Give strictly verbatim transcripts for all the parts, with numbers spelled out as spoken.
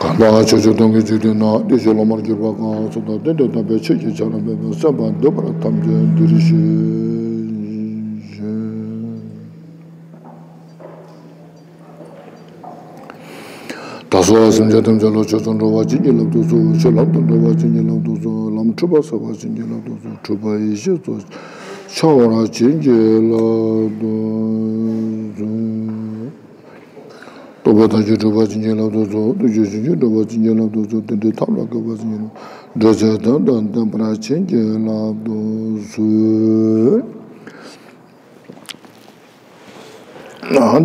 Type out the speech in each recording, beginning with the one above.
གང་དག་ཕྱོགས་བཅུ་སྟོང་གི་འཇིག་རྟེན་ན། བདེ་གཤེགས་སློབ་མར་གྱུར་པ་གང་སུ་དག། དེ་འདྲའི་དམ་པའི་ཆོས་ཀྱི་ཆར་འབེབས་པ། གསན་པར་འདོད་པར་ཐམས་ཅད་འདིར་གཤེགས་ཤིག་ད་གཟོད་སེམས་ཅན་ཐམས་ཅད་ལ། ཆོས་སུ་འགྲོ་བ་བྱིན་གྱིས་བརླབ་ཏུ་གསོལ། ཆོས་ལམ་དུ་འགྲོ་བ་བྱིན་གྱིས་བརླབ་ཏུ་གསོལ། ལམ་འཁྲུལ་པ་སེལ་བ་བྱིན་གྱིས་བརླབ་ཏུ་གསོལ། འཁྲུལ་པ་ཡེ་ཤེས་སུ་འཆར་བར་བྱིན་གྱིས་བརླབ་ཏུ་གསོལ། རྟོག་པ་ཐམས་ཅད་འཁྲུལ་པ་བྱིན་གྱིས་བརླབ་ཏུ་གསོལ། བདུད་ཀྱི་སུན་འབྱིན་འཁྲུལ་པ་བྱིན་གྱིས་བརླབ་ཏུ་གསོལ། དེ་འདྲའི་ཐབས་ལ་མཁས་པ་བྱིན་གྱིས་བརླབ། འགྲོ་ཆོས་དོན་དང་ལྡན་པར་བྱིན་གྱིས་བརླབ་ཏུ་གསོལ།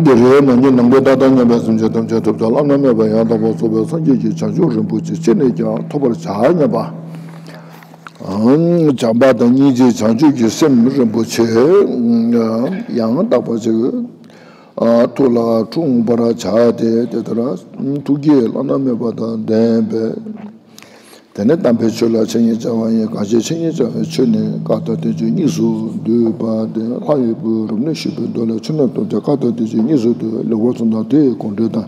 འདིར་ནམ་མཁའི་ནམ་མཁའི་མཐའ་དང་མཉམ་པའི་སེམས་ཅན་ཐམས་ཅད་ཐོབ་བྱ་བླ་ན་མེད་པ་ཡང་དག་པར་རྫོགས་པའི་སངས་རྒྱས་ཀྱི་བྱང་ཆུབ་རིན་པོ་ཆེ་ཅི་ནས་ཀྱང་ཐོབ་པར་བྱ་སྙམ་པ། བྱམས་པ་དང་སྙིང་རྗེ་བྱང་ཆུབ་ཀྱི་སེམས་རིན་པོ་ཆེ་ཡང་དག་པ་ཅིག་ཐུགས་ལ་འཁྲུངས་པར་བྱ་སྟེ། དེ་ལྟར་ཐུགས་བསྐྱེད་བླ་ན་མེད་པ་དང་ལྡན་པས། དེ་ནས་དམ་པའི་ཆོས་ལ་འཆད་ཉན་བྱ་བ་ཡིན། གང་ཞིག་འཆད་ཉན་བྱ་བའི་ཆོས་ནི་བཀའ་དང་བསྟན་བཅོས་གཉིས་སུ་འདུས་པ་སྟེ། ལྷ་ཡི་བུ་རབ་གནས་ཞུས་པའི་མདོ་ལས། ཆོས་རྣམས་སྟོན་ཏེ་བཀའ་དང་བསྟན་བཅོས་གཉིས་སུ་འདུས། ལེགས་པར་གསུངས་དང་དེ་ཡི་གོང་འགྲོས་དང་།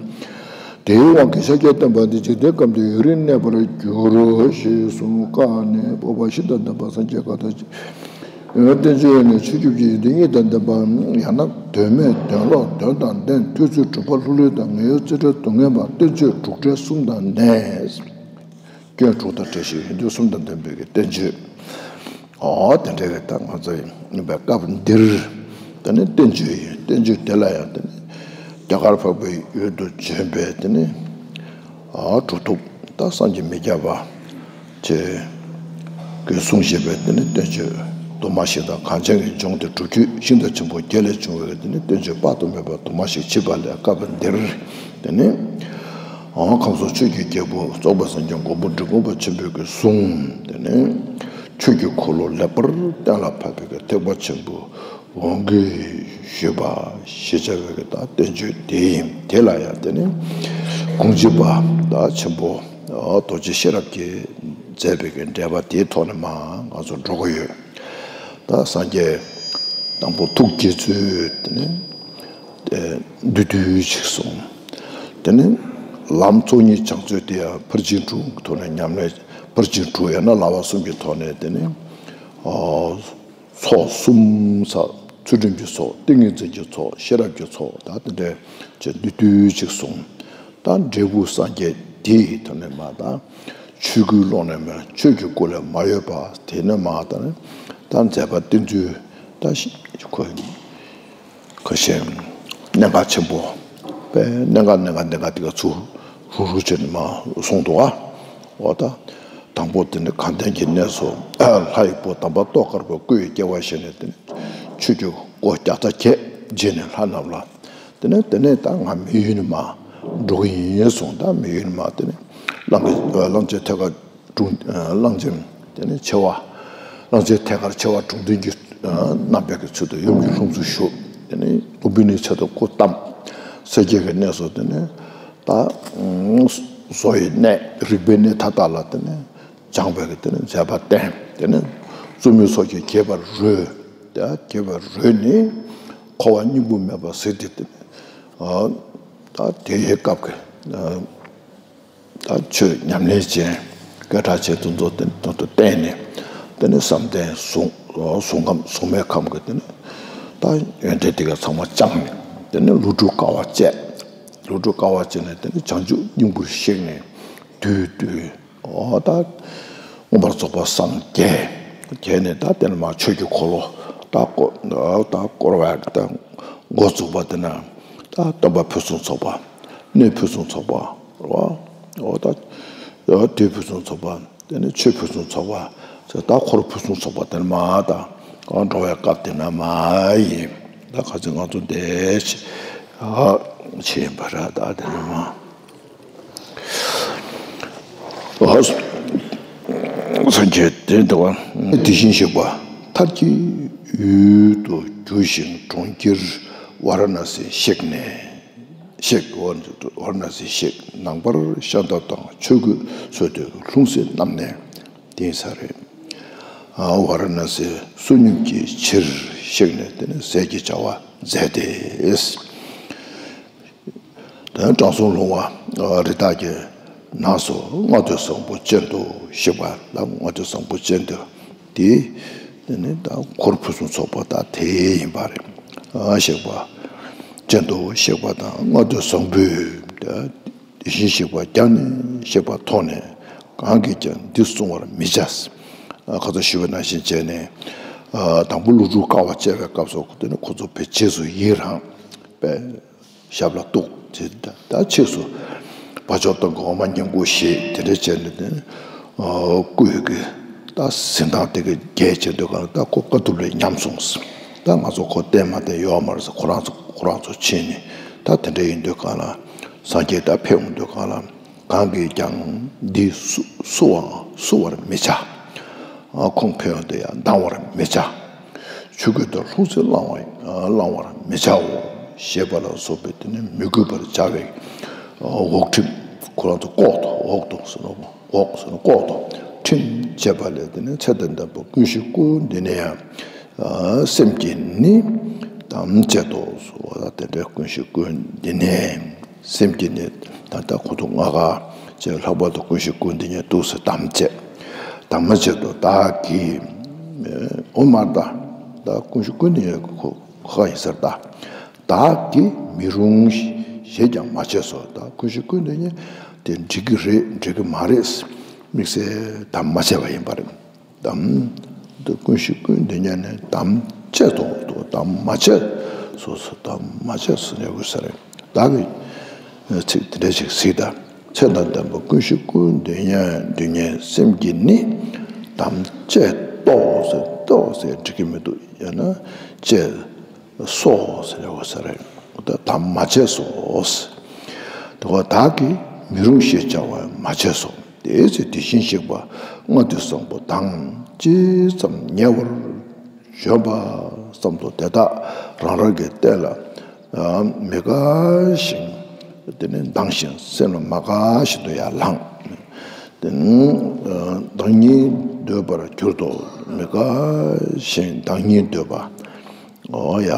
དེའི་དབང་གིས་ཤཱཀྱ་བསྟན་པ་འདི་འཇིག་རྟེན་ཁམས་འདིར་ཡུན་རིང་གནས་པར་འགྱུར་རོ་ཞེས་གསུངས། བཀའ་ནི་སྤོབས་པ་བཞི་དང་ལྡན་པ་སངས་རྒྱས་བཀའ་དང་། བསྟན་བཅོས་ནི་བྱང་ཆུབ་ཀྱི་ཡོན་ཏན་གཉིས་དང་ལྡན་པ། ཡང་ན་དོན་མེད་དོན་ལོག་དོན་དང་ལྡན། ཐོས་ཚུལ་གྲུབ་པ་ལྷུར་ལེན་དང་། ངེས་ཡོད་རྩེ་གྲའི་སྡུག་བསྔལ་མ། བསྟན་བཅོས་དྲུག་སྒྲིལ་གསུམ་དང་ལྡན། སྐྱོན་དྲུག་དང་བྲལ་ཞིང་ཡོན་ཏན་གསུམ་དང་ལྡན་པའི་བསྟན་བཅོས། འོ་དེ་འདྲ་གི་ད་ང་ཚོ་ཡིན་པའི་སྐབས་འདིར། དེ་ནི་བསྟན་བཅོས་ཡིན། བསྟན་བཅོས་དེ་ལ་ཡང་དེ་ནི་རྒྱ་གར་འཕགས་པའི་ཡུལ་དུ་བྱོན་པའི་དེ་ནི་གྲུབ་ཐོབ་ད་སངས་རྒྱས་མི་བསྐྱོད་པ་ཆེ་གིས་གསུངས་བཞིན་པའི་དེ་ནི་བསྟན་བཅོས་དུ་མ་ཞིག་དང་། གངས་ཅན་གྱི་ལྗོངས་འདིར་སྒྲུབ་བརྒྱུད་ཤིང་རྟ་ཆེན་པོ་བརྒྱད་ལས་བྱུང་བའི་དེ་ནི་བསྟན་བཅོས་དཔག་ཏུ་མེད་པ་དུ་མ་ཞིག་མཆིས་པ་ལས། སྐབས་འདིར་དེ་ནི་ཁམས་གསུམ་ཆོས་ཀྱི་རྒྱལ་པོ་རྫོགས་པའི་སངས་རྒྱས་མགོན་པོ་འབྲི་གུང་པ་ཆེན་པོས་ཀྱིས་གསུངས། དེ་ནི་ཆོས་ཀྱི་འཁོར་ལོ་ལེགས་པར་གཏན་ལ་ཕབ་པའི་ཐེག་པ་ཆེན་པོའི་དབང་གིས་ཞུས་པ་ཞེས་བྱ་བའི་ད་བསྟན་བཅོས་དེ་ཡིན། དེ་ལ་ཡང་དེ་ནི་གུང་སྤྱི་པ་ད་ཆེན་པོ་རྡོ་རྗེ་ཤེས་རབ་ཀྱིས་མཛད་པའི་འགྲེལ་པ་དེའི་ཐོག་ནས་མར་ང་ཚོ་འགྲོ་གི་ཡོད། ད་སངས་རྒྱས་དང་པོ་ཐུགས་དགྱེས་ཚུལ་དེ་ནི་བསྡུས་བསྡུས་ཤིག་གསུངས། དེ་ནི་ལམ་ཚོགས་གཉིས་སྦྱང་ཚུལ་དེ་ཡང་ཕར་ཕྱིན་དྲུག་གི་ཐོག་ནས་ཉམས་ལེན། ཕར་ཕྱིན་དྲུག་ཡང་ན་བསླབ་པ་གསུམ་གྱི་ཐོག་ནས་དེ་ནི་ཚོགས་གསུམ་ས། ཚུལ་ཁྲིམས་ཀྱི་ཚོགས། ཏིང་ངེ་འཛིན་གྱི་ཚོགས། ཤེས་རབ་ཀྱི་ཚོགས། ད་དེ་འདྲའི་ཆེ་བསྡུས་བསྡུས་ཅིག་གསུངས། ད་འབྲས་བུ་སངས་རྒྱས་དེའི་ཐོག་ནས་མར་ད་ཆོས་སྐུའི་ཀློང་ནས་མར་ཆོས་ཀྱི་སྐུ་ལས་མ་གཡོས་པ་དེ་ནས་མར་ད་ད་མཛད་པ་བསྟན་ཚུལ་ད་ཁོ་ཁ་ཤས་གནད་འགག་ཆེན་པོ་དཔེ་གནད་འགག་གནད་འགག་གནད་འགག་དེ་ག་ཚུར་རུག་རུག་བྱས་ནས་མར་གསུངས་འདུག་ཨ། འོ་ད། དང་པོ་དེ་ནི་དགའ་ལྡན་གྱི་གནས་སུ་ལྷ་ཡི་བུ་དམ་པ་ཏོག་དཀར་པོ་སྐུ་ཡི་སྐྱེ་བ་བཞེས་ནས། དེ་ནི་ཆོས་ཀྱི་སྒོ་བརྒྱ་རྩ་བརྒྱད་འབྱེད་ནས་ལྷ་རྣམས་ལ། དེ་ནས་དེ་ནས་ད་ང་མི་ཡུལ་ནས་མར་འགྲོ་གི་ཡིན་གསུངས། ད་མི་ཡུལ་ནས་མར་དེ་ནི་གླང་གི་གླང་ཆེན་ཐོད་དཀར་དྲུང་། གླང་ཆེན་དེ་ནི་ཆེ་བ། གླང་ཆེན་ཐོད་དཀར་ཆེ་བ་དྲུང་འདུན་གྱི་རྣམ་པའི་གི་ཚུལ་དུ་ཡུམ་གྱི་ལྷུམས་སུ་ཞུགས། དེ་ནི་ལུམྦི་ནིའི་ཚལ་དུ་སྐུ་བལྟམས། སེར་སྐྱའི་གི་གནས་སུ་དེ་ནི་ད་བཟོ་ཡི་གནས། རིག་པའི་གནས་མཐའ་དག་ལ་དེ་ནི་སྦྱངས་པའི་གི་དེ་ནི་མཛད་པ་བསྟན། དེ་ནི་བཙུན་མོའི་ཚོགས་ཀྱིས་དགྱེས་པར་རོལ། དེ་དགྱེས་པར་རོལ་ནས་འཁོར་བ་སྙིང་པོ་མེད་པ་ཟད་དེ། དེ་ནི་ད་དེའི་སྐབས་ཀྱི་ད་ཆོས་ཉམས་ལེན་ཅན་སྐད་གྲགས་ཅན་དེ་ཚོ་དེ་དོན་དུ་བསྟན་ནས། དེ་ནི་བསམ་གཏན་གཟུངས་གཟུངས་ཁམས་གཟུངས་མའི་ཁམས་ཀྱི་དེ་ནི་ད་ཡོན་ཏན་དེ་ག་ཚང་མ་སྦྱངས་ནས། དེ་ནི་ལོ་དྲུག་དཀའ་བ་སྤྱད། ལོ་དྲུག་དཀའ་བ་སྤྱད་ནས་དེ་ནི་བྱང་ཆུབ་སྙིང་པོར་གཤེགས་ནས་དུས་དུས། འོ་ད་མངོན་པར་རྫོགས་པར་སངས་རྒྱས། རྒྱས་ནས་ད་དེ་ནས་མར་ཆོས་ཀྱི་འཁོར་ལོ་ད་བསྐོར། ད་བསྐོར་བ་ད་འགོ་བཙུགས་པ་དེ་ན་ད་སྟོན་པ་ཕུན་སུམ་ཚོགས་པ། སྣོད་ཕུན་སུམ་ཚོགས་པ། འོ་ད་དུས་ཕུན་སུམ་ཚོགས་པ། དེ་ནས་ཆོས་ཕུན་སུམ་ཚོགས་པ། ད་འཁོར་ཕུན་སུམ་ཚོགས་པ་དེ་ནས་མར་ད་འགྲོ་བའི་སྐབས་དེ་ན་མར་ཡིན། ད་ཁ་ཚིག་ང་ཚོ་འདས་ཕྱིན་ཡིན་པ་ར། ད་དེ་ནས་མར། སངས་རྒྱས་དེ་འདི་བ། དེ་བཞིན་གཤེགས་པ་མཐར་གྱིས་ཡུལ་དུ་གྱུར་ཞིང་། གྲོང་ཁྱེར་ཝཱ་ར་ཎ་སིར་གཤེགས་ནས། གཤེགས། ཝཱ་ར་ཎ་སིར་གཤེགས། ནངས་པར་ཤ་འདབ་དང་ཆོས་གོས་གསོལ་ཏེ་ལྷུང་བཟེད་བསྣམས་ནས། དེང་སང་རེད། ཝཱ་ར་ཎ་སིའི་བསོད་སྙོམས་ཀྱི་ཕྱིར་གཤེགས་ནས་དེ་ནས་ཟས་ཀྱི་བྱ་བ་མཛད་དེ། དེ་དྲང་སྲོང་ལྷུང་བ་རི་དྭགས་ཀྱི་ ནང་སོ་ལྔ་བདོའི་བཟང་པོ་སྤྱན་དུ་གཤེགས་པ་ལ། ལྔ་བདོའི་བཟང་པོ་སྤྱན་དུ་དེ་དེ་ནི་ད་འཁོར་ཕུན་སུམ་ཚོགས་པ་ད་དེ་ཡིན་པ་རེད། ཨ་གཤེགས་པ་སྤྱན་དུ་གཤེགས་པ་དང་། ལྔ་བདོའི་བཟང་པོས་དེ་བཞིན་གཤེགས་པ་ཀྱང་ནི་གཤེགས་པ་མཐོང་ནས། གང་གིས་ཀྱང་འདི་བསྲུང་བར་མི་བྱ། ཨ་ཁ་ཚ་ཞུ་བ་ནང་བཞིན་བྱས་ནས། ཨ་དང་པོ་ཀླུ་སྒྲུབ་དཀའ་བ་སྤྱད་པའི་སྐབས་སུ་དེ་ནི་ཁོ་ཚོ་བའི་རྗེས་སུ་ཡི་རང་པས། ཞབས་ལ་གཏུགས་བྱས། ད་ཕྱིས་སུ་བ་ཅོ་སྟོན་གྱི་འོ་མ་བསྙེན་བཀུར་བཞེས། དེ་འདྲ་བྱས་ནས་ནི་སྐུ་ཡི་གི་ད་གཟི་མདངས་དེ་གི་རྒྱས་བྱས་འདུག་ག་ལ། ད་ཁོ་དཀའ་ཐུབ་ལ་ཉམས་སོང་། ད་ང་ཚོ་ཁོ་བསྟེན་མ་བསྟེན་ཡོད་མ་རེད་ཟེར། ཁོ་རང་ཚོ་ཁོ་རང་ཚོ་ཕྱིན་ནས། ད་དེ་འདྲ་ཡིན་འདུག་ག་ལ། སངས་རྒྱས་ད་ཕེབས་འོང་འདུག་ག་ལ། གང་གིས་ཀྱང་འདི་བསུ་བསུ་བར་བསུ་བར་མི་བྱ། ཨ་ཁོང་ཕན་ཡོན་དུ་ཡང་སྡང་བར་མི་བྱ། ཆོས་གོས་དང་ལྷུང་བཟེད་བླང་བ་བླང་བར་མི་བྱའོ། ཞེས་པ་ལ་སོགས་པའི་དེ་ནི་མི་གུས་པར་བྱ་བའི་འོག་ཁྲིམས། ཁོ་རང་ཚོ་ལྐོག་ཏུ། འོག་ཏུ་ཟེར་ནོ། འོག་ཟེར་ནོ་ལྐོག་ཏུ། ཁྲིམས་བཅས་པ་ལས་དེ་ནི་ཚེ་དང་ལྡན་པ་ཀུན་ཤེས་ཀུན་འདི་ནི་ཡང་སེམས་ཀྱིས་ནི་དམ་བཅས་དོ། སོ་ལ་དེ་འདྲའི་ཀུན་ཤེས་ཀུན་འདི་ནི། སེམས་ཀྱིས་ནི་ད་ལྟ་ཁོ་ཐུག་ང་ག་ཅེས་ལྷག་པར་དུ་ཀུན་ཤེས་ཀུན་འདི་ཉིད་འདུག་སེ་དམ་བཅས། དམ་བཅས་དོ། བདག་གིས། འོ་མ་ད་ད་ཀུན་ཤེས་ཀུན་འདི་ཉིད་ཁོ་ཁོ་ཡིན་ཟེར། ད་བདག་གིས་མི་རུང་ཞེས་ཀྱང་མ་བྱས་སོ། ད་ཀུན་ཤེས་ཀུན་འདི་ཉིད་དེ་འགྲིག་གི་རེད་འགྲིག་གི་མ་རེད། དམིགས་བསལ་དམ་མ་བཅས་པ་ཡིན་པ་རེད། དམ། འདི་ཀུན་ཤེས་ཀུན་འདི་ཉིད་ནི་དམ་བཅས་དོ། དམ་མ་བཅས་སོ་སོ། དམ་མ་བཅས་སོ་ནས་དགོས་ས་རེད། བདག་གིས་ཚིག་དེ་འདྲ་ཞིག་གཟིགས་དང་། ཚེ་དང་ལྡན་པ་ཀུན་ཤེས་ཀུན་འདི་ཉིད་འདི་ཉིད་སེམས་ཀྱིས་ནི་དམ་བཅས་ཏོ་ཟེར། ཏོ་ཟེར་འགྲིག་གི་མི་འདུག་ཡང་ན་བཅས། སོ་ཟེར་བ་ས་རེད། ད་དམ་མ་བཅས་སོ། དེ་བ་བདག་གིས་མི་རུང་ཞེས་བྱ་བ་མ་བྱས་སོ། དེའི་ཚེ་དེ་བཞིན་གཤེགས་པ་ལྔ་བདོའི་བཟང་པོ་དང་ཇི་ཙམ་ཉེ་བར་བྱོན་པ་ཙམ་དུ་དེ་དག་རང་རང་གི་སྟན་ལ་མི་དགའ་ཞིང་དེ་ནི་སྡང་ཞིང་སེམས་ལ་མ་དགའ་བཞིན་དུ་ཡང་ལངས། དེ་ནི་བདག་ཉིད་འདོད་པར་གྱུར་ཏོ། མི་དགའ་ཞིང་བདག་ཉིད་འདོད་པ། འོ་ཡ།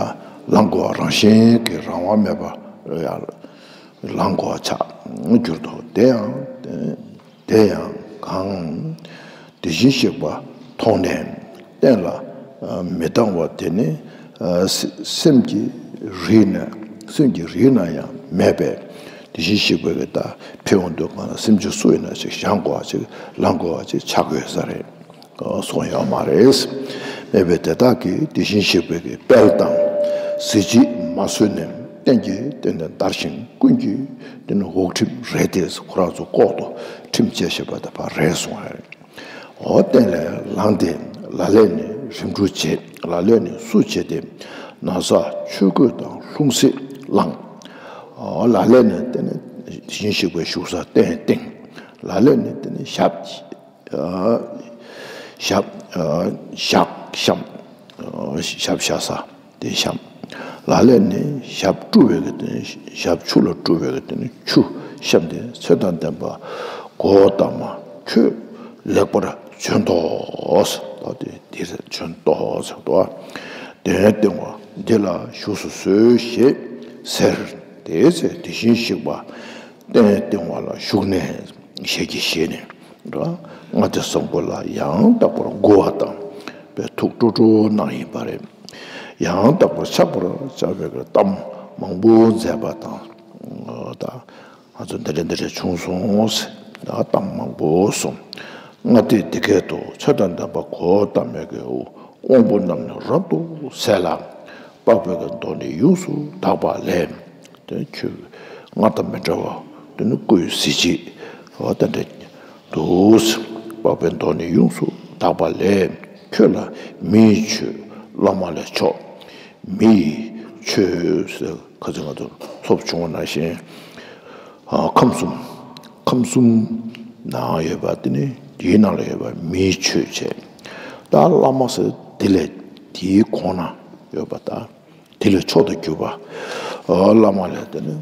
ལངས་དགོས་པ་རང་བཞིན་གྱིས་རང་དབང་མེད་པ་ཡ། ལངས་དགོས་པ་ཆགས་གྱུར་ཏོ། དེ་ཡང་དེ་ཡང་གང་། དེ་བཞིན་གཤེགས་པ་མཐོང་ནས་སྟན་ལ་མི་བཏང་བ་དེ་ནི་སེམས་ཀྱི་རིས་ནས་སེམས་ཀྱི་རིས་ན་ཡང་མེད་པས། དེ་བཞིན་གཤེགས་པའི་གི་ད་ཕེབས་འོང་དུས་གང་ལ་སེམས་ཅན་སུ་ཡིན་ན་ཞིག་བཞེངས་དགོས་པ་ཅིག་ལངས་དགོས་པ་ཅིག་ཆགས་དགོས་ས་རེད། སོང་ཡོད་མ་རེད། མེད་པས་དེ་དག་གིས་དེ་བཞིན་གཤེགས་པའི་གི་དཔལ་དང་གཟི་བརྗིད་མ་བཟོད་ནས་སྟན་གྱི་སྟེང་ནས་འདར་ཞིང་ཀུན་གྱིས་དེ་ནི་འོག་ཁྲིམས་རེད་དེ། ཁོ་རང་ཚོ་ལྐོག་ཏུ་ཁྲིམས་བཅད་བཞིན་པ་དེ་ཕར་རེད་སོང་བ་རེད། འོ་སྟན་ལས་ལངས་ཏེ་ལ་ལས་ནི་རིམ་གྲོ་བྱེད། ལ་ལས་ནི་བསུ་བྱེད་དེ་ན་བཟའ་ཆོས་གོས་དང་ལྷུང་བཟེད་བླངས། འོ་ལ་ལས་ནི་དེ་ནི་དེ་བཞིན་གཤེགས་པའི་བཞུགས་ས་སྟན་སྟེང་། ལ་ལས་ནི་དེ་ནི་ཞབས། ཞབས། ཞག་བཤམས། ཞབས་བཞག་ས་དེ་བཤམས། ལ་ལས་ནི་ཞབས་བཀྲུ་བའི་གི་དེ་ནི་ཞབས་ཆུ་ལ་བཀྲུ་བའི་གི་དེ་ནི་ཆུ་བཤམས་ཏེ་ཚེ་དང་ལྡན་པ་གོའུ་ཏ་མ་ཁྱོད་ལེགས་པར་བྱོན་ཏོ། ད་དེ་དེ་རེད་བྱོན་ཏོ་ཟེར་ཏོ། དེ་སྟེང་བ་འདི་ལ་བཞུགས་སུ་གསོལ་ཞེས་ཟེར། དེའི་ཚེ་དེ་བཞིན་གཤེགས་པ་སྟན་སྟེང་བ་ལ་བཞུགས་ནས་ཞལ་གྱིས་བཞེས་ནས། ལྔ་སྡེ་བཟང་པོ་ལ་ཡང་དག་པར་མགུ་བ་དང་པའི་ཐུགས་སྤྲོ་སྤྲོ་གནང་ཡིན་པ་རེད། ཡང་དག་པར་ཕྱག་པར་བྱ་བའི་གཏམ་མང་པོ་མཛད་པ་དང་། ད་ང་ཚོ་འདི་འདྲ་འདི་འདྲ་བྱུང་སོང་ཟེར་ད་གཏམ་མང་པོ་གསུངས། ལྔ་སྡེ་འདི་སྐད་དུ་ཚེ་དང་ལྡན་པ་གོའུ་ཏ་མའི་གི་དབང་པོ་རྣམས་ནི་རབ་ཏུ་གསལ་ལ། པགས་པའི་གི་མདོག་ནི་ཡོངས་སུ་དག་པ་ལས། དེ་ཁྱོད་སྔར་དང་མི་འདྲ་བ་དེ་ནི་སྐུའི་གཟི་བརྗིད་འོ་དེ་འདྲ་འདུག་པགས་པའི་མདོག་ནི་ཡོངས་སུ་དག་པ་ལས། ཁྱོད་ལ་མི་ཡི་ཆོས་བླ་མ་ལས་མཆོག་མི་ཡི་ཆོས་ཟེར་ཁ་ཚིག་ང་ཚོ་ཚོགས་བྱུང་བ་ནང་བཞིན། ཨ་ཁམས་གསུམ། ཁམས་གསུམ་ནང་ཡོད་པ་དེ་ནི་དེའི་ནང་ལ་ཡོད་པ་མིའི་ཆོས་བྱས། ད་བླ་མ་ཟེར་དེ་ལས་དེའི་གོང་ན་ཡོད་པ་དང་། དེ་ལས་མཆོག་ཏུ་གྱུར་པ། ཨ་བླ་མ་ལས་དེ་ནི་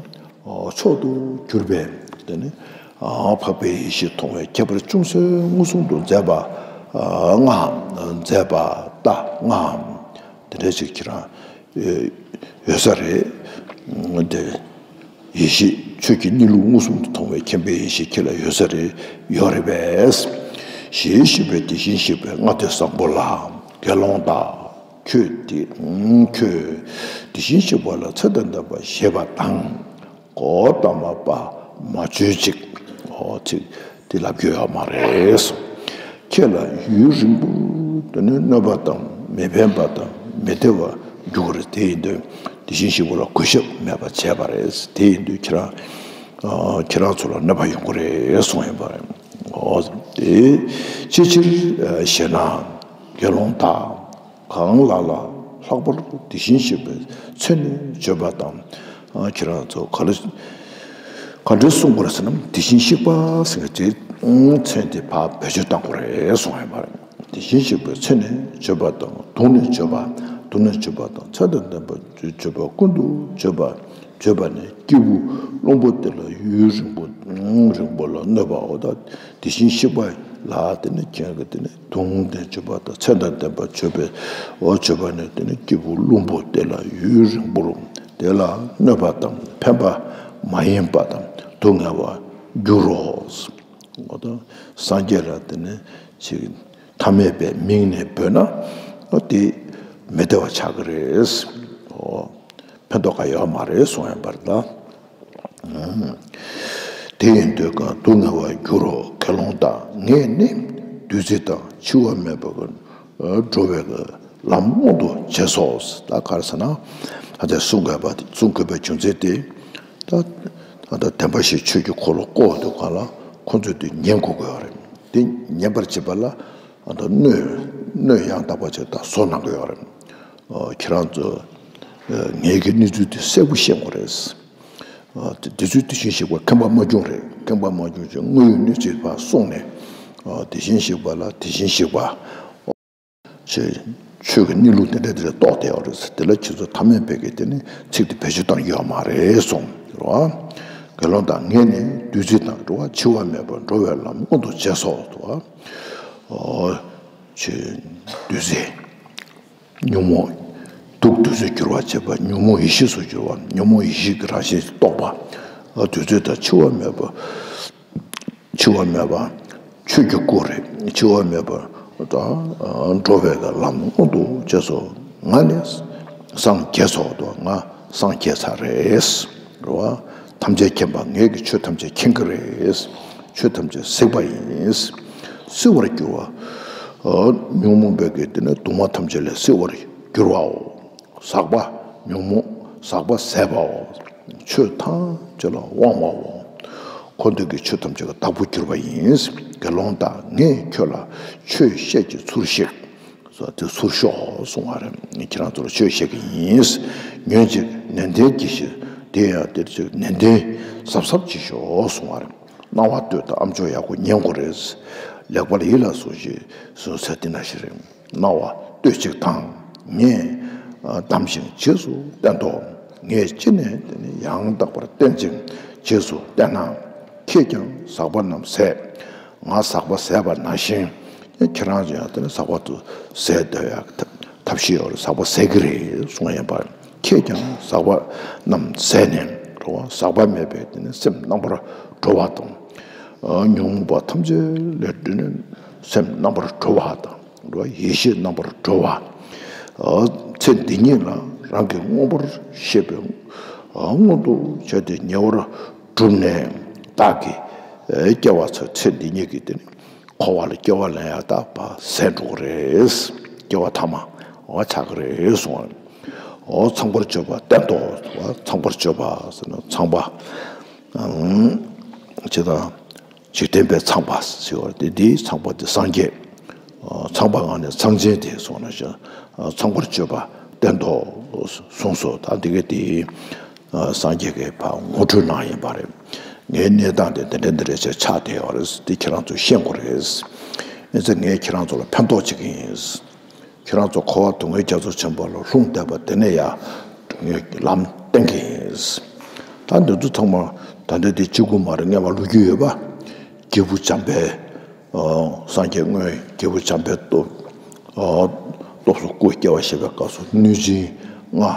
ཨ་མཆོག་ཏུ་གྱུར་པའི་དེ་ནི་ཨ་འཕགས་པའི་ཡེ་ཤེས་མཐོང་བའི་ཁྱད་པར་ཅུང་ཟད་མངོན་སུམ་དུ་མཛད་པ་ཨ་ལྔའམ་མཛད་པ་ལྟ་ལྔའམ་དེ་འདྲ་ཞིག་ཁྱེད་རང་ཡོད་ས་རེད། དེ་ཡེ་ཤེས་ ཆོས་ཀྱི་གནས་ལུགས་མངོན་སུམ་དུ་མཐོང་བའི་མཁྱེན་པའི་ཡེ་ཤེས་ཁྱེད་ལ་ཡོད་ས་རེད། ཡོད་རེད་པས། ཞེས་ཞུས་པས། དེ་བཞིན་གཤེགས་པས་ལྔ་སྡེ་བཟང་པོ་ལ། དགེ་སློང་དག་ཁྱོད་དེ་ཁྱོད་དེ་བཞིན་གཤེགས་པ་ལ་ཚེ་དང་ལྡན་པ་ཞེས་པ་དང་། གོའུ་ཏ་མ་པ་མ་བརྗོད་ཅིག་འོ་ཚིག་དེ་ལབ་རྒྱུ་ཡོད་མ་རེད་གསུངས། ཁྱེད་ལ་ཡུན་རིང་པོ་དེ་ནི་གནོད་པ་དང་མི་ཕན་པ་དང་མི་བདེ་བ་འགྱུར་བ་རེད། དེ་ཡིན་དུས་དེ་བཞིན་གཤེགས་པ་ལ་གུས་ཞབས་མེད་པ་བྱས་པ་རེད། དེ་ཡིན་དུས་ཁྱེད་རང་ཁྱེད་རང་ཚོ་ལ་གནོད་པ་ཡོང་གི་རེད་གསུངས་ཡོད་པ་རེད། འོ་དེ་ཅི་ཕྱིར་ཞེ་ན། དགེ་སློང་དག་གང་ལ་ལ་ལྷག་པར་དུ་དེ་བཞིན་གཤེགས་པའི་མཚན་ནས་བརྗོད་པ་དང་། ཁྱེད་རང་ཚོ་ག་ལ་ག་འདྲ་གསུང་དགོས་རེད་ཟེར་ན། དེ་བཞིན་གཤེགས་པ་ཟེར་མཁན་དེ་མཚན་དེ་ཕར་བེད་སྤྱོད་བཏང་དགོས་རེད་གསུངས་ཡོད་པ་རེད། དེ་བཞིན་གཤེགས་པའི་མཚན་ནས་བརྗོད་པ་དང་། དུ་ནས་བརྗོད་པ། དུ་ནས་བརྗོད་པ་དང་། ཚད་དང་ལྡན་པ་བརྗོད་པ་ཀུན་ཏུ་བརྗོད་པ་བརྗོད་པ་ནས་སྐྱེས་བུ་བླུན་པོ་དེ་ལ་ཡུན་རིང་པོ་རིང་པོ་ལ་གནོད་པའོ། ད་དེ་བཞིན་གཤེགས་པ་ལ་དེ་ནི་ཁྱེད་ཀྱིས་དེ་ནི་དུ་ནས་བརྗོད་པ་དང་། ཚད་དང་ལྡན་པ་བརྗོད་པའོ། བརྗོད་པ་ནས་དེ་ནི་སྐྱེས་བུ་བླུན་པོ་དེ་ལ་ཡུན་རིང་པོ་དེ་ལ་གནོད་པ་དང་ཕན་པ་མ་ཡིན་པ་དང་སྡུག་བསྔལ་བར་འགྱུར་རོ། འོ་ད་སངས་རྒྱས་ལ་དེ་ནི་ཅིག་ཐ་མལ་པའི་མིང་ནས་འབོད་ན་དེ་མི་བདེ་བ་ཆགས་ཀྱི་རེད། འོ་ཕན་ཐོགས་ག་ཡོད་མ་རེད་གསུངས་ཡོད་པ་རེད་ད། དེ་ཡིན་དུས་གང་སྡུག་བསྔལ་བར་འགྱུར་རོ། དགེ་སློང་དག་ངས་ནི་བདུད་རྩི་དང་འཆི་བ་མེད་པར་འགྲོ་བའི་ལམ་མངོན་དུ་བྱས་སོ། ད་ག་རེ་ཟེར་ན། ད་ལྟ་གསུང་དགོས་པ་གསུང་དགོས་པའི་རྒྱུ་མཚན་དེ། ད་ད་ལྟ་བདེན་པ་བཞི་ཆོས་ཀྱི་འཁོར་ལོ་བསྐོར་བ་དུས་གང་ལ་ཁོ་ཚོས་དེ་ཉན་དགོས་ཀྱི་ཡོད་རེད། དེ་ཉན་པར་བྱེད་པ་ལ་ད་སྣོད་སྣོད་ཡང་དག་པ་ཅིག་ད་བཟོ་གནང་གི་ཡོད་རེད། ཁྱེད་རང་ཚོ་ངེད་ཀྱི་གནས་ཚུལ་དེ་གསལ་པོ་ཤེས་དགོས་རེད། ཨ་དེ་དེ་ཚོའི་དེ་བཞིན་གཤེགས་པ་མཁན་པ་མ་བྱུང་རེད། མཁན་པ་མ་བྱུང་ཅིག་དངོས་ཡོད་གནས་ཚུལ་ཕར་གསུངས་ནས། ཨ་དེ་བཞིན་གཤེགས་པ་ལ་དེ་བཞིན་གཤེགས་པ། ཆོས་ཆོས་ཀྱི་གནས་ལུགས་དེ་འདྲ་དེ་འདྲ་རྟོགས་བསྡད་ཡོད་རེད། དེ་ལ་ཁྱེད་ཚོ་ཐ་མལ་པའི་གི་དེ་ནི་ཚིག་དེ་བེད་སྤྱོད་བཏང་ཡོད་མ་རེད་གསུངས་རེད་བ། དགེ་སློང་དག་ངས་ནི་བདུད་རྩི་དང་འགྲོ་བ་འཆི་བ་མེད་པར་འགྲོ་བའི་ལམ་མངོན་དུ་བྱས་སོ་དོ། ཨོ་ཆོས་བདུད་རྩི། ཉོན་མོངས་དུག་དེ་ཚོས་བསྒྱུར་བར་བྱེད་པ། ཉོན་མོངས་ཡེ་ཤེས་སུ་བསྒྱུར་བ། ཉོན་མོངས་ཡེ་ཤེས་ཀྱི་རང་བཞིན་རྟོགས་པ། དུས་ཚོད་དང་འཆི་བ་མེད་པ། འཆི་བ་མེད་པ་ཆོས་ཀྱི་སྐུ་རེད། འཆི་བ་མེད་པ་དང་འགྲོ་བའི་ལམ་མངོན་དུ་བྱས་སོ། ང་ནི་སངས་རྒྱས་སོ་དོ། ང་སངས་རྒྱས་ཚར་རེད། རེད་བ། ཐམས་ཅད་མཁྱེན་པ་ངེད་ཀྱིས་ཆོས་ཐམས་ཅད་མཁྱེན་གྱི་རེད། ཆོས་ཐམས་ཅད་གཟིགས་པ་ཡིན། བསིལ་བར་འགྱུར་བ། ཉོན་མོངས་པའི་གི་དེ་ནི་གདུང་བ་ཐམས་ཅད་ལས་བསིལ་བར་འགྱུར་བའོ། ཟག་པ་ཉོན་མོངས་ཟག་པ་ཟད་པའོ། ཆོས་ཐམས་ཅད་ལ་དབང་བའོ། འཁོར་འདས་ཀྱི་ཆོས་ཐམས་ཅད་ཀྱི་བདག་པོ་གྱུར་པ་ཡིན། དགེ་སློང་དག་ངས་ཁྱོད་ལ་ཆོས་བཤད་ཀྱི་ཚུལ་བཤད། སོ་དེ་ཚུར་ཤོག་གསུང་བ་རེད། ཁྱེད་རང་ཚོར་ཆོས་བཤད་ཀྱི་ཡིན། ཉོན་ཅིག་ནན་ཏན་གྱིས་ཤིག་དེ་ཡང་དེར་ཅིག་ནན་ཏན་གཟབ་གཟབ་གྱིས་ཤོག་གསུང་བ་རེད། སྣང་བ་ལྟོས་དང་། ཨ་མཆོག་ཡག་པོ་ཉན་དགོས་རེད། ལེགས་པར་ཡིད་ལ་ཟུངས་ཤིག་གསུངས་ཚེ་དེ་ན་ཞིག་རེད། སྣང་བ་ལྟོས་ཅིག་དང་། ངས་བསྡམས་ཤིང་རྗེས་སུ་བསྟན་ཏོ། ངས་ཅི་ནས་དེ་ནི་ཡང་དག་པར་བསྟན་ཅིང་རྗེས་སུ་བསྟན་ན། ཁྱེད་ཀྱང་ཟག་པ་རྣམས་ཟད། ང་ཟག་པ་ཟད་པ་ནང་བཞིན། ཁྱེད་རང་ཚོ་ཡང་དེ་ནི་ཟག་པ་དེ་ཟད་སྡོད་ཡག་ཐབས་ཐབས་ཤེས་ཡོད་རེད། ཟག་པ་ཟད་ཀྱི་རེད་གསུངས་ཡིན་པ། ཁྱེད་ཀྱང་ཟག་པ་རྣམས་ཟད་ནས་འགྲོ་བ། ཟག་པ་མེད་པའི་དེ་ནི་སེམས་རྣམ་པར་གྲོལ་བ་དང་། ཉོན་མོངས་པ་ཐམས་ཅད་ལས་གྲོལ་ནས་སེམས་རྣམ་པར་གྲོལ་བ་དང་། ཡེ་ཤེས་རྣམ་པར་གྲོལ་བ། ཚེ་འདི་ཉིད་ལ་རང་གིས་མངོན་པར་ཤེས་པའི་མངོན་དུ་བྱས་ཏེ་ཉེ་བར་གྲུབ་ནས་བདག་གི་སྐྱེ་བ་ཚེ་ཚེ་འདི་ཉིད་ཀྱི་དེ་ནི་འཁོར་བ་ལ་སྐྱེ་བ་ལེན་ཡ་དག་པ་ཟད་འགྲོ་གི་རེད། སྐྱེ་བ་ཐ་མ་བ་ཆགས་ཀྱི་རེད་གསུངས། འོ་ཚངས་པར་སྤྱོད་པ་བསྟན་ཏོ། ཚངས་པར་སྤྱོད་པ་ཟེར་ན་ཚངས་པ། ཇི་ལྟར་འཇིག་རྟེན་པའི་ཚངས་པ་ཟེར་བ་དེ། འདིའི་ཚངས་པ་དེ་སངས་རྒྱས། ཚངས་པའི་ངང་ནས་ཚངས་ཆེན་དེ་གསུངས་ན་ཞེ། ཚངས་པར་སྤྱོད་པ་བསྟན་ཏོ་གསུངས་སོ། ད་འདི་ག་དེ་སངས་རྒྱས་ཀྱིས་ཕར་ངོ་སྤྲོད་གནང་ཡིན་པ་རེད། ངའི་གནས་སྟངས་དེ་འདི་འདྲ་འདི་འདྲ་ཞིག་ཆགས་བསྡད་ཡོད་རེད། འདི་ཁྱེད་རང་ཚོས་ཤེས་དགོས་རེད། ཨེ་ཙི་ངས་ཁྱེད་རང་ཚོ་ལ་ཕན་ཐོགས་བྱེད་ཀྱི་ཡིན། ཁྱེད་རང་ཚོ་འཁོར་བ་སྡུག་བསྔལ་རྒྱ་མཚོ་ཆེན་པོ་ལ་ལྷུང་བསྡད་པ་དེ་ནས་ཡར་ལམ་བསྟན་གྱི་ཡིན། ད་འདི་ཚོ་ཚང་མ་ད་ལྟ་འདི་གཅིག་པུ་མ་རེད། སྔས་མ་ལོ་རྒྱུས་ཡོད་པ། སྐྱེས་བུ་བྱམས་པའི་སངས་རྒྱས་དངོས། སྐྱེས་བུ་བྱམས་པའི་སྟོབས་སྟོབས་སུ་སྐུ་སྐྱེ་བ་བཞེས་པའི་སྐབས་སུ་གནོད་སྦྱིན་ལྔ་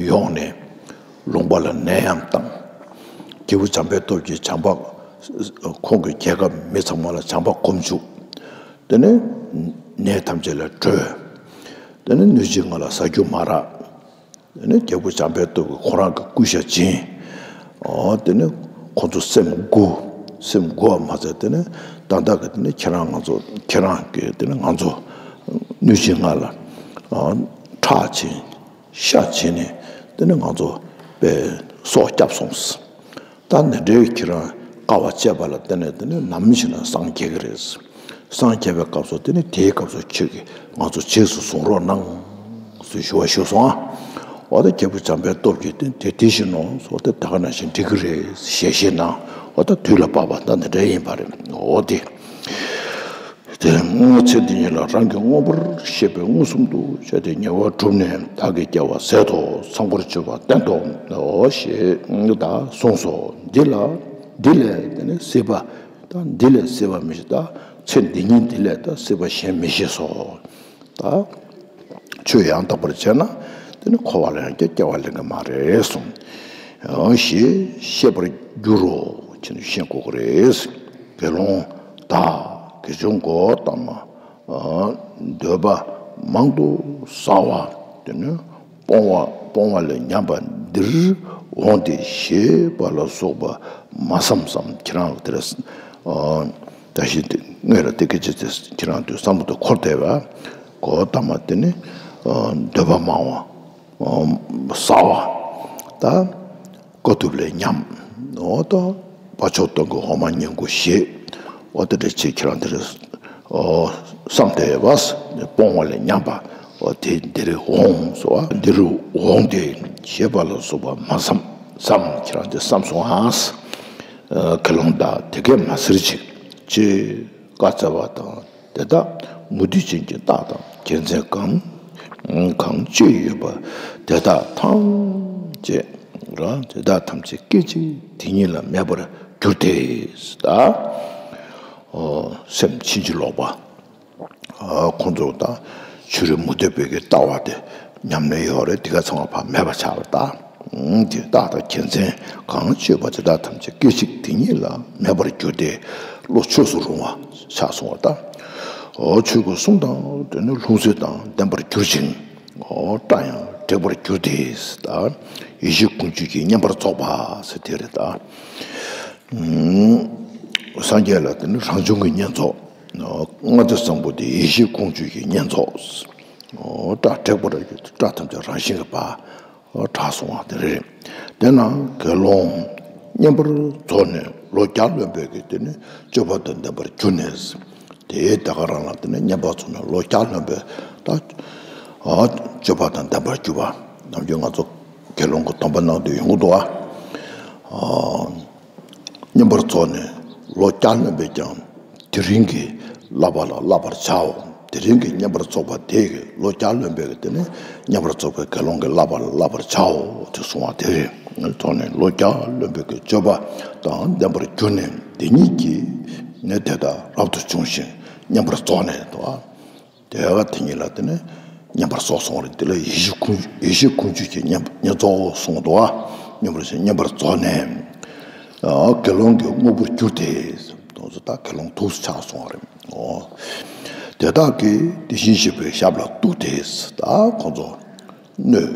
ཡོང་ནས་ལུང་པ་ལ་ནད་ཡམས་བཏང་། རྒྱལ་པོ་བྱམས་པའི་སྟོབས་ཀྱིས་བྱམས་པ། ཁོང་གི་རྒྱལ་ཁབ་མི་ཚང་མ་ལ་བྱམས་པ་སྒོམ་བཅུག་དེ་ནས་ནད་ཐམས་ཅད་ལས་གྲོལ། དེ་ནས་གནོད་སྦྱིན་ལྔ་ལ་ཟ་རྒྱུ་མ་རག་དེ་ནས་རྒྱལ་པོ་བྱམས་པའི་སྟོབས་ཀྱིས་ཁོ་རང་གི་སྐུ་ཤ་སྦྱིན། འོ་དེ་ནས་ཁོ་ཚོ་སེམས་མགུ། སེམས་མགུ་བ་མ་ཚད་དེ་ནས་ཏག་ཏག་གི་དེ་ནས་ཁྱེད་རང་ང་ཚོ་ཁྱེད་རང་གི་དེ་ནས་ང་ཚོ་གནོད་སྦྱིན་ལྔ་ལ་ཁྲག་སྦྱིན། ཤ་བྱིན་ནས་དེ་ནས་ང་ཚོ་པའི་སྲོག་བསྐྱབས་སོང་། ད་འདི་འདྲའི་ཁྱེད་རང་དཀའ་བ་སྤྱད་པ་ལ་བརྟེན་ནས་དེ་ནས་ནམ་ཞིག་ན་སངས་རྒྱས་ཀྱི་རེད། སངས་རྒྱས་པའི་སྐབས་སུ་དེ་ནས་དེའི་སྐབས་སུ་ཁྱོད་ཀྱིས་ང་ཚོ་རྗེས་སུ་བཟུང་རོགས་གནང་ཟེར་ཞུ་བ་ཞུས་སོང་ཨ། འོ་ད་རྒྱལ་པོ་བྱམས་པའི་སྟོབས་ཀྱིས་དེ་དེ་དེ་བཞིན་ནོ་སོ་དེ་ད་ག་ནང་བཞིན་འགྲིག་གི་རེད་ཞལ་བཞེས་གནང་། འོ་ད་དུས་ལ་བབ་པ་ད་འདི་འདྲ་ཡིན་པ་རེད། འོ་དེ། དེ་སྔོན་ཚེ་འདི་ཉིད་ལ་རང་གིས་མངོན་པར་ཤེས་པས་མངོན་སུམ་དུ་བྱས་ཏེ་ཉེ་བར་བསྒྲུབས་ནས་བདག་གི་སྐྱེ་བ་ཟད་དོ་ཚངས་པར་སྤྱོད་པ་བསྟན་ཏོ། འོ་ཞེས་ད་གསུངས་སོ། འདི་ལ་འདི་ལས་དེ་ནི་སྲིད་པ་ད་འདི་ལས་སྲིད་པ་མི་ཤེས། ད་ཚེ་འདི་ཉིད་འདི་ལས་ད་སྲིད་པ་གཞན་མི་ཤེས་སོ། ད་ཆོས་ཡང་དག་པར་བྱས་ན་དེ་ནི་འཁོར་བ་ལ་ཡང་སྐྱེ་སྐྱེ་བ་ལེན་གི་མ་རེད་གསུངས། ཡང་ཞེས་ཤེས་པར་འགྱུར་རོ། ཁྱེད་ནི་ཤེས་དགོས་ཀྱི་རེད། དགེ་སློང་དག་དགེ་སྦྱོང་གོ་ཏ་མ། འདོད་པ་མང་དུ་ཟ་བ་དེ་ནི་སྤོང་བ་སྤོང་བ་ལས་ཉམས་པ་འདིར་འོང་སྟེ་ཞེས་པ་ལ་སོགས་པ་མ་བསམ་བསམ་ཁྱེད་རང་ལ་དེ་རེད། ད་ཞིག་དེ་དངོས་ལ་དེ་སྐད་ཅེས་ཁྱེད་རང་དུ་བསམ་བློ་དེ་འཁོར་བསྡད་པ་གོ་ཏ་མ་དེ་ནི་འདོད་པ་མང་བ། ཟ་བ། ད་དཀའ་ཐུབ་ལས་ཉམས། འོ་ད་བ་མཆོག་སྟོན་གྱི་འོ་མ་ཉལ་གོ་ཞེས། འོ་དེ་འདྲ་ཆེ་ཁྱེད་རང་དེ་རེད། བསམ་སྟེ་བ། སྤོང་བ་ལས་ཉམས་པ། འོ་དེ་འདིར་འོང་སོ། འདིར་འོང་སྟེ་ཞེས་པ་ལ་སོགས་པ་མ་བསམ་བསམ་ཁྱེད་རང་དེ་བསམ་སོང་ཨ། དགེ་སློང་དག་དེ་སྐད་མ་ཟེར་ཅིག་ཅེས་བཀའ་སྩལ་བ་དང་། དེ་དག་མུ་སྟེགས་ཅན་གྱི་རྟགས་དང་རྒྱལ་མཚན་གང་། གང་སྤྱོད་ཡོད་པ་དེ་དག་ཐམས་ཅད་ར་དེ་དག་ཐམས་ཅད་སྐད་ཅིག་དེ་ཉིད་ལ་མེད་པར་གྱུར་ཏེ། ད་སེམས་ཕྱིན་ཅི་ལོག་པ། ཁོང་ཚོ་ད་ཕྱི་རོལ་མུ་སྟེགས་པའི་གི་ལྟ་བ་དེ་ཉམས་ལེན་ཡོད་རེད། དེ་ག་ཚང་མ་ཕར་མེད་པ་ཆགས་པ་ད། དེ་རྟགས་དང་རྒྱལ་མཚན་གང་སྤྱོད་པ་དེ་དག་ཐམས་ཅད་སྐད་ཅིག་དེ་ཉིད་ལ་མེད་པར་གྱུར་ཏེ་བློ་ཆོས་སུ་རུང་བ་ཆགས་སོང་བ་དང་། འོ་ཆོས་ཀྱི་གསུང་དང་དེ་ནི་ལྷུང་བཟེད་དང་ལྡན་པར་གྱུར་ཅིང་། འོ་སྐྲ་ཡང་བྲེག་པར་གྱུར་ཏེ་ད་ཡེ་ཤེས་ཀུན་སྤྱོད་ཀྱི་བསྙེན་པར་རྫོགས་པ་ཟེར་དེ་རེད་ད། སངས་རྒྱས་ལ་དེ་ནི་རང་བྱུང་གི་བསྙེན་རྫོགས། ལྔ་སྡེ་བཟང་པོ་དེ་ཡེ་ཤེས་ཀུན་སྤྱོད་ཀྱི་བསྙེན་རྫོགས། སྐྲ་བྲེག་པར་གྱུར་ཏེ་སྐྲ་ཐམས་ཅད་རང་བཞིན་གྱིས་འབར། དྲག་སོང་བ་དེ་རེད། དེས་ན་དགེ་སློང་བསྙེན་པར་རྫོགས་ནས་ལོ་བརྒྱ་ལོན་པའི་གི་དེ་ནི་སྤྱོད་པ་དང་ལྡན་པར་གྱུར་ནས། དེའི་དེ་ག་རང་ལ་དེ་ནི་བསྙེན་པར་རྫོགས་ནས་ལོ་བརྒྱ་ལོན་པའི་ད་སྤྱོད་པ་དང་ལྡན་པར་གྱུར་པ། ནམ་རྒྱུན་ང་ཚོ་དགེ་སློང་གི་སྡོམ་པ་གནང་དུས་ཡོང་གི་འདུག་ཨ། བསྙེན་པར་རྫོགས་ནས་ལོ་བརྒྱ་ལོན་པས་ཀྱང་དེ་རིང་གི་བསླབ་པ་ལ་བསླབ་པར་བྱའོ། དེ་རིང་གི་བསྙེན་པར་རྫོགས་པ་དེ་གི་ལོ་བརྒྱ་ལོན་པའི་གི་དེ་ནི་བསྙེན་པར་རྫོགས་པའི་དགེ་སློང་གི་བསླབ་པ་ལ་བསླབ་པར་བྱའོ་དེ་གསུང་བ་དེ་རེད། ཐོག་ནས་ལོ་བརྒྱ་ལོན་པའི་གི་སྤྱོད་པ་དང་ལྡན་པར་གྱུར་ནས་དེ་ཉིད་ཀྱིས་ནི་དེ་དག་རབ་ཏུ་བྱུང་ཞིང་བསྙེན་པར་རྫོགས་ནས་དོ། དེ་ག་དེ་ཉིད་ལ་དེ་ནི་བསྙེན་པར་རྫོགས་སོང་བ་རེད། དེ་ལ་ཡེ་ཤེས་ཀུན་ཡེ་ཤེས་ཀུན་སྤྱོད་ཀྱི་བསྙེན་བསྙེན་རྫོགས་གསུངས་འདུག་བ། བསྙེན་པར་བསྙེན་པར་རྫོགས་ནས། དགེ་སློང་གི་དངོས་པོར་གྱུར་ཏེ། དེ་ཚོ་ད་དགེ་སློང་ཐུགས་སུ་ཆགས་སོང་བ་རེད། དེ་དག་གིས་དེ་བཞིན་གཤེགས་པའི་ཞབས་ལ་གཏུགས་ཏེ། ད་ཁོང་ཚོ་སྣོད།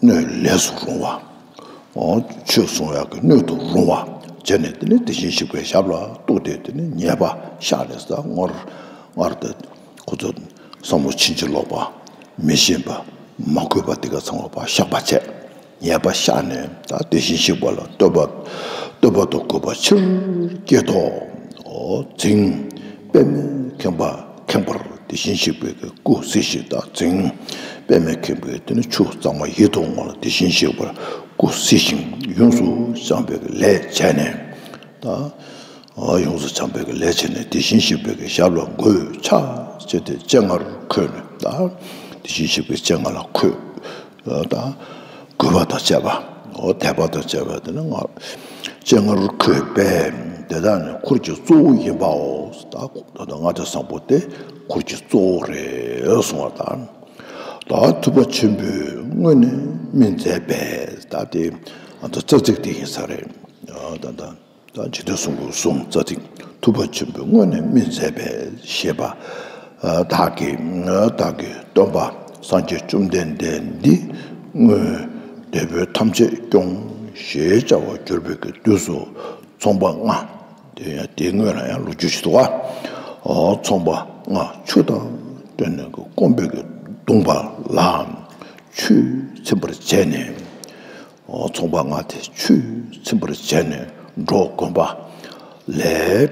སྣོད་ལས་སུ་རུང་བ། ཆོས་གསུང་ཡག་གི་སྣོད་དུ་རུང་བ། བྱས་ནས་དེ་ནི་དེ་བཞིན་གཤེགས་པའི་ཞབས་ལ་གཏུགས་ཏེ་དེ་ནི་ཉེས་པ་བཤགས་ནས་ད་སྔར་སྔར་དེ་ཁོ་ཚོ་བསམ་བློ་ཕྱིན་ཅི་ལོག་པ། མི་ཤེས་པ། མ་གུས་པ་དེ་ག་ཚང་མ་ཕར་བཤགས་པ་བྱས། ཉེས་པ་བཤགས་ནས་ད་དེ་བཞིན་གཤེགས་པ་ལ་བསྟོད་པ་བསྟོད་པ་དང་གུས་པ་ཆེར་བསྐྱེད་དོ། འཛིན། པདྨས་ཁེངས་པ་ཁེངས་པར་དེ་བཞིན་གཤེགས་པའི་སྐུ་གཟིགས་ཤིང་ད་འཛིན། པདྨས་ཁེངས་པའི་དེ་ནི་ཆུ་གཙང་མ་ཡིད་དུ་འོང་བ་ལ་དེ་བཞིན་གཤེགས་པར་སྐུ་གཟིགས་ཤིང་ཡོངས་སུ་བྱམས་པའི་ལས་བྱས་ནས། ད་ཡོངས་སུ་བྱམས་པའི་ལས་བྱས་ནས་དེ་བཞིན་གཤེགས་པའི་ཞབས་ལ་མགོས་ཕྱག་བྱས་ཏེ་སྤྱན་སྔར་འཁོད་ནས་ད་དེ་བཞིན་གཤེགས་པའི་སྤྱན་སྔར་ལ་འཁོད། ད་གུས་པ་དང་བཅས་པ། འོ་དད་པ་དང་བཅས་པ་དེ་ནི་ང་སྤྱན་སྔར་འཁོད་པས་དེ་དག་ནི་འཁོར་གྱི་གཙོ་བོ་ཡིན་པའོ། ད་ད་ལྟ་ལྔ་སྡེ་བཟང་པོ་དེ་འཁོར་གྱི་གཙོ་བོ་རེད་གསུང་བ་དང་། ད་ཐུབ་པ་ཆེན་པོས་སྔོན་ནས་སྨིན་མཛད་པས། ད་དེ་ ད་ཙག་ཙིག་དེ་ཡིན་ས་རེད། ད་ད་ད་འཇིག་རྟེན་གསུམ་མགོན་གསུམ་རྩ་ཚིག་ཐུབ་པ་ཆེན་པོས་སྔོན་ནས་སྨིན་མཛད་པའི་ཞེས་པ། བདག་གིས་བདག་གི་སྟོན་པ་སངས་རྒྱས་བཅོམ་ལྡན་འདས་འདི་སྔོན་དེད་དཔོན་ཐམས་ཅད་སྐྱོང་ཞེས་བྱ་བར་གྱུར་པའི་གི་དུས་སུ། ཚོང་པ་ལྔ། དེ་ཡང་དེའི་སྔོན་ལ་ཡང་ལོ་རྒྱུས་ཤིག་འདུག་བ། ཨོ། ཚོང་པ་ལྔ་ཆུ་དང་བསྟུན་ནས་སྐོམ་པའི་གདུང་པ་ལ་ཆུས་ཚིམ་པར་བྱས་ནས། ཨོ། ཚོང་པ་ལྔ་དེ་ཆུས་ཚིམ་པར་བྱས་ནས་འབྲོག་དགོན་པ་ལས་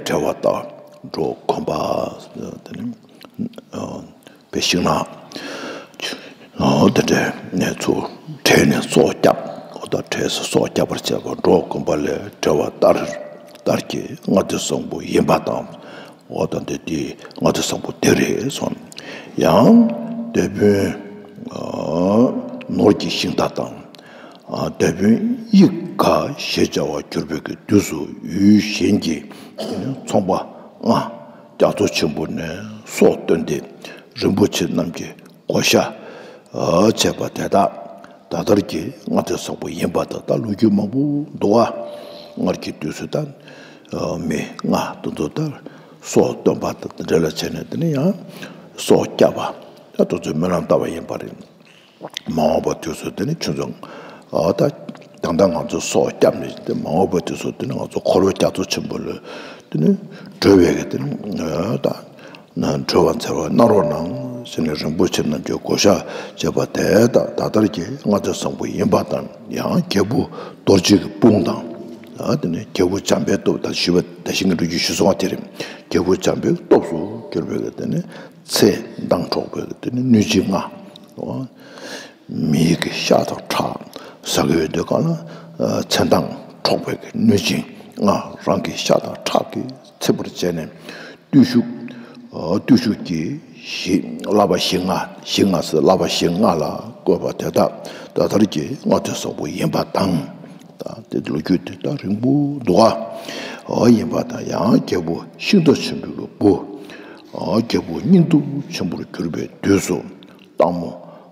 བྲལ་བ་དང་། འབྲོག་དགོན་པ་དེ་ནི། ཨོ། པའི་ཤིང་ནགས། ཨོ། དེ་འདྲ་ནས་ཚུར་བྲོས་ནས་སྲོག་བསྐྱབས། ཨོ། ད་བྲོས་སོ་སྲོག་བསྐྱབ་པར་བྱས་པ་འབྲོག་དགོན་པ་ལས་བྲལ་བ་ལྟར་ལྟར་གྱི་ལྔ་སྡེ་བཟང་པོ་ཡིན་པ་དང་། ཨོ། ད་འདི་དེ་ལྔ་སྡེ་བཟང་པོ་དེ་རེད་གསུངས། ཡང་དེད་དཔོན། ཨོ། ནོར་གྱི་ཤིང་རྟ་དང་། ཨ། དེད་དཔོན་གཡི་ག་ཞེས་བྱ་བར་གྱུར་པའི་གི་དུས་སུ་ཡུལ་གཞན་གྱི་ཚོང་པ་ལྔ་རྒྱ་མཚོ་ཆེན་པོ་ནས་སྲོག་བཏོན་ཏེ་རིན་པོ་ཆེ་རྣམས་ཀྱི་བགོ་བཤའ་བྱས་པ་དེ་དག་ད་ལྟར་གྱི་ལྔ་སྡེ་བཟང་པོ་ཡིན་པ་དང་། ད་ལོ་རྒྱུས་མང་པོ་འདུག་བ། སྔར་གྱི་དུས་སུ་ད་མི་ལྔ་དེ་ཚོ་ད་སྲོག་བཏོན་པ་དང་འབྲེལ་བ་བྱས་ནས། དེ་ནས་ཡང་སྲོག་བསྐྱབས་པ་ད་དེ་ཚོའི་སྨོན་ལམ་བཏབ་པ་ཡིན་པ་རེད། མ་འོངས་པ་དུས་སུ་དེ་ནི་ཁྱོད་ཚོ། ཨ། ད་ད་ལྟ་ང་ཚོ་སྲོག་བསྐྱབས་ནས། དེ་མ་འོངས་པ་དུས་སུ་དེ་ནི་ང་ཚོ་འཁོར་བའི་རྒྱ་མཚོ་ཆེན་པོ་ལས་དེ་ནི་སྒྲོལ་བའི་གི་དེ་ནི། ཨ། ད་ན་སྒྲོལ་བ་མཛད་པ་གནང་རོགས་གནང་ཟེར་ནས་རིན་པོ་ཆེ་རྣམས་ཀྱི་བགོ་བཤའ་བྱས་པ་དེ་དག་ད་ལྟར་གྱི་ལྔ་སྡེ་བཟང་པོ་ཡིན་པ་དང་། ཡང་རྒྱལ་བུ་རྡོ་རྗེ་གི་དཔུང་དང་། ཨ། དེ་ནི་རྒྱལ་བུ་བྱམས་པའི་སྟོབས། ད་ཞུས་པ་ད་གིན་གྱི་ལོ་རྒྱུས་ཞུས་སོང་བ་དེ་རེད། རྒྱལ་བུ་བྱམས་པའི་སྟོབས་སུ་གྱུར་པའི་གི་དེ་ནི། ཚེ་མདངས་འཕྲོག་པའི་དེ་ནི་གནོད་སྦྱིན་ལྔ། མི་གི་ཤ་དང་ཁྲག་ཟ་གི་ཡོད་དུས་གང་ལ། ཚེ་མདངས་འཕྲོག་པའི་གནོད་སྦྱིན་ལྔ་རང་གི་ཤ་དང་ཁྲག་གིས་ཚིམ་པར་བྱས་ནས། བརྟུལ་ཞུགས། བརྟུལ་ཞུགས་ཀྱི་གཞི། བསླབ་པ་གཞི་ལྔ། གཞི་ལྔ་ཟེར། བསླབ་པ་གཞི་ལྔ་ལ་བཀོད་པ་དེ་དག་ད་ལྟར་གྱི་ལྔ་སྡེ་བཟང་པོ་ཡིན་པ་དང་། ད་དེ་ལོ་རྒྱུས་དེ་ད་རིང་པོ་འདུག་ག། ཨོ། ཡིན་པ་དང་། ཡང་རྒྱལ་པོ་ཤིང་རྟ་ཆེན་པོའི་བུ། ཨོ། རྒྱལ་པོ་སྙིང་སྟོབས་ཆེན་པོར་གྱུར་པའི་དུས་སུ། སྟག་མོ།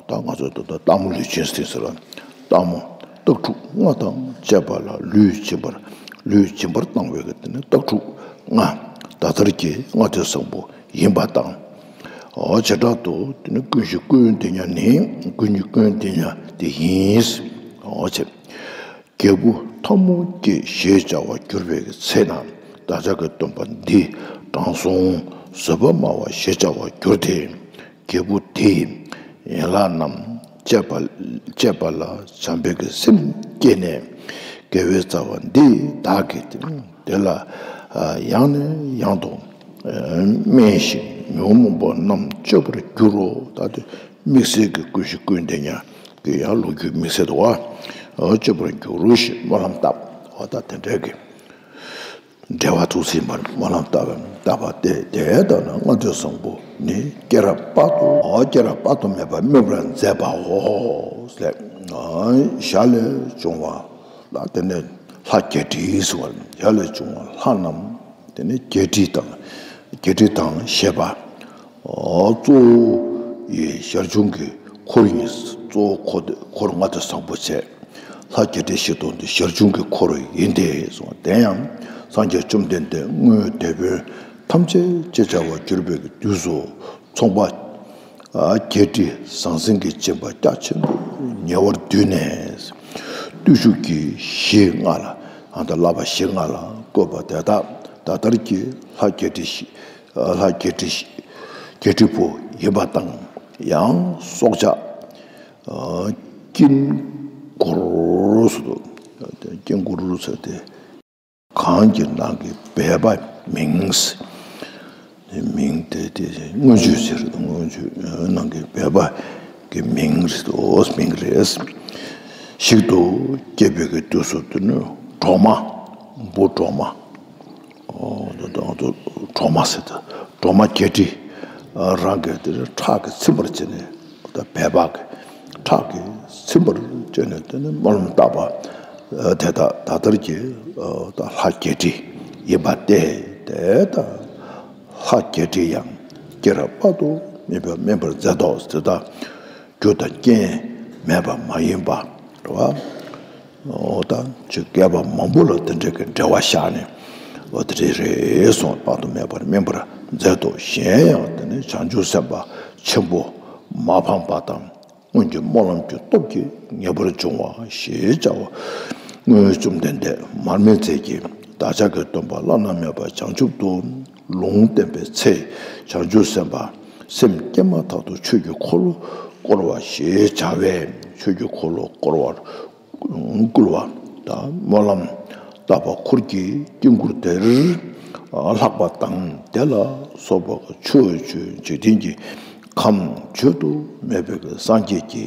ད་ང་ཚོ་ད་ལྟ་སྟག་མོ་ལུས་སྦྱིན་ཟེར་ཟེར་བ། སྟག་མོ་སྟག་ཕྲུག་ལྔ་དང་བཅས་པ་ལ་ལུས་སྦྱིན་པར། ལུས་སྦྱིན་པར་བཏང་བའི་གི་དེ་ནི་སྟག་ཕྲུག་ལྔ་ད་ལྟར་གྱི་ལྔ་སྡེ་བཟང་པོ་ཡིན་པ་དང་། ཨོ། བྱེ་བྲག་ཏུ་དེ་ནི་ཀུན་གཞི་ཀུན་ལྡན་ཉ་ནི། ཀུན་གཞི་ཀུན་ལྡན་ཉ་དེ་ཡིན། ཨོ། བྱེད། རྒྱལ་པོ་ཐལ་མོ་སྐྱེས་ཞེས་བྱ་བར་གྱུར་པའི་ཚེ་ན། བདག་ཅག་གི་སྟོན་པ་འདི་དྲང་སྲོང་བཟོད་པ་སྨྲ་བ་ཞེས་བྱ་བར་གྱུར་ཏེ། རྒྱལ་པོ་དེའི་ཡན་ལག་རྣམས་བཅད་པ། བཅད་པ་ལ་བྱམས་པའི་གི་སེམས་སྐྱེས་ནས། དགེ་བའི་རྩ་བ་འདི་བདག་གིས་དེ་ལ་ཡང་ནས་ཡང་དུ་སྨྲས་ཤིང་ཉོན་མོངས་པ་རྣམས་གཅོད་པར་འགྱུར་རོ། ད་དེ་དམིགས་བསལ་གྱི་ཀུན་གཞི་ཀུན་ལྡན་ཉ་གི་ཡང་ལོ་རྒྱུས་དམིགས་བསལ་འདུག་བ། གཅོད་པར་འགྱུར་རོ་ཞེས་སྨོན་ལམ་བཏབ། འོ། ད་དེ་འདྲའི་གི་འབྲེལ་བ་ཐུགས་སྲིད་པར་སྨོན་ལམ་བཏབ་པ། བཏབ་པ་དེ་དེ་ལྟར་ན་ལྔ་སྡེ་བཟང་པོ་ནི་སྐྱེ་རབས་དཔག་ཏུ། འོ། སྐྱེ་རབས་དཔག་ཏུ་མེད་པ་སྨིན་པར་མཛད་པའོ་ཟེར། ཞལ་ལས་བྱུང་བ་ལ། དེ་ནས་ལྷ་བརྒྱད་ཁྲི་ཟེར་བ། ཞལ་ལས་བྱུང་བ་ལྷ་རྣམས་དེ་ནས་བརྒྱད་ཁྲི་དང་། བརྒྱད་ཁྲི་དང་ཞེས་པ། ཨོ། གཙོ་བོ་ཡི་ཞར་བྱུང་གི་འཁོར་ཡིན། གཙོ་བོ་འཁོར་འཁོར་ལྔ་སྡེ་བཟང་པོ་བྱས། ལྷ་བརྒྱད་ཁྲི་བཞི་སྟོང་དེ་ཞར་བྱུང་གི་འཁོར་ཡིན་ཏེ་གསུངས། དེ་ཡང་སངས་རྒྱས་བཅོམ་ལྡན་འདས་སྔོན་དེད་དཔོན་ཐམས་ཅད་ཅེས་བྱ་བར་གྱུར་པའི་དུས་སུ། ཚོང་པ་བརྒྱད་ཁྲི་ཟང་ཟིང་གི་སྦྱིན་པ་རྒྱ་ཆེན་པོས་ཉེ་བར་བསྡུས་ནས། བརྟུལ་ཞུགས་ཀྱི་གཞི་ལྔ་ལ། ཨ། ད་བསླབ་པ་གཞི་ལྔ་ལ་བཀོད་པ་དེ་དག་ད་ལྟར་གྱི་ལྷ་བརྒྱད་ཁྲི་བཞི། ལྷ་བརྒྱད་ཁྲི་བཞི། བརྒྱད་ཁྲི་པོ་ཡིན་པ་དང་། ཡང་སྲོག་ཆགས་དཀྱིལ་འཁོར་ཟེར་དུས། དཀྱིལ་འཁོར་ཟེར་ཏེ། གང་གི་ནང་གི་སྦལ་པ་མིང་། མིང་དེ་དེ་མངོན་སྤྱོད་ཟེར། མངོན་སྤྱོད་ནང་གི་སྦལ་པ་གི་མིང་རེད་དོ། མིང་རེད། ཞིག་ཏུ་སྐྱེས་པའི་གི་དུས་སུ་དེ་ནི་གྲོག་མ། འབུ་གྲོག་མ། ཨོ། ད་ད་ད་གྲོག་མ་ཟེར་ད། གྲོག་མ་བརྒྱད་ཁྲི་རང་གི་དེ་ཁྲག་གིས་ཚིམ་པར་བྱས་ནས། ད་སྦལ་པ་གི་ཁྲག་གིས་ཚིམ་པར་བྱས་ནས་དེ་ནི་སྨོན་ལམ་བཏབ་པ་དེ་དག་ད་ལྟར་གྱི་ད་ལྷ་བརྒྱད་ཁྲི་ཡིན་པ་སྟེ། དེ་ད་ལྷ་བརྒྱད་ཁྲི་ཡང་སྐྱེ་རབས་དཔག་ཏུ་མེད་པ་སྨིན་པར་མཛད་དོ། དེ་ད་རྒྱུ་དང་རྐྱེན་མེད་པ་མ་ཡིན་པ་རེད་བ། འོ་ད་ཆོས་སྐལ་པ་མང་པོ་ལ་དེ་འདྲའི་གི་འབྲེལ་བ་བཞག་ནས། འོ་དེ་འདྲའི་རེད་གསུངས། དཔག་ཏུ་མེད་པར་སྨིན་པར་མཛད་དོ། གཞན་ཡང་དེ་ནི་བྱང་ཆུབ་སེམས་དཔའ་ཆེན་པོ་མ་ཕམ་པ་དང་། སྔོན་གྱི་སྨོན་ལམ་གྱི་སྟོབས་ཀྱིས་ངེས་པར་འབྱུང་བ་ཞེས་བྱ་བ། སྔོན་བཅོམ་ལྡན་འདས་མར་མེ་མཛད་ཀྱི་བདག་ཅག་གི་སྟོན་པ་བླ་ན་མེད་པ་བྱང་ཆུབ་ཏུ་ལུང་བསྟན་པའི་ཚེ། བྱང་ཆུབ་སེམས་དཔའ་སེམས་བསྐྱེད་མ་ཐག་ཏུ་ཆོས་ཀྱི་འཁོར་ལོ་བསྐོར་བ་ཞེས་བྱ་བས། ཆོས་ཀྱི་འཁོར་ལོ་བསྐོར་བར་བསྐུལ་བ་དང་། སྨོན་ལམ་བཏབ་པ་འཁོར་གྱི་དཀྱིལ་འཁོར་དེར་ལྷགས་པ་དང་། དེ་ལ་སོགས་པ་ཆོས་ཀྱི་འཇིག་རྟེན་གྱི་ཁམས་བརྗོད་དུ་མེད་པའི་སངས་རྒྱས་ཀྱི་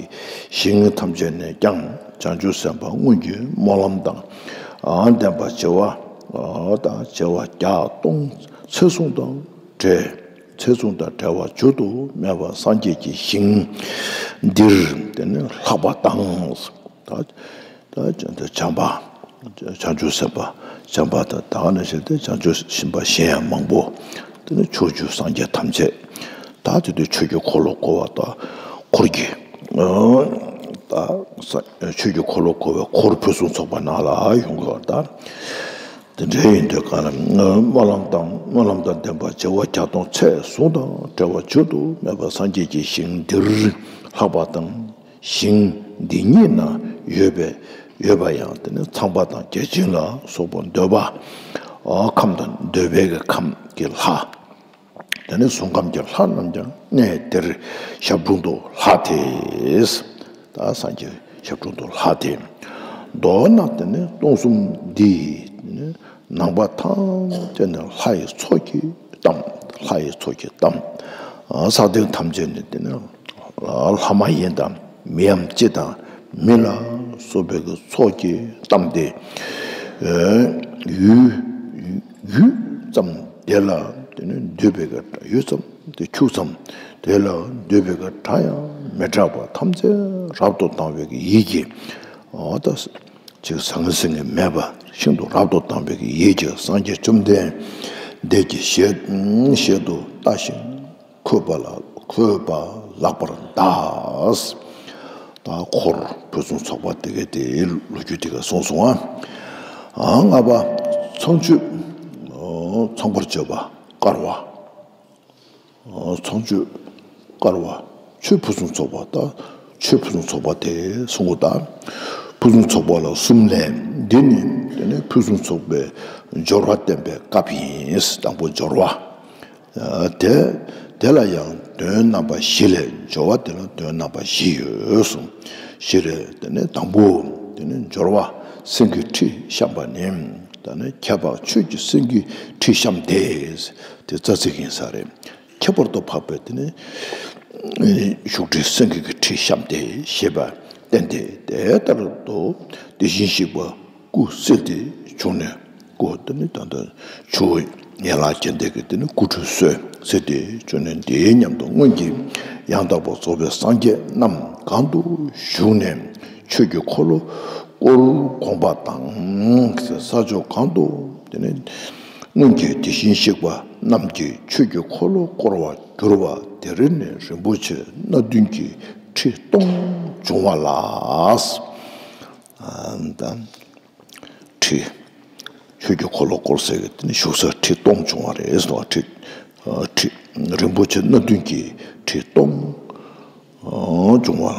ཞིང་ཐམས་ཅད་ནས་ཀྱང་བྱང་ཆུབ་སེམས་དཔའ་སྔོན་གྱི་སྨོན་ལམ་དང་ལྡན་པ་བྱེ་བ་དང་བྱེ་བ་བརྒྱ་སྟོང་ཚད་བཟུང་དང་བྲལ། ཚད་བཟུང་དང་བྲལ་བ་བརྗོད་དུ་མེད་པ་སངས་རྒྱས་ཀྱི་ཞིང་འདིར་དེ་ནི་ལྷགས་པ་དང་། ད་ད་བྱམས་པ། བྱང་ཆུབ་སེམས་དཔའ་བྱམས་པ་དང་། ད་ག་ནང་བཞིན་དེ་བྱང་ཆུབ་སེམས་དཔའ་གཞན་ཡང་མང་པོ། དེ་ནི་ཕྱོགས་བཅུའི་སངས་རྒྱས་ཐམས་ཅད། ད་དེ་དུས་ཆོས་ཀྱི་འཁོར་ལོ་བསྐོར་བ་དང་། འཁོར་གྱི། ད་ཆོས་ཀྱི་འཁོར་ལོ་བསྐོར་བའི་འཁོར་ཕུན་སུམ་ཚོགས་པ་ནང་ལ་ཡོང་དགོས་པ་དང་། དེ་འདྲ་ཡིན་དུས་གང་ལ་སྨོན་ལམ་དང་། སྨོན་ལམ་དང་ལྡན་པ་བྱེ་བ་བརྒྱ་སྟོང་ཚད་བཟུང་དང་བྲལ་བ་བརྗོད་དུ་མེད་པ་སངས་རྒྱས་ཀྱི་ཞིང་འདིར་ལྷགས་པ་དང་། ཞིང་འདི་ཉིད་ན་ཡོད་པའི་ཡོད་པ་ཡང་དེ་ནི་ཚངས་པ་དང་བརྒྱ་བྱིན་ལ་སོགས་པ་འདོད་པ་ཁམས་དང་འདོད་པའི་གི་ཁམས་ཀྱི་ལྷ། དེ་ནི་གཟུགས་ཁམས་ཀྱི་ལྷ་རྣམས་ཀྱང་གནས་དེར་ཞབས་དྲུང་དུ་ལྷགས་ཏེ། ད་སངས་རྒྱས་ཞབས་དྲུང་དུ་ལྷགས་ཏེ། མདོར་ན་དེ་ནི་སྟོང་གསུམ་འདི་ནི་ནང་པ་ཐམས་ཅད་ནི་ལྷ་ཡི་ཚོགས་ཀྱིས་གཏམས། ལྷ་ཡི་ཚོགས་ཀྱིས་གཏམས། ས་སྟེང་ཐམས་ཅད་ནི་དེ་ནི་ལྷ་མ་ཡིན་དང་མིའམ་ཅི་དང་མི་ལ་སོགས་པའི་གི་ཚོགས་ཀྱིས་གཏམས་ཏེ། ཡུལ་ཡུལ་ཙམ་དེ་ལ་དེ་ནི་འདོད་པའི་གི་ཡུལ་ཙམ་དེ་ཁྱུག་ཙམ་དེ་ལ་འདོད་པའི་གི་སྒྲ་ཡང་མི་གྲགས་པ་ཐམས་ཅད་རབ་ཏུ་དང་བའི་གི་ཡིད་ཀྱིས། འོ་ད་ཅིག་ཟང་ངེ་ཟིང་ངེ་མེད་པ་ཤིན་ཏུ་རབ་ཏུ་དང་བའི་གི་ཡིད་ཀྱིས་སངས་རྒྱས་བཅོམ་ལྡན་འདས་ཀྱི་ཞལ་ཞལ་དུ་བལྟ་ཞིང་འཁོད་པ་ལ་འཁོད་པ་ལགས་པར་གདའ། ད་འཁོར་ཕུན་སུམ་ཚོགས་པ་དེ་གའི་དེའི་ལོ་རྒྱུས་དེ་ག་གསུངས་སོང་ཨ། ལྔ་པ་ཚངས་སྤྱོད། ཚངས་པར་སྤྱོད་པ་དཀར་བ། ཚངས་སྤྱོད་དཀར་བ། ཆོས་ཕུན་སུམ་ཚོགས་པ་དང་། ཆོས་ཕུན་སུམ་ཚོགས་པ་དེ་གསུང་གོ་ད། ཕུན་སུམ་ཚོགས་པ་ལ་གསུམ་ལས། འདི་ནི་དེ་ནི་ཕུན་སུམ་ཚོགས་པའི་སྦྱོར་བ་བསྟན་པའི་སྐབས་ཡིན། དང་པོ་སྦྱོར་བ། དེ་དེ་ལ་ཡང་དོན་རྣམ་པ་བཞི་ལས། སྦྱོར་བ་དེ་ལ་དོན་རྣམ་པ་བཞི་ཡོད་གསུངས། བཞི་རེད། དེ་ནི་དང་པོ་དེ་ནི་སྦྱོར་བ་སེང་གེའི་ཁྲི་བཤམས་པ་ནི། ད་ནི་ཁྱད་འཕགས་ཆོས་ཀྱི་སེང་གེའི་ཁྲི་བཤམས་ཏེ། དེ་རྩ་ཚིག་ཡིན་ས་རེད། ཁྱད་པར་དུ་འཕགས་པའི་དེ་ནི་བཞུགས་ཁྲི་སེང་གེ་གི་ཁྲི་བཤམས་ཏེ་ཞེས་པ་བསྟན་ཏེ། དེ་ལྟར་དུ་དེ་བཞིན་གཤེགས་པ་སྐུ་གསལ་ཏེ་བྱུང་ནས། སྐུ་དེ་ནི་ད་ལྟ་ཆུ་བོ་ཡན་ལག་བརྒྱད་ལྡན་གྱི་དེ་ནི་སྐུ་ཁྲུས་གསོལ་གསལ་ཏེ་བྱུང་ནས། དེའི་མཉམ་དུ་སྔོན་གྱི་ཡང་དག་པར་རྫོགས་པའི་སངས་རྒྱས་རྣམས་གང་དུ་བཞུགས་ནས་ཆོས་ཀྱི་འཁོར་ལོ་བསྐོར་དགོངས་པ་དང་། ས་ཕྱོགས་གང་དུ་དེ་ནི་སྔོན་གྱི་དེ་བཞིན་གཤེགས་པ་རྣམས་ཀྱིས་ཆོས་ཀྱི་འཁོར་ལོ་བསྐོར་བར་གྱུར་པ་དེར་ནི་རིན་པོ་ཆེ་སྣ་བདུན་གྱི་ཁྲི་སྟོང་བྱུང་བ་ལ། ཁྲི། ཆོས་ཀྱི་འཁོར་ལོ་བསྐོར་སའི་གི་དེ་ནི་བཞུགས་ས་ཁྲི་སྟོང་བྱུང་བ་རེད་ཟེར་བ། ཁྲི། ཁྲི། རིན་པོ་ཆེ་སྣ་བདུན་གྱི་ཁྲི་སྟོང་བྱུང་བ་ལ།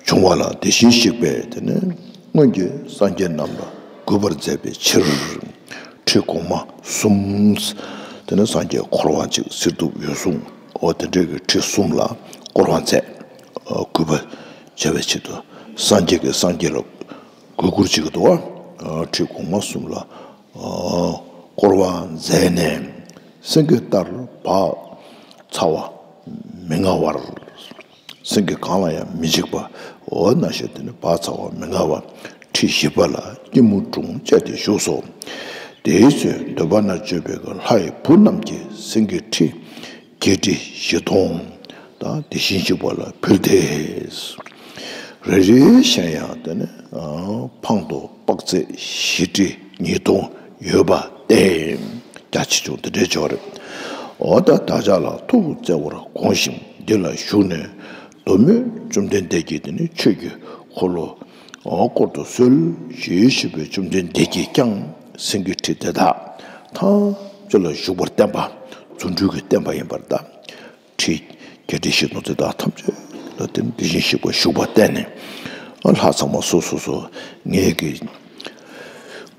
བྱུང་བ་ལ་དེ་བཞིན་གཤེགས་པས་དེ་ནི་སྔོན་གྱི་སངས་རྒྱས་རྣམས་ལ་གུས་པར་མཛད་པའི་ཕྱིར། ཁྲི་གོང་མ་གསུམ། དེ་ནི་སངས་རྒྱས་འཁོར་བ་གཅིག་གསེར་ཐུབ་འོད་སྲུང་། འོ་དེ་འདྲའི་གི་ཁྲི་གསུམ་ལ་བསྐོར་བ་མཛད། གུས་པ་བྱ་བའི་ཆེད་དུ་སངས་རྒྱས་ཀྱི་སངས་རྒྱས་ལ་གུས་བཀུར་བྱེད་ཀྱི་འདུག་བ། ཁྲི་གོང་མ་གསུམ་ལ་བསྐོར་བ་མཛད་ནས། སེང་གེ་ལྟར་བག་ཚ་བ་མི་མངའ་བར། སེང་གེ་གང་ལ་ཡང་མི་འཇིགས་པ། འོ་ན་ཞེས་དེ་ནི་བག་ཚ་བ་མི་མངའ་བར་ཁྲི་བཞི་པ་ལ་སྐྱིལ་མོ་ཀྲུང་བཅས་ཏེ་བཞུགས་སོ། དེའི་ཚེ་འདོད་པ་ན་སྤྱོད་པའི་ལྷ་ཡི་བུ་རྣམས་ཀྱིས་སེང་གེའི་ཁྲི་བརྒྱད་ཁྲི་བཞི་སྟོང་དང་དེ་བཞིན་གཤེགས་པ་ལ་ཕུལ་ཏེ། རེ་རེ་བཞིན་ཡང་དེ་ནི་འཕང་དུ་དཔག་ཚད་བཞི་ཁྲི་ཉིས་སྟོང་ཡོད་པ་སྟེ། རྒྱ་ཆེ་ཆུང་དེ་འདྲའི་འབྱོར་རེད། འོ་ད་བདག་ཅག་ལ་ཐུགས་བརྩེ་བར་དགོངས་ཤིང་འདི་ལ་བཞུགས་ནས། མདོ་སྨད་བཅོམ་ལྡན་འདས་ཀྱིས་དེ་ནི་ཆོས་ཀྱི་འཁོར་ལོ་ འོ་བསྐོར་དུ་གསོལ་ཞེས་ཞུས་པས། བཅོམ་ལྡན་འདས་ཀྱིས་ཀྱང་སེང་གེའི་ཁྲི་དེ་དག་ཐམས་ཅད་ལ་བཞུགས་པར་བསྟན་པ། རྫུ་འཕྲུལ་གྱིས་བསྟན་པ་ཡིན་པར་གདའ། ཁྲི་བརྒྱད་ཁྲི་བཞི་སྟོང་དེ་དག་ཐམས་ཅད་ལ་དེ་དེ་བཞིན་གཤེགས་པ་བཞུགས་པ་བསྟན་ནས། ལྷ་ཚང་མ་སོ་སོ་སོ་ངེད་ཀྱི་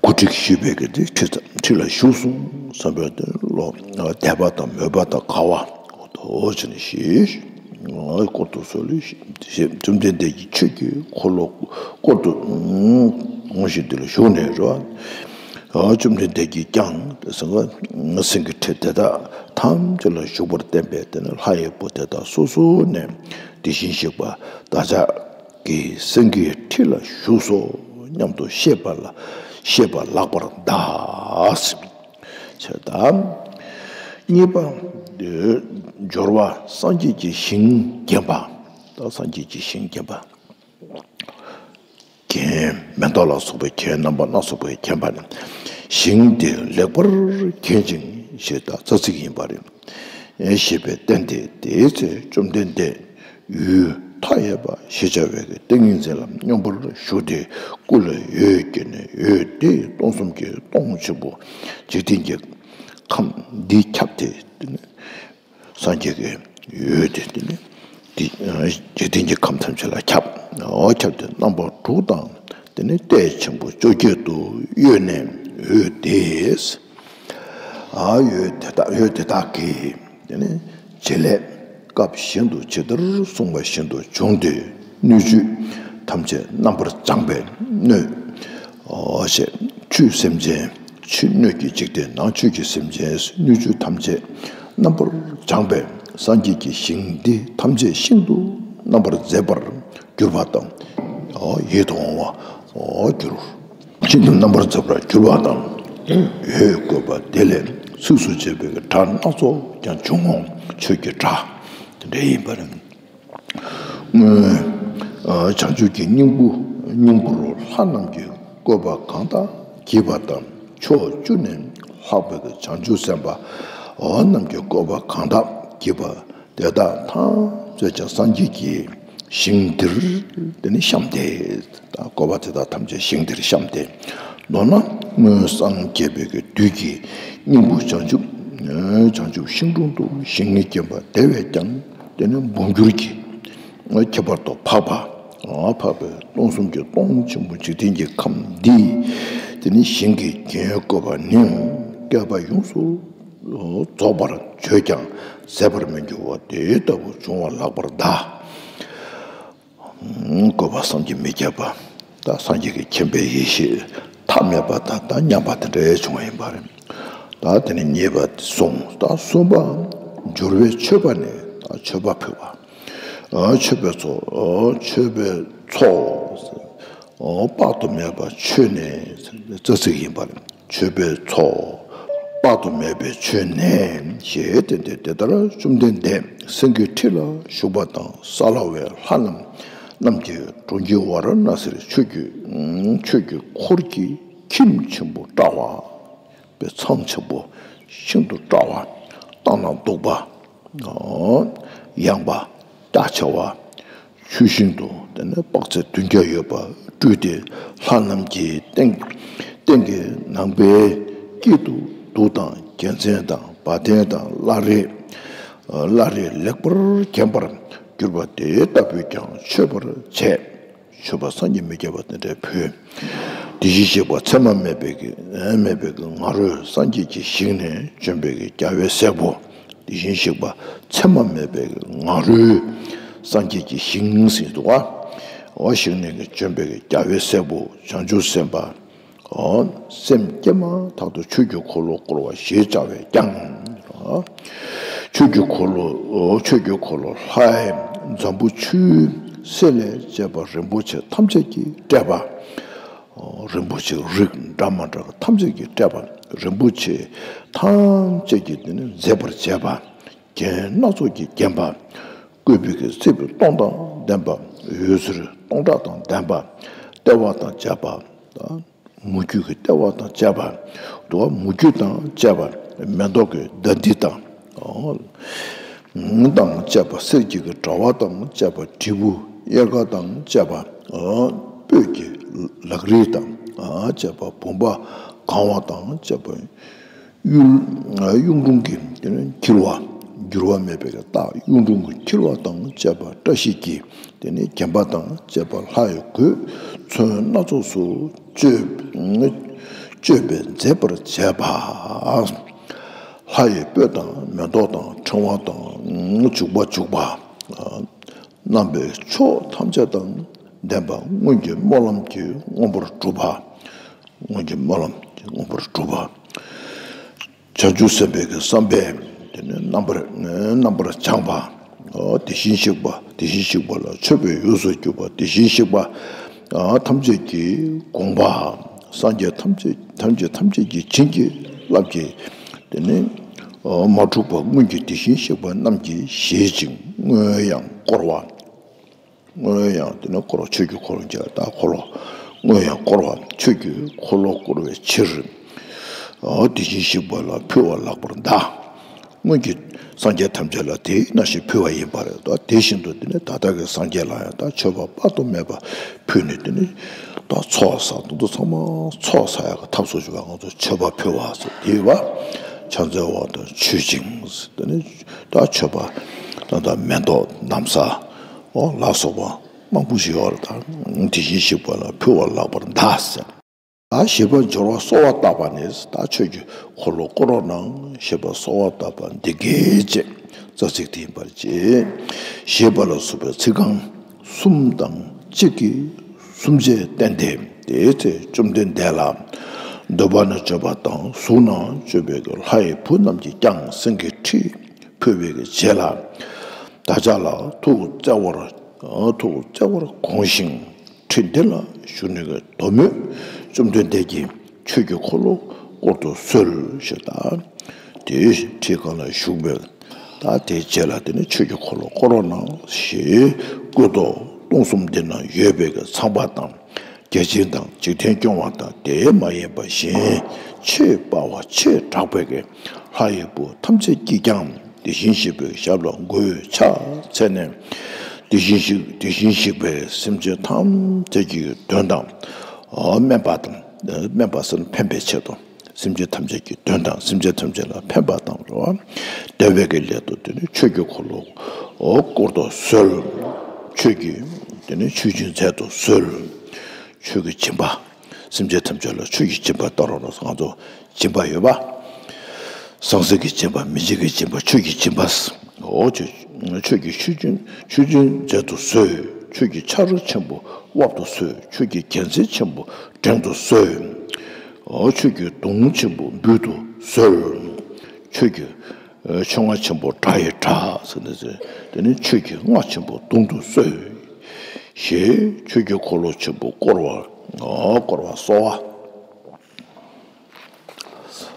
གོ་སྒྲིག་ཞུས་པའི་གི་དེ་ཁྲི་ཁྲི་ལ་བཞུགས་སོང་བསམ་པའི་དེ་ལོ་དད་པ་དང་མོས་པ་དང་དགའ་བ་འོ་དོ་བྱས་ནས་ཞེས་བསྐོར་དུ་གསོལ་ཞེས་བཅོམ་ལྡན་འདས་ཀྱིས་ཆོས་ཀྱི་འཁོར་ལོ་བསྐོར་དུ་འོང་ཞིང་དེ་ལ་བཞུགས་ནས་རོ། བཅོམ་ལྡན་འདས་ཀྱིས་ཀྱང་སེང་གེ་ཁྲི་དེ་དག་ཐམས་ཅད་ལ་བཞུགས་པར་བསྟན་པས། དེ་ནས་ལྷ་ཡི་བུ་དེ་དག་སོ་སོ་ནས་དེ་བཞིན་གཤེགས་པ་བདག་ཅག་གི་སེང་གེའི་ཁྲི་ལ་བཞུགས་སོ་སྙམ་དུ་ཤེས་པ་ལ་ཤེས་པ་ལགས་པར་གདའ། ཞེས་དང་། གཉིས་པ། སྦྱོར་བ་སངས་རྒྱས་ཀྱི་ཞིང་བརྒྱན་པ། ད་སངས་རྒྱས་ཀྱི་ཞིང་བརྒྱན་པ། རྒྱན་མེ་ཏོག་ལ་སོགས་པའི་རྒྱན་རྣམ་པ་སྣ་ཚོགས་པས་བརྒྱན་པ་ནི། ཞིང་དེ་ལེགས་པར་བརྒྱན་ཅིང་ཞེས་དང་རྩ་ཚིག་ཡིན་པ་རེད། ཞེས་པས་བསྟན་ཏེ། དེའི་ཚེ་བཅོམ་ལྡན་འདས་ཡུལ་མཐའ་ཡས་པ་ཞེས་བྱ་བའི་ཏིང་ངེ་འཛིན་ལ་མཉམ་པར་ཞུགས་ཏེ་སྐུ་ལ་འོད་བཀྱེས་ནས། འོད་དེས་སྟོང་གསུམ་གྱི་སྟོང་ཆེན་པོ་འཇིག་རྟེན་གྱི་ཁམས་འདི་ཁྱབ་སྟེ། སངས་རྒྱས་ཀྱི་འོད་དེ་དེ་ནི་འདི་འཇིག་རྟེན་གྱི་ཁམས་ཐམས་ཅད་ལ་ཁྱབ། འོ་ཁྱབ་སྟེ་རྣམ་པ་དྲུག་དང་དེ་ནི་ལྟས་ཆེན་པོ་བཅོ་བརྒྱད་དུ་གཡོས་ནས། འོད་དེས། ཨ་འོད་དེ་དག་འོད་དེ་དག་གིས་དེ་ནི་བྱེད་ལས་སྐབས་བཞིན་དུ་ཇི་ལྟར་གསུངས་པ་བཞིན་དུ་བྱུང་སྟེ། སྣོད་བཅུད་ཐམས་ཅད་རྣམ་པར་བྱང་བའི་སྣོད། འོ་ཞེས་ཆུས་སེམས་ཅན། ཕྱི་སྣོད་ཀྱི་འཇིག་རྟེན། ནང་ཆོས་ཀྱི་སེམས་ཅན། སྣོད་བཅུད་ཐམས་ཅད་རྣམ་པར་བྱང་བའི་སངས་རྒྱས་ཀྱི་ཞིང་འདི་ཐམས་ཅད་ཤིན་ཏུ་རྣམ་པར་མཛེས་པར་གྱུར་པ་དང་། ཡིད་དུ་འོང་བར་གྱུར། ཤིན་ཏུ་རྣམ་པར་མཛེས་པར་གྱུར་པ་དང་། འོད་བཀོད་པ་དེ་ལས་ཚིགས་སུ་བཅད་པའི་སྒྲ་སྣ་ཚོགས་ཀྱང་བྱུང་ངོ་། ཆོས་ཀྱི་སྒྲ་དེ་འདྲ་ཡིན་པ་རེད། བྱང་ཆུབ་ཀྱི་སྙིང་པོ་སྙིང་པོ་རུ་ལྷ་རྣམས་ཀྱི་བཀོད་པ་གང་དག་བགྱིས་པ་དང་། ཕྱོགས་བཅུ་ནས་ལྷག་པའི་བྱང་ཆུབ་སེམས་དཔའ་རྣམས་ཀྱི་བཀོད་པ་གང་དག་བགྱིས་པ་དེ་དག་ཐམས་ཅད་ཀྱང་སངས་རྒྱས་ཀྱི་ཞིང་འདིར་དེ་ནི་བཤམས་ཏེ། བཀོད་པ་དེ་དག་ཐམས་ཅད་ཞིང་འདིར་བཤམས་ཏེ། མདོར་ན་སངས་རྒྱས་པའི་དུས་ཀྱི་སྙིང་པོ་བྱང་ཆུབ་བྱང་ཆུབ་ཤིང་དྲུང་དུ་ཞིང་ནི་བརྒྱན་པ་དེ་བས་ཀྱང་དེ་ནི་འབུམ་འགྱུར་གྱིས་ཁྱད་པར་དུ་འཕགས་པ། འཕགས་པའི་སྟོང་གསུམ་གྱི་སྟོང་ཆེན་པོ་འཇིག་རྟེན་གྱི་ཁམས་འདི་དེ་ནི་ཞིང་གི་རྒྱན་བཀོད་པ་ནི། བསྐལ་པ་ཡོངས་སུ་རྫོགས་པར་བརྗོད་ཀྱང་ཟད་པར་མི་འགྱུར་བ་དེ་ལྟ་བུ་འབྱུང་བ་ལགས་པར་གདའ། བཀོད་པ་བསམ་གྱིས་མི་ཁྱབ་པ། ད་སངས་རྒྱས་ཀྱི་མཁྱེན་པའི་ཡེ་ཤེས་མཐའ་མེད་པ་དང་ད་མཉམ་པ་དེ་འདྲའི་བྱུང་བ་ཡིན་པ་རེད། ད་དེ་ནི་གཉིས་པ་གསུངས། ད་གསུམ་པ་སྦྱོར་བའི་མཆོད་པ་ནི། ད་མཆོད་པ་ཕུལ་བ། མཆོད་པའི་ཚོགས། མཆོད་པའི་ཚོགས། དཔག་ཏུ་མེད་པ་མཆོད་ནས། རྩ་ཚིག་ཡིན་པ་རེད། མཆོད་པའི་ཚོགས་དཔག་ཏུ་མེད་པས་མཆོད་ནས་ཞེས་བསྟན་ཏེ། དེ་ལྟར་བཅོམ་ལྡན་འདས་སེང་གེའི་ཁྲི་ལ་བཞུགས་པ་དང་། སཱ་ལ་བའི་ལྷ་རྣམས་རྣམས་ཀྱིས་གྲོང་ཁྱེར་ཝཱ་ར་ཎཱ་སིར་ཆོས་ཀྱི་ཆོས་ཀྱི་འཁོར་གྱི་ཁྱིམ་ཆེན་པོ་བཀྲ་བ། པའི་ཚང་ཆེན་པོ་ཤིན་ཏུ་བཀྲ་བ། ལྟ་ན་སྡུག་པ། ཡངས་པ། རྒྱ་ཆེ་བ། ཆུ་ཤིན་ཏུ་དེ་ནས་དཔག་ཚད་བདུན་བརྒྱ་ཡོད་པ་སྤྲུལ་ཏེ། ལྷ་རྣམས་ཀྱི་སྟེང་སྟེང་གི་ནང་པའི་དཀྱིལ་དུ་གདུགས་དང་རྒྱལ་མཚན་དང་བ་དན་དང་བླ་རེ། བླ་རེ་ལེགས་པར་བརྒྱན་པར་གྱུར་པ་དེ་ལྟ་བུས་ཀྱང་མཆོད་པར་བྱས། མཆོད་པ་བསམ་གྱིས་མི་ཁྱབ་པ་དེ་འདྲ་ཕུལ། དེ་བཞིན་གཤེགས་པ་མཚན་མ་མེད་པའི་གི་མེད་པའི་གི་ང་རོས་སངས་རྒྱས་ཀྱི་ཞིང་ནས་བྱོན་པའི་གི་རྒྱལ་བའི་སྲས་པོ། དེ་བཞིན་གཤེགས་པ་མཚན་མ་མེད་པའི་གི་ང་རོས་སངས་རྒྱས་ཀྱི་ཞིང་ཟེར་འདུག་ག་འོ་ཞིང་ནས་གི་བྱོན་པའི་གི་རྒྱལ་བའི་སྲས་པོ་བྱང་ཆུབ་སེམས་དཔའ། འོ། སེམས་བསྐྱེད་མ་ཐག་ཏུ་ཆོས་ཀྱི་འཁོར་ལོ་བསྐོར་བ་ཞེས་བྱ་བས་ཀྱང་། ཆོས་ཀྱི་འཁོར་ལོ། ཆོས་ཀྱི་འཁོར་ལོ་ལྷའི་འཛམ་བུ་ཆུའི་གསེར་ལས་བྱས་པ་རིན་པོ་ཆེ་ཐམས་ཅད་ཀྱིས་སྤྲས་པ། རིན་པོ་ཆེ་རིགས་འདྲ་མི་འདྲ་བ་ཐམས་ཅད་ཀྱིས་སྤྲས་པ། རིན་པོ་ཆེ་ཐམས་ཅད་ཀྱིས་དེ་ནི་མཛེས་པར་བྱས་པ། རྒྱན་སྣ་ཚོགས་ཀྱིས་བརྒྱན་པ། བཀོད་པའི་གི་སྲིད་པའི་སྟོང་དང་ལྡན་པ། འོད་ཟེར་སྟོང་ཕྲག་དང་ལྡན་པ། ལྟེ་བ་དང་བཅས་པ། མུ་ཁྱུད་ཀྱི་ལྟེ་བ་དང་བཅས་པ། དུ་བ་མུ་ཁྱུད་དང་བཅས་པ། མེ་ཏོག་གི་ལྡ་ལྡི་དང་། དང་བཅས་པ། གསེར་གྱི་གི་དྲ་བ་དང་བཅས་པ། དྲིལ་བུ་གཡེར་ཁ་དང་བཅས་པ། སྤོས་ཀྱི་ལག་རིས་དང་བཅས་པ། བུམ་པ་གང་བ་དང་བཅས་པ། གཡུ་གཡུང་དྲུང་གི་དེ་ནས་འཁྱིལ་བ། འགྱུར་བ་མེད་པའི་རྟགས་གཡུང་དྲུང་གི་འཁྱིལ་བ་དང་བཅས་པ། བཀྲ་ཤིས་ཀྱི་དེ་ནས་བརྒྱན་པ་དང་བཅས་པ། ལྷ་ཡི་གོས་ཚོན་སྣ་ཚོགས་སུ་སྤྱོད་སྤྱོད་པས་མཛེས་པར་བྱས་པ། ལྷ་ཡི་སྤོས་དང་མེ་ཏོག་དང་ཕྲེང་བ་དང་བྱུག་པ་བྱུག་པ། རྣམ་པའི་མཆོག་ཐམས་ཅད་དང་ལྡན་པ། སྔོན་གྱི་སྨོན་ལམ་གྱི་དངོས་པོར་གྲུབ་པ། སྔོན་གྱི་སྨོན་ལམ་གྱི་དངོས་པོར་གྲུབ་པ། བྱང་ཆུབ་སེམས་དཔའི་གི་བསམ་པས་དེ་ནི་རྣམ་པར་རྣམ་པར་སྦྱངས་པ། དེ་བཞིན་གཤེགས་པ། དེ་བཞིན་གཤེགས་པ་ལ་མཆོད་པའི་འོས་སུ་གྱུར་པ། དེ་བཞིན་གཤེགས་པ་ཐམས་ཅད་ཀྱི་དགོངས་པ། སངས་རྒྱས་ཐམས་ཅད་ཐམས་ཅད་ཐམས་ཅད་ཀྱི་བྱིན་གྱིས་བརླབས་ཀྱིས་དེ་ནི་མ་འཁྲུགས་པ། སྔོན་གྱི་དེ་བཞིན་གཤེགས་པ་རྣམས་ཀྱིས་བཞེད་ཅིང་སྔོན་ཡང་བསྐོར་བ། སྔོན་ཡང་དེ་ནི་འཁོར་བ་ཆོས་ཀྱི་འཁོར་ལོ་བརྒྱ་དང་འཁོར་ལོ། སྔོན་ཡང་བསྐོར་བ་ཆོས་ཀྱི་འཁོར་ལོ་བསྐོར་བའི་ཕྱིར། དེ་བཞིན་གཤེགས་པ་ལ་ཕུལ་བ་ལགས་པར་གདའ། སྔོན་གྱི་སངས་རྒྱས་ཐམས་ཅད་ལ་དེ་ནང་བཞིན་ཕུལ་བ་ཡིན་པ་རེད་དོ། དེ་བཞིན་དུ་དེ་ནི་ད་ལྟ་གི་སངས་རྒྱས་ལ་ཡང་ད་མཆོད་པ་དཔག་ཏུ་མེད་པ་ཕུལ་ནས་དེ་ནི་ད་ཚོགས་བསགས་དུས་ཚང་མ་ཚོགས་བསགས་ཡག་གི་ཐབས་སུ་གྱུར་པ་ང་ཚོ་མཆོད་པ་ཕུལ་བ་ཟེར་དེ་བ། ཕྱག་འཚལ་བ་དང་མཆོད་ཅིང་དེ་ནི་ད་མཆོད་པ་ད་ལྟ་མེ་ཏོག་ན་བཟའ་ལ་སོགས་པ། མང་པོ་ཞིག་ཡོད་རེད། ད་དེ་བཞིན་གཤེགས་པ་ལ་ཕུལ་བ་ལགས་པར་གདའ་ཟེར། ད་བཞེད་པ་སྦྱོར་བ་གསོལ་བ་བཏབ་པ་ནི། ད་ཆོས་ཀྱི་འཁོར་ལོ་བསྐོར་རོ་གནང་། བཞེད་པ་གསོལ་བ་བཏབ་པ་འདི་སྐད་ཅེས་རྩ་ཚིག་དེ་ཡིན་པར་བྱེད། བཞེད་པ་ལ་སོགས་པའི་ཚིག་རྐང་གསུམ་དང་གཅིག་གིས་གསུམ་བརྗོད་བསྟན་ཏེ། དེའི་ཚེ་བཅོམ་ལྡན་འདས་ལ་འདོད་པ་ན་བརྗོད་པ་དང་གཟུགས་ན་སྤྱོད་པའི་ལྷ་ཡི་བུ་རྣམས་ཀྱིས་ཀྱང་སེང་གེའི་ཁྲི་ཕུལ་བའི་རྗེས་ལ། བདག་ཅག་ལ་ཐུགས་བརྩེ་བར་ཐུགས་བརྩེ་བར་དགོངས་ཤིང་། ཁྲི་འདི་ལ་བཞུགས་ནས་ཀྱི་དོན་མོས་བཅོམ་ལྡན་འདས་ཀྱིས་ཆོས་ཀྱི་འཁོར་ལོ་བསྐོར་དུ་གསོལ་ཞེས་དང་། དེའི་ཁྲི་སྒང་ལ་བཞུགས་པའི་ད་དེའི་རྗེས་ལ་དེ་ནི་ཆོས་ཀྱི་འཁོར་ལོ་བསྐོར་རོ་གནང་ཞེས་བསྐུལ་ཏོ། སྟོང་གསུམ་འདི་ན་ཡོད་པའི་ཚངས་པ་དང་། བརྒྱ་བྱིན་དང་འཇིག་རྟེན་སྐྱོང་བ་དང་དེ་མ་ཡིན་པ་གཞན་ཆོས་སྤང་བ་ཆེས་དྲག་པོའི་ལྷ་ཡི་བུ་ཐམས་ཅད་ཀྱིས་ཀྱང་དེ་བཞིན་གཤེགས་པའི་ཞབས་ལ་མགོས་ཕྱག་འཚལ་ནས། དེ་བཞིན་གཤེགས་དེ་བཞིན་གཤེགས་པའི་སེམས་ཅན་ཐམས་ཅད་ཀྱི་དོན་དང་། སྨན་པ་དང་སྨན་པ་ཟེར་ན་ཕན་པའི་ཆེད་དུ། སེམས་ཅན་ཐམས་ཅད་ཀྱི་དོན་དང་སེམས་ཅན་ཐམས་ཅད་ལ་ཕན་པ་དང་རོ། བདེ་བའི་གི་སླད་དུ་དེ་ནི་ཆོས་ཀྱི་འཁོར་ལོ་བསྐོར་དུ་གསོལ། ཆོས་ཀྱི་དེ་ནི་མཆོད་སྦྱིན་མཛད་དུ་གསོལ། ཆོས་ཀྱི་སྦྱིན་པ། སེམས་ཅན་ཐམས་ཅད་ལ་ཆོས་ཀྱི་སྦྱིན་པ་བཏང་རོགས་གནང་། ང་ཚོ་སྦྱིན་པ་ཡོད་པ། ཟང་ཟིང་གི་སྦྱིན་པ། མི་འཇིགས་ཀྱི་སྦྱིན་པ། ཆོས་ཀྱི་སྦྱིན་པ། འོ་ཆོས་ཆོས་ཀྱི་མཆོད་སྦྱིན་མཆོད་སྦྱིན་མཛད་དུ་གསོལ། ཆོས་ཀྱི་ཆར་ཆེན་པོ་དབབ་ཏུ་གསོལ། ཆོས་ཀྱི་རྒྱལ་མཚན་ཆེན་པོ་བསྒྲེང་དུ་གསོལ། འོ་ཆོས་ཀྱི་དུང་ཆེན་པོ་འབུད་དུ་གསོལ། ཆོས་ཀྱི་ཆོ་ངེ་ཆེན་པོ་སྒྲ་ཡི་སྒྲ་ཟེར་ནས་ཟེར། དེ་ནི་ཆོས་ཀྱི་རྔ་ཆེན་པོ་བརྡུང་དུ་གསོལ། ཞེས་ཆོས་ཀྱི་འཁོར་ལོ་ཆེན་པོ་བསྐོར་བ། བསྐོར་བ་གསོལ་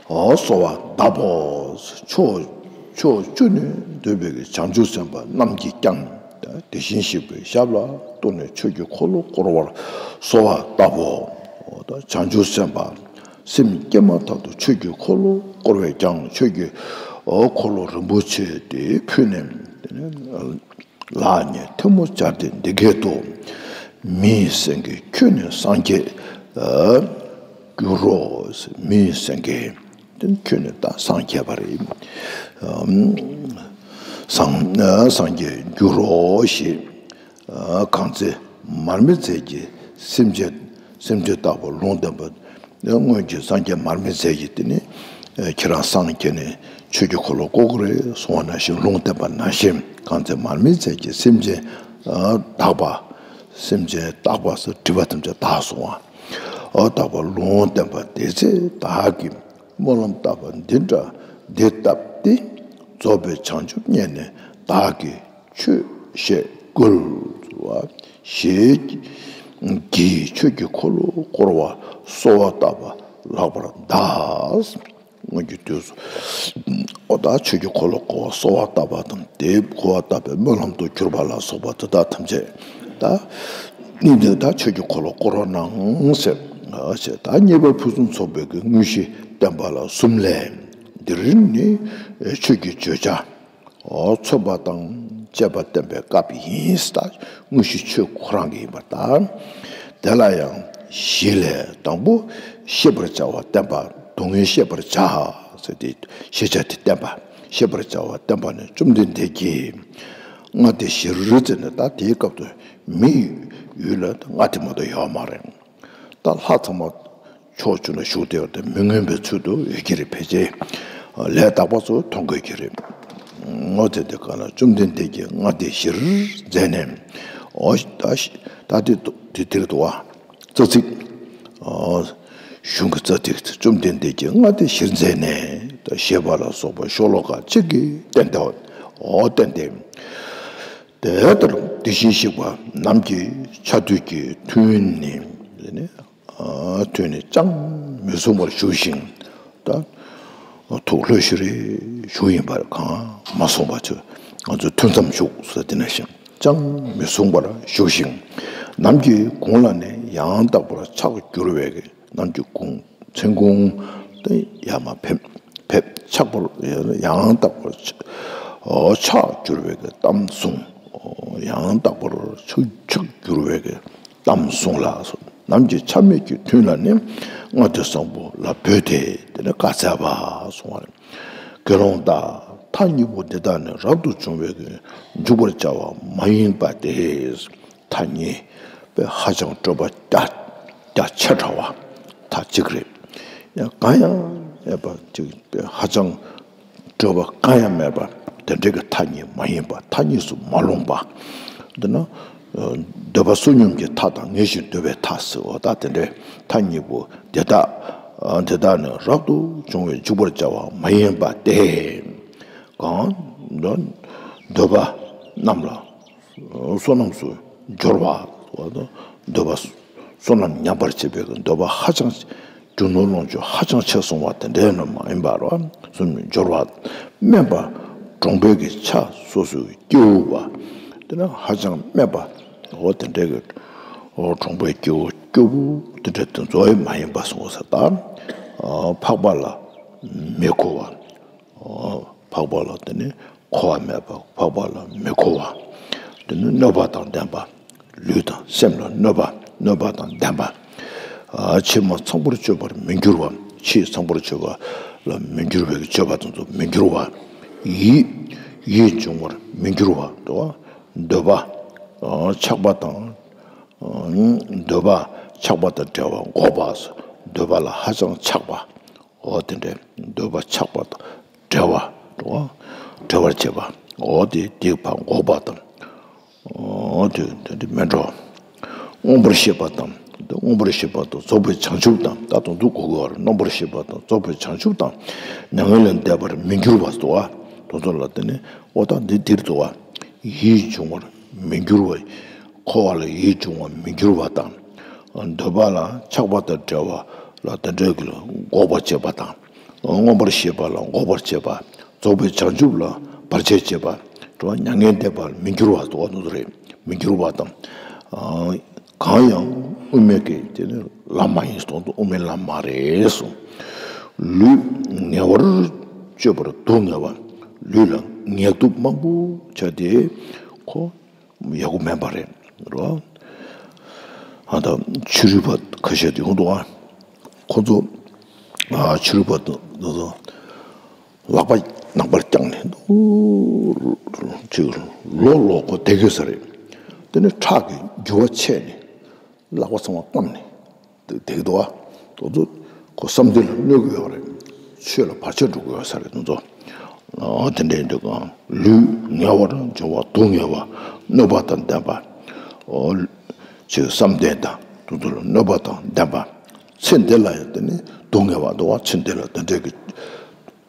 བ། གསོལ་བ་གདབ་བོ། ཕྱོགས་ཕྱོགས་བཅུ་ནས་འདུས་པའི་བྱང་ཆུབ་སེམས་དཔའ་རྣམས་ཀྱིས་ཀྱང་དེ་བཞིན་གཤེགས་པའི་ཞབས་ལ་གཏུགས་ནས་ཆོས་ཀྱི་འཁོར་ལོ་བསྐོར་བར་གསོལ་བ་བཏབ་བོ། བྱང་ཆུབ་སེམས་དཔའ་སེམས་བསྐྱེད་མ་ཐག་ཏུ་ཆོས་ཀྱི་འཁོར་ལོ་བསྐོར་བས་ཀྱང་ཆོས་ཀྱི་འཁོར་ལོ་རིན་པོ་ཆེ་དེ་ཕུལ་ནས། ལག་གཉིས་ཐལ་མོ་སྦྱར་ཏེ་འདི་སྐད་དུ། མི་ཡི་སེང་གེ་ཁྱོད་ནི་སངས་རྒྱས་འགྱུར་རོ། མི་ཡི་སེང་གེ་དེ་ཁྱོད་ནི་ད་སངས་རྒྱས་པ་རེད། སངས་སངས་རྒྱས་འགྱུར་རོ་ཞེས་གང་ཚེ་མར་མེ་མཛད་ཀྱི་སེམས་ཅན་སེམས་ཅན་རྟག་པར་ལུང་བསྟན་པ། སྔོན་གྱི་སངས་རྒྱས་མར་མེ་མཛད་ཀྱིས་དེ་ནི་ཁྱེད་རང་སངས་རྒྱས་ནས་ཆོས་ཀྱི་འཁོར་ལོ་བསྐོར་གྱི་རེད་གསུང་བ་ནང་བཞིན་ལུང་བསྟན་པ་ནང་བཞིན་གང་ཚེ་མར་མེ་མཛད་ཀྱིས་སེམས་ཅན་དག་པ། སེམས་ཅན་དག་པ་ཟེར་སྒྲིབ་པ་ཐམས་ཅད་དག་སོང་བ། དག་པ་ལུང་བསྟན་པ་དེ་ཚེ་བདག་གིས་སྨོན་ལམ་བཏབ་པ་འདི་འདྲ་འདི་ལྟ་སྟེ། རྫོགས་པའི་བྱང་ཆུབ་བརྙེས་ནས་བདག་གིས། ཆོས་བཤད་བསྐུལ་བ་ཞེས་བགྱིས། ཆོས་ཀྱི་འཁོར་ལོ་བསྐོར་བར་གསོལ་བ་བཏབ་པ་ལགས་པར་གདའ། སྔོན་གྱི་དུས་སུ་ཨོ་ད་ཆོས་ཀྱི་འཁོར་ལོ་བསྐོར་བར་གསོལ་བ་བཏབ་པ་དང་དེའི་འཁོར་བ་བཏབ་པའི་སྨོན་ལམ་དུ་གྱུར་པ་ལ་སོགས་པ་དེ་དག་ཐམས་ཅད་ད་ནི་འདི་ད་ཆོས་ཀྱི་འཁོར་ལོ་བསྐོར་རོ་གནང་ཟེར་ཞེས། ད་མཉེས་པ་ཕུན་སུམ་ཚོགས་པའི་གི་དངོས་གཞི་བསྟན་པ་ལ་གསུམ་ལས། འདིར་ནི་ཆོས་ཀྱི་བརྗོད་བྱ། འོ་མཚོན་པ་དང་བཅས་པ་བསྟན་པའི་སྐབས་ཡིན། ད་དངོས་གཞི་ཆོས་ཁོ་རང་གི་ཡིན་པར་ཐལ། དེ་ལ་ཡང་བཞི་ལས། དང་པོ་ཤེས་པར་བྱ་བ་བསྟན་པ། སྡུག་བསྔལ་ཤེས་པར་བྱ་ཟེར་ཏེ་ཤེས་བྱ་དེ་བསྟན་པ། ཤེས་པར་བྱ་བ་བསྟན་པ་ནི། བཅོམ་ལྡན་འདས་ཀྱིས་ལྔ་སྡེ་བཞིར་ཟེར་ནས། ད་དེའི་སྐབས་སུ་མིའི་ཡུལ་ལ་ལྔ་སྡེ་མ་གཏོགས་ཡོད་མ་རེད། ད་ལྷ་ཚང་མ་ཕྱོགས་བཅུ་ན་བཞུགས་བསྡད་པ་དེ་མི་མངོན་པའི་ཚུལ་དུ་ཡོད་ཀྱི་རེད། ཕལ་ཆེར་ལས་དག་པ་ཚོ་མཐོང་དགོས་ཀྱི་རེད། འོ་དེ་དེ་ག་ལ་བཅོམ་ལྡན་འདས་ཀྱིས་ལྔ་སྡེ་བཞིར་མཛད་ནས། འོ་ད་ད་དེ་དེ་དེར་འདུག་བ། རྩ་ཚིག་གཞུང་གི་རྩ་ཚིག་བཅོམ་ལྡན་འདས་ཀྱིས་ལྔ་སྡེ་བཞིར་མཛད་ནས། ད་ཞེས་པ་ལ་སོགས་པ་ཤོ་ལོ་ཀ་གཅིག་གིས་བསྟན་ཏོ། འོ་བསྟན་ཏེ། དེ་ལྟར་དེ་བཞིན་གཤེགས་པ་རྣམས་ཀྱི་ཕྱག་མདུད་ཀྱི་མཐུ་ནི་ནི། མཐུ་ནི་ཅང་མི་གསུང་བར་བཞུགས་ཤིང་། ད་ཐུགས་ལྷོད་ཤིག་རེ་བཞུགས་ཡིན་པར་གང་མ་གསུངས་པ་ཚོས། ང་ཚོས་ཐུན་མཚམས་བཞུགས་ཟེར་དེ་ནང་བཞིན་ཅང་མི་གསུང་བར་བཞུགས་ཤིང་། ནམ་གྱི་གུང་ལ་ནི་ཡང་དག་པར་ཕྱག་བསྒྱུར་བའི། ནམ་གྱི་གུང་། མཚན་གུང་དུ་ཡར་མར་ཕེབས། ཕེབས། ཕྱག་པར་ཡང་དག་པར་ཕྱག་བསྒྱུར་བའི་གཏམ་གསུངས། ཡང་དག་པར་ཕྱག་ཕྱག་བསྒྱུར་བའི་གཏམ་གསུངས་ལ། ནམ་གྱི་ཆ་མེད་ཀྱི་ཐུན་ལ་ནི་ལྔ་སྡེ་བཟང་པོ་ལ་འབོད་དེ། དེ་ནི་བཀའ་སྩལ་པ་གསུངས་པ་རེད། དགེ་སློང་དག། མཐའ་གཉིས་པོ་འདི་དག་ནི་རབ་ཏུ་བྱུང་བའི་འཇུག་པར་བྱ་བ་མ་ཡིན་པ་སྟེ། མཐའ་གཉིས་པོ་ཧ་ཅང་སྤྲོས་པ་རྒྱ་རྒྱ་ཆེ་དྲགས་པ་མཐའ་གཅིག་རེད། ཡང་གང་ཡང་མེད་པ་ཅིག་ཧ་ཅང་སྤྲོས་པ་གང་ཡང་མེད་པ་དེ་འདྲའི་གི་མཐའ་གཉིས་མ་ཡིན་པ། མཐའ་གཉིས་སུ་མ་ལྷུང་བ། འདི་ན་འདོད་པ་བསོད་སྙོམས་ཀྱི་མཐའ་དང་ངེས་ཤེས་འདོད་པའི་མཐའ་ཟེར་བ། ད་དེ་འདྲའི་མཐའ་གཉིས་པོ་དེ་དག་དེ་དག་ནི་རབ་ཏུ་བྱུང་བའི་འཇུག་པར་བྱ་བ་མ་ཡིན་པ་སྟེ། གང་འདོད་པ་རྣམས་ལ། བསོད་ནམས་སུ་སྦྱོར་བ། འདོད་པ་བསོད་ནམས་ཉམས་པར་བྱེད་པའི་འདོད་པ་ཧ་ཅང་རྒྱུ་ནོར་ལོངས་སྤྱོད་ཧ་ཅང་ཆེ་སོང་བ་དེ་འདྲའི་ནི་མ་ཡིན་པར། སུ་སྦྱོར་བ། དམན་པ་གྲོང་པའི་གི་ཆ་སོ་སོའི་སྐྱེ་བོ་བ། དེ་ནི་ཧ་ཅང་དམན་པ། འོ་དེ་འདྲའི་གི་འོ་གྲོང་པའི་སྐྱེ་བོ་སྐྱེ་བོ་དེ་འདྲ་དེ་ཚོ་མ་ཡིན་པ་གསུངས་ས་དང་། འཕགས་པ་ལ་མི་མཁོ་བ། འཕགས་པ་ལ་དེ་ནི་མཁོ་བ་མེད་པ། འཕགས་པ་ལ་མི་མཁོ་བ། དེ་ནི་གནོད་པ་དང་ལྡན་པ། ལུས་དང་སེམས་ལ་གནོད་པ། གནོད་པ་དང་ལྡན་པ། ཕྱི་མ་ཚངས་པར་སྤྱོད་པར་མི་འགྱུར་བ། ཕྱི་ཚངས་པར་སྤྱོད་པ་ལ་མི་འགྱུར་བའི་སྤྱོད་པ་དེ་ཚོ་མི་འགྱུར་བ། ཡིད་ཡིད་འབྱུང་བར་མི་འགྱུར་བ། འདོད་པ་ཆགས་པ་དང་། འདོད་པ་ཆགས་པ་དང་བྲལ་བ་འགོག་པ། འདོད་པ་ལ་ཧ་ཅང་ཆགས་པ། འོ་དེ་འདྲའི་འདོད་པ་ཆགས་པ་དང་བྲལ་བ། འགྲོ་བ་བྲལ་བར་བྱེད་པ། འོ་དེ་དེ་ཕར་འགོག་པ་དང་། འོ་དེ་དེ་འདྲ་མི་འགྲོ། མངོན་པར་ཤེས་པ་དང་། མངོན་པར་ཤེས་པ་དང་རྫོགས་པའི་བྱང་ཆུབ་དང་། ད་དོན་དུ་གོ་དགོས་པར། མངོན་པར་ཤེས་པ་དང་རྫོགས་པའི་བྱང་ཆུབ་དང་། མྱ་ངན་ལས་འདས་པར་མི་འགྱུར་བ་དོ། དོན་དུ་ལ་དེ་ནི་འོ་ད་འདི་འདིར་དོ། ཡིད་འབྱུང་བར་མི་འགྱུར་བ། འཁོར་བ་ལ་ཡིད་འབྱུང་བར་མི་འགྱུར་བ་དང་། འདོད་པ་ལ་ཆགས་པ་དང་བྲལ་བ་ལ་དེ་འདྲའི་གི་ལ་འགོག་པར་བྱེད་པ་དང་། མངོན་པར་ཤེས་པ་ལ་འགོག་པར་བྱེད་པ། རྫོགས་པའི་བྱང་ཆུབ་ལ་བར་ཆད་བྱེད་པ། དྲི་བ་མྱ་ངན་འདས་པར་མི་འགྱུར་བ་དོ། དོན་དུ་རེད། མི་འགྱུར་བ་དང་། གང་ཡང་དབུ་མའི་གི་དེ་ནི་ལམ་མ་ཡིན། དོན་དུ་དབུ་མའི་ལམ་མ་རེད་གསུངས། ལུས་ངལ་བར་སྤྱོད་པར་སྡུག་བསྔལ་བ། ལུས་ལ་ངལ་དུབ་མང་པོ་བྱ་སྟེ་ཁོ་ཡག་པོ་མེད་པ་རེད་རོ། ཨ་ད་ཕྱི་རོལ་པ་ཁ་ཤས་དེ་ཡོང་འདུག་ཨ། ཁོ་ཚོ་ཨ་ཕྱི་རོལ་པ་དེ་ཚོ་ལག་པ་ནང་པར་བརྐྱངས་ནས་འདུག་ཅིག་ལོ་ལོ་ཁོ་བསྡད་དགོས་ས་རེད། དེ་ནས་ཁྲག་གི་རྒྱུ་བ་ཆད་ནས་ལག་པ་ཚང་མ་བརྐམས་ནས་བསྡད་ཀྱི་འདུག་ཨ། དེ་ཚོ་ཁོ་བསམ་གཏན་ལ་གནོད་ཀྱི་ཡོད་རེད། ཆོས་ལ་བར་ཆད་འགྲོ་གི་ཡོད་ས་རེད། དེ་ཚོ་ཨ་དེ་འདྲའི་འདུག་ག་ལུས་ངལ་བར་འབྱུང་བ་སྡུག་བསྔལ་བ། གནོད་པ་དང་ལྡན་པ། ཨོ་ཅིག་བསམ་གཏན་དང་དེ་ཚོ་ལ་གནོད་པ་དང་ལྡན་པ། ཚེ་འདི་ལ་ཡང་དེ་ནི་སྡུག་བསྔལ་བ་འདུག་ག་ཚེ་འདི་ལ་དེ་འདྲའི་གི་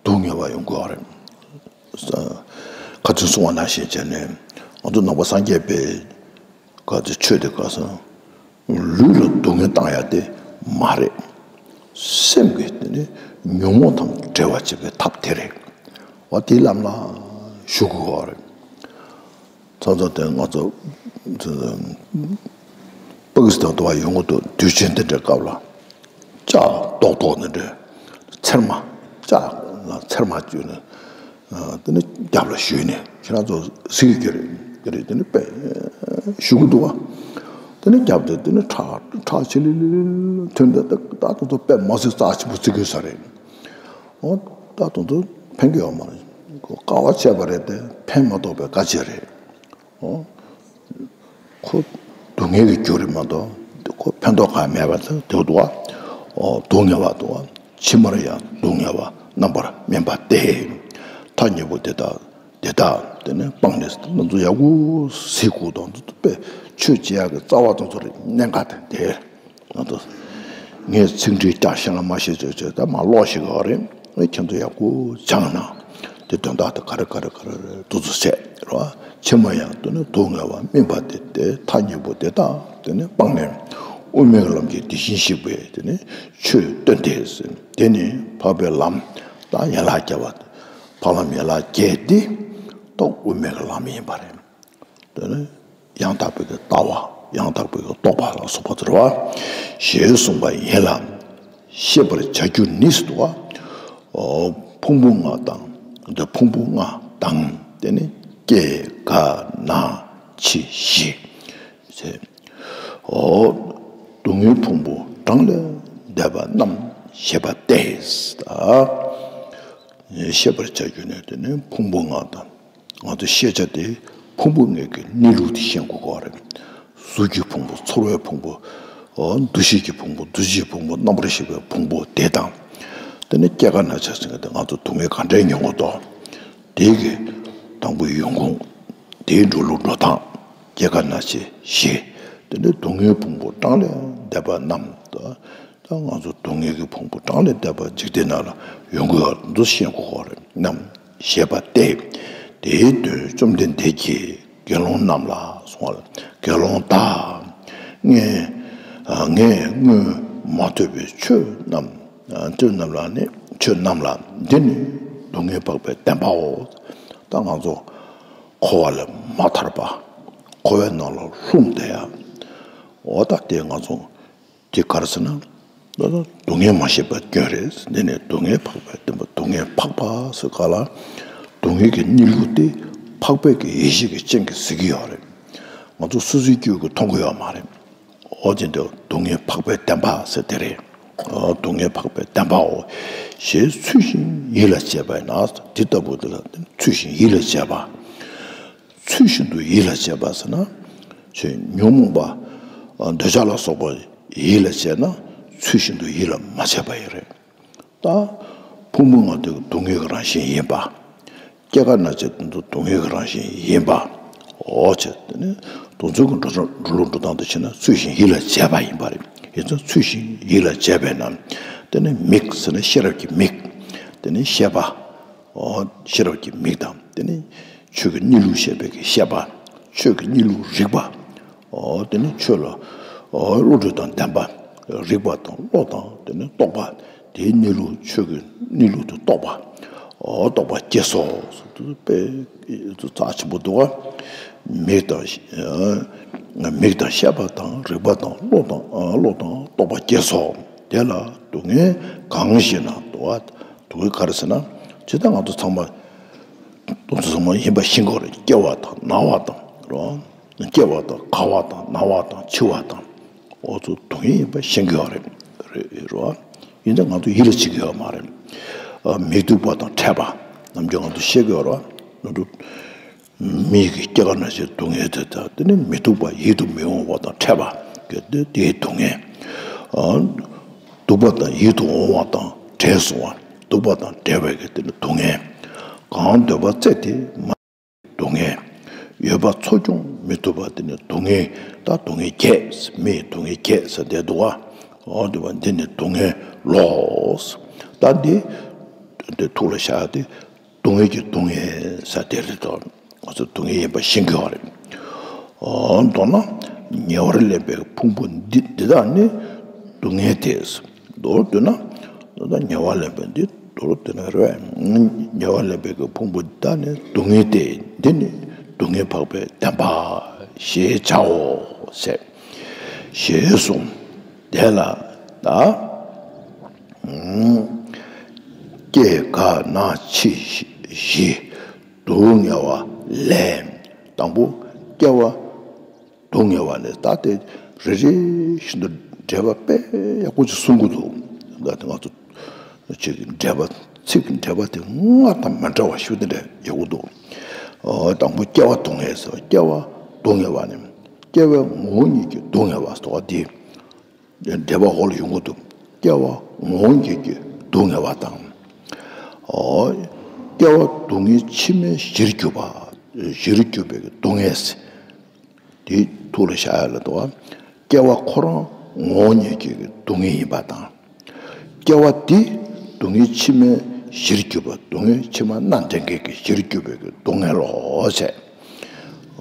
སྡུག་བསྔལ་བ་ཡོང་གི་ཡོད་རེད། ཁ་ཚོན་གསུང་བ་ནང་བཞིན་བྱས་ནས་ང་ཚོ་ནང་པ་སངས་རྒྱས་པའི་ག་ཚོད་ཆོས་དེ་ག་ས་ལུས་ལ་སྡུག་བསྔལ་བཏང་ཡ་དེ་མ་རེད། སེམས་ཀྱི་དེ་ནི་ཉོན་མོངས་དང་བྲལ་བ་བྱེད་པའི་ཐབས་དེ་རེད། འོ་དེའི་ལམ་ལ་ཞུགས་དགོས་པ་རེད། ཚང་ཚང་དེ་ང་ཚོ་པ་ཀི་སི་ཐན་དུ་བ་ཡོང་གི་འདུག་དུས་ཆེན་དེ་འདྲའི་སྐབས་ལ་ལྕགས་རྡོག་རྡོག་དེ་འདྲའི་ཚེར་མ་ལྕགས་ལ་ཚེར་མ་བཅུག་ནས། དེ་ནི་རྒྱབ་ལ་ཞུས་ནས་ཁྱེད་རང་ཚོ་གཟིགས་ཀྱི་རེད། དེ་རེད། དེ་ནི་དཔེ་ཞུ་གི་འདུག་བ། དེ་ནས་རྒྱབ་དེ་དེ་ནས་ཁྲག་ཁྲག་ཆི་ལི་ལི་ལི་ལི་ཐོན་ཏེ། ད་ད་དུང་དུ་དཔེ་མ་སྲིད་རྩ་ཆེན་པོ་བརྩི་དགོས་ས་རེད། འོ་ད་དུང་དུ་ཕན་གི་ཡོད་མ་རེད། ཁོ་དཀའ་བ་སྤྱད་པ་རེད་དེ་ཕན་མ་ཐོགས་པའི་དཀའ་སྤྱད་རེད། འོ། ཁོ་སྡུག་བསྔལ་གྱི་རྒྱུ་རེད་མ་གཏོགས་ཁོ་ཕན་ཐོགས་གང་མེད་པ་དེ་འདུག་བ། འོ་སྡུག་བསྔལ་བ་འདུག་བ། ཕྱི་མར་ཡང་སྡུག་བསྔལ་བ་རྣམ་པར་སྨིན་པ་སྟེ། ཐ་སྙད་པོ་དེ་དག་དེ་དག་དེ་ནས་སྤངས་ནས་ང་ཚོ་ཡག་པོ་གཟིགས་དགོས་དང་དེ་དཔེ་ཆོས་བྱེད་ཡག་གི་རྩ་བ་དེ་ཚོ་རེད། གནད་འགག་དེ་དེ། ང་ཚོ་ངས་ཚིག་འགྲེལ་རྒྱག་ཤེས་ན་མ་ཤེས་ཚོད་ཚོད་ད་མ་ཀློག་ཤེས་གི་རེད། ཨེ་ཁྱེད་ཚོ་ཡག་པོ་སྦྱངས་ན་དེ་དོན་དག་དེ་ག་རེ་ག་རེ་ག་རེ་རེད་འདུག་ཚོ་ཟེར་རོ། ཕྱི་མ་ཡང་དེ་ནི་སྡུག་བསྔལ་བ་སྨིན་པ་སྟེ། དེ་ཐ་སྙད་པོ་དེ་དག་དེ་ནི་སྤངས་ནས་དབུ་མའི་ལམ་གྱི་དེ་བཞིན་གཤེགས་པའི་དེ་ནི་ཆོས་སྟོན་ཏེ། དེ་ནི་འཕགས་པའི་ལམ་དང་ཡན་ལག་བརྒྱད་པ། འཕགས་ལམ་ཡན་ལག་བརྒྱད་དེ་ཐོག་དབུ་མའི་ལམ་ཡིན་པ་རེད། དེ་ནི་ཡང་དག་པའི་གི་ལྟ་བ། ཡང་དག་པའི་གི་རྟོགས་པ་ལ་སོགས་པ་དེ་རེད་བ། ཞེས་གསུངས་པ་ཡིན་ལ། ཤེས་པར་བྱ་རྒྱུ་ནི་ཟེར་དུས། ཕུང་པོ་ལྔ་དང་། འདི་ཕུང་པོ་ལྔ་དང་། དེ་ནི་སྐྱེ་རྒ་ན་འཆི་ཞི་ཟེར། འོ། སྡུག་བསྔལ་ཕུང་པོ་གྲངས་ལས་འདས་པ་རྣམས་ཞེས་པ་སྟེ། ཤེས་པར་བྱ་རྒྱུ་ནི་དེ་ནི་ཕུང་པོ་ལྔ་དང་། ང་ཚོ་ཤེས་བྱ་དེ་ཕུང་པོ་ལྔའི་གི་གནས་ལུགས་དེ་ཤེས་དགོས་ཀྱི་རེད། གཟུགས་ཀྱི་ཕུང་པོ། ཚོར་བའི་ཕུང་པོ། འོ། འདུ་ཤེས་ཀྱི་ཕུང་པོ། འདུ་བྱེད་ཕུང་པོ། རྣམ་པར་ཤེས་པའི་ཕུང་པོ་དེ་དང་། དེ་ནི་སྐྱེ་རྒ་ན་འཆི་ཟེར་མཁན་དེ་ང་ཚོ་སྡུག་བསྔལ་ག་འདྲའི་མྱོང་གི་འདུག་དེ་གི་དང་པོ་ཡོང་ཁུངས། དེའི་འགྲོ་ལུགས་འགྲོ་སྟངས། སྐྱེ་རྒ་ན་འཆི་ཞི། དེ་ནི་སྡུག་བསྔལ་ཕུང་པོ་གྲངས་ལས་འདས་པ་རྣམས། ད་ང་ཚོ་སྡུག་བསྔལ་གྱི་ཕུང་པོ་གྲངས་ལས་འདས་པ་འཇིག་རྟེན་ན་ལ་ཡོང་གི་ཡོད་འདུག་ཤེས་དགོས་ཀྱི་རེད། རྣམས་ཞེས་པ་སྟེ། དེའི་དོན་བཅོམ་ལྡན་འདས་ཀྱིས་དགེ་སློང་རྣམས་ལ་གསུངས་པ་ལ། དགེ་སློང་དག། ངས་ངས་སྔོན་མ་ཐོས་པའི་ཆོས་རྣམས། ཆོས་རྣམས་ལ་ནི། ཆོས་རྣམས་ལ་འདི་ནི་སྡུག་བསྔལ་འཕགས་པའི་བདེན་པའོ། ད་ང་ཚོ་འཁོར་བ་ལས་མ་ཐར་པ། འཁོར་བའི་ནང་ལ་ལྷུང་བསྡད་ཡ། འོ་ད་དེ་ང་ཚོ། དེ་ག་རེ་ཟེར་ན། ད་ལྟ་སྡུག་བསྔལ་མ་ཤེས་པའི་སྐྱོན་རེད། འདི་ནི་སྡུག་བསྔལ་འཕགས་པའི་བདེན་པ། སྡུག་བསྔལ་འཕགས་པ་ཟེར་ག་ལ། སྡུག་བསྔལ་གྱི་གནས་ལུགས་དེ་འཕགས་པའི་གི་ཡེ་ཤེས་ཀྱི་སྤྱན་གྱིས་གཟིགས་ཀྱི་ཡོད་རེད། ང་ཚོ་སོ་སོའི་རྒྱུད་ཀྱིས་མཐོང་གི་ཡོད་མ་རེད། འོ་དེ་འདྲ་སྡུག་བསྔལ་འཕགས་པའི་བདེན་པ་ཟེར་དེ་རེད། འོ་སྡུག་བསྔལ་འཕགས་པའི་བདེན་པའོ། ཞེས་ཚུལ་བཞིན་ཡིད་ལ་བྱེད་པས་ན། དེ་ལྟ་བུ་དེ་ལ་ཚུལ་བཞིན་ཡིད་ལ་བྱེད་པ། ཚུལ་བཞིན་དུ་ཡིད་ལ་བྱེད་པ་ཟེར་ན། ཆོས་ཉོན་མོངས་པ། འདོད་ཆགས་ལ་སོགས་པ་ཡིད་ལ་བྱས་ན་ཚུལ་བཞིན་དུ་ཡིད་ལ་མ་བྱས་པ་ཡིན་རེད། ད་ཕུང་པོ་ལྔ་དེ་སྡུག་བསྔལ་གྱི་རང་བཞིན་ཡིན་པ། སྐྱེ་རྒ་ན་འཆི་དེ་ཚོ་སྡུག་བསྔལ་གྱི་རང་བཞིན་ཡིན་པ། འོ་བྱས་དེ་ནི་དེ་ཚོ་གི་འགྲོ་འགྲོ་ལུགས་འགྲོ་སྟངས་དེ་བྱས་ན་ཚུལ་བཞིན་ཡིད་ལ་བྱས་པ་ཡིན་པ་རེད། ཡིན་ཙང་ཚུལ་བཞིན་ཡིད་ལ་བྱས་པས་ན། དེ་ནི་མིག་ཟེར་ན་ཤེས་རབ་ཀྱི་མིག་དེ་ནི་ཤེས་པ། འོ་ཤེས་རབ་ཀྱི་མིག་དང་། དེ་ནི་ཆོས་ཀྱི་གནས་ལུགས་ཤེས་པའི་གི་ཤེས་པ། ཆོས་ཀྱི་གནས་ལུགས་རིག་པ། འོ་དེ་ནི་ཆོས་ལ་འོ་བློ་གྲོས་དང་ལྡན་པ། རིག་པ་དང་བློ་དང་དེ་ནི་རྟོགས་པ། དེའི་གནས་ལུགས། ཆོས་ཀྱི་གནས་ལུགས་དེ་རྟོགས་པ། འོ་རྟོགས་པ་སྐྱེས་སོ། དཔེ་རྩ་ཆེན་པོ་འདུག་བ། མིག་དང་། མིག་དང་ཤེས་པ་དང་རིག་པ་དང་བློ་དང་བློ་དང་རྟོགས་པ་སྐྱེས་སོ། དེ་ལ་སྡུག་བསྔལ་གང་ཞེ་ན། འདུག་བ། སྡུག་བསྔལ་ག་རེ་ཟེར་ན། ཇི་ལྟར་ང་ཚོ་ཚང་མ། ང་ཚོ་ཚང་མ་ཡིན་པ་ཤེས་དགོས་རེད། སྐྱེ་བ་དང་ན་བ་དང་རོ། སྐྱེ་བ་དང་རྒ་བ་དང་ན་བ་དང་འཆི་བ་དང་། འོ་ཚོ་སྡུག་བསྔལ་ཡིན་པ་ཤེས་དགོས་རེད། རེད་རོ། ཡིན་ཙང་ང་ཚོ་ཡིད་ལ་བྱེད་ཀྱི་ཡོད་མ་རེད། མི་སྡུག་པ་དང་ཕྲད་པ། ནམ་རྒྱུན་ང་ཚོ་ཤེས་ཀྱི་ཡོད་རོ། ང་ཚོ་མི་གི་སྐྱེ་རྒ་ན་འཆིའི་སྡུག་བསྔལ་དེ་དག་དེ་ནི་མི་སྡུག་པ་ཡིད་དུ་མི་འོང་བ་དང་ཕྲད་པ་གི་དེ་དེའི་སྡུག་བསྔལ། སྡུག་པ་དང་ཡིད་དུ་འོང་བ་དང་བྲལ་སོང་བ། སྡུག་པ་དང་བྲལ་བའི་གི་དེ་ནི་སྡུག་བསྔལ། གང་འདོད་པ་བཙལ་ཏེ་མ། སྡུག་བསྔལ། ཡོད་པ་འཚོ་སྐྱོང་མི་ཐུབ་པ་དེ་ནི་སྡུག་བསྔལ། ད་སྡུག་བསྔལ་བརྒྱད། མིའི་སྡུག་བསྔལ་བརྒྱད་ཟེར་བསྡད་འདུག་བ། འོ་འདི་བ་འདི་ནི་སྡུག་བསྔལ་ལོ། ད་འདི་འདི་ཐུགས་ལ་བཞག་སྟེ། སྡུག་བསྔལ་གྱི་སྡུག་བསྔལ་ཟེར་དེ་རེད་དོ། ང་ཚོ་སྡུག་བསྔལ་ཡིན་པ་ཤེས་དགོས་པ་རེད། འོ་མདོར་ན་ཉེ་བར་ལེན་པའི་ཕུང་པོ་འདི་འདི་དག་ནི་སྡུག་བསྔལ་ཏེ། མདོར་བསྡུ་ན། ད་ཉེ་བར་ལེན་པའི་འདི་མདོར་བསྡུ་ན་རེད། ཉེ་བར་ལེན་པའི་གི་ཕུང་པོ་འདི་དག་ནི་སྡུག་བསྔལ་ཏེ། འདི་ནི་སྡུག་བསྔལ་འཕགས་པའི་བདེན་པ་ཞེས་བྱའོ་ཟེར། ཞེས་གསུངས། དེ་ལ་ད། སྐྱེ་རྒ་ན་འཆི་ཞི། སྡུག་བསྔལ་བ་ལས། དང་པོ་སྐྱེ་བ། སྡུག་བསྔལ་བ་ལས། ད་དེ་ རེ་རེ་བཞིན་དུ་འགྲེལ་པ་དཔེ་ཡག་པོ་ཅིག་གསུང་གི་འདུག་ད་ལྟ་ང་ཚོ་ཅིག་འགྲེལ་པ་ཚིག་གི་འགྲེལ་པ་དེ་སྔར་དང་མི་འདྲ་བ་ཞིག་དེ་འདྲ་ཡག་པོ་འདུག་ཨོ། དང་པོ་སྐྱེ་བ་སྡུག་བསྔལ་ཟེར་བ། སྐྱེ་བ་སྡུག་བསྔལ་བ་ནི། སྐྱེ་བའི་ངོ་བོ་ཉིད་ཀྱིས་སྡུག་བསྔལ་བ་ཟེར་བ་དེ། འགྲེལ་པ་འོག་ལ་ཡོང་གི་འདུག་སྐྱེ་བ་ངོ་བོ་ཉིད་ཀྱིས་སྡུག་བསྔལ་བ་དང་། ཨོ། སྐྱེ་བ་སྡུག་བསྔལ་ཕྱི་མའི་གཞིར་གྱུར་པ། གཞིར་གྱུར་པའི་སྡུག་བསྔལ། དེ་ཐུགས་ལ་བཞག་ཡ་ལ་འདུག་ག་སྐྱེ་བ་ཁོ་རང་ངོ་བོ་ཉིད་ཀྱི་སྡུག་བསྔལ་ཡིན་པ་དང་། སྐྱེ་བ་དེ་སྡུག་བསྔལ་ཕྱི་མའི་གཞིར་གྱུར་པ། སྡུག་བསྔལ་ཕྱི་མ་སྣ་འདྲེན་མཁན་གྱི་གཞིར་གྱུར་པའི་སྡུག་བསྔལ་ལོ་ཟེར།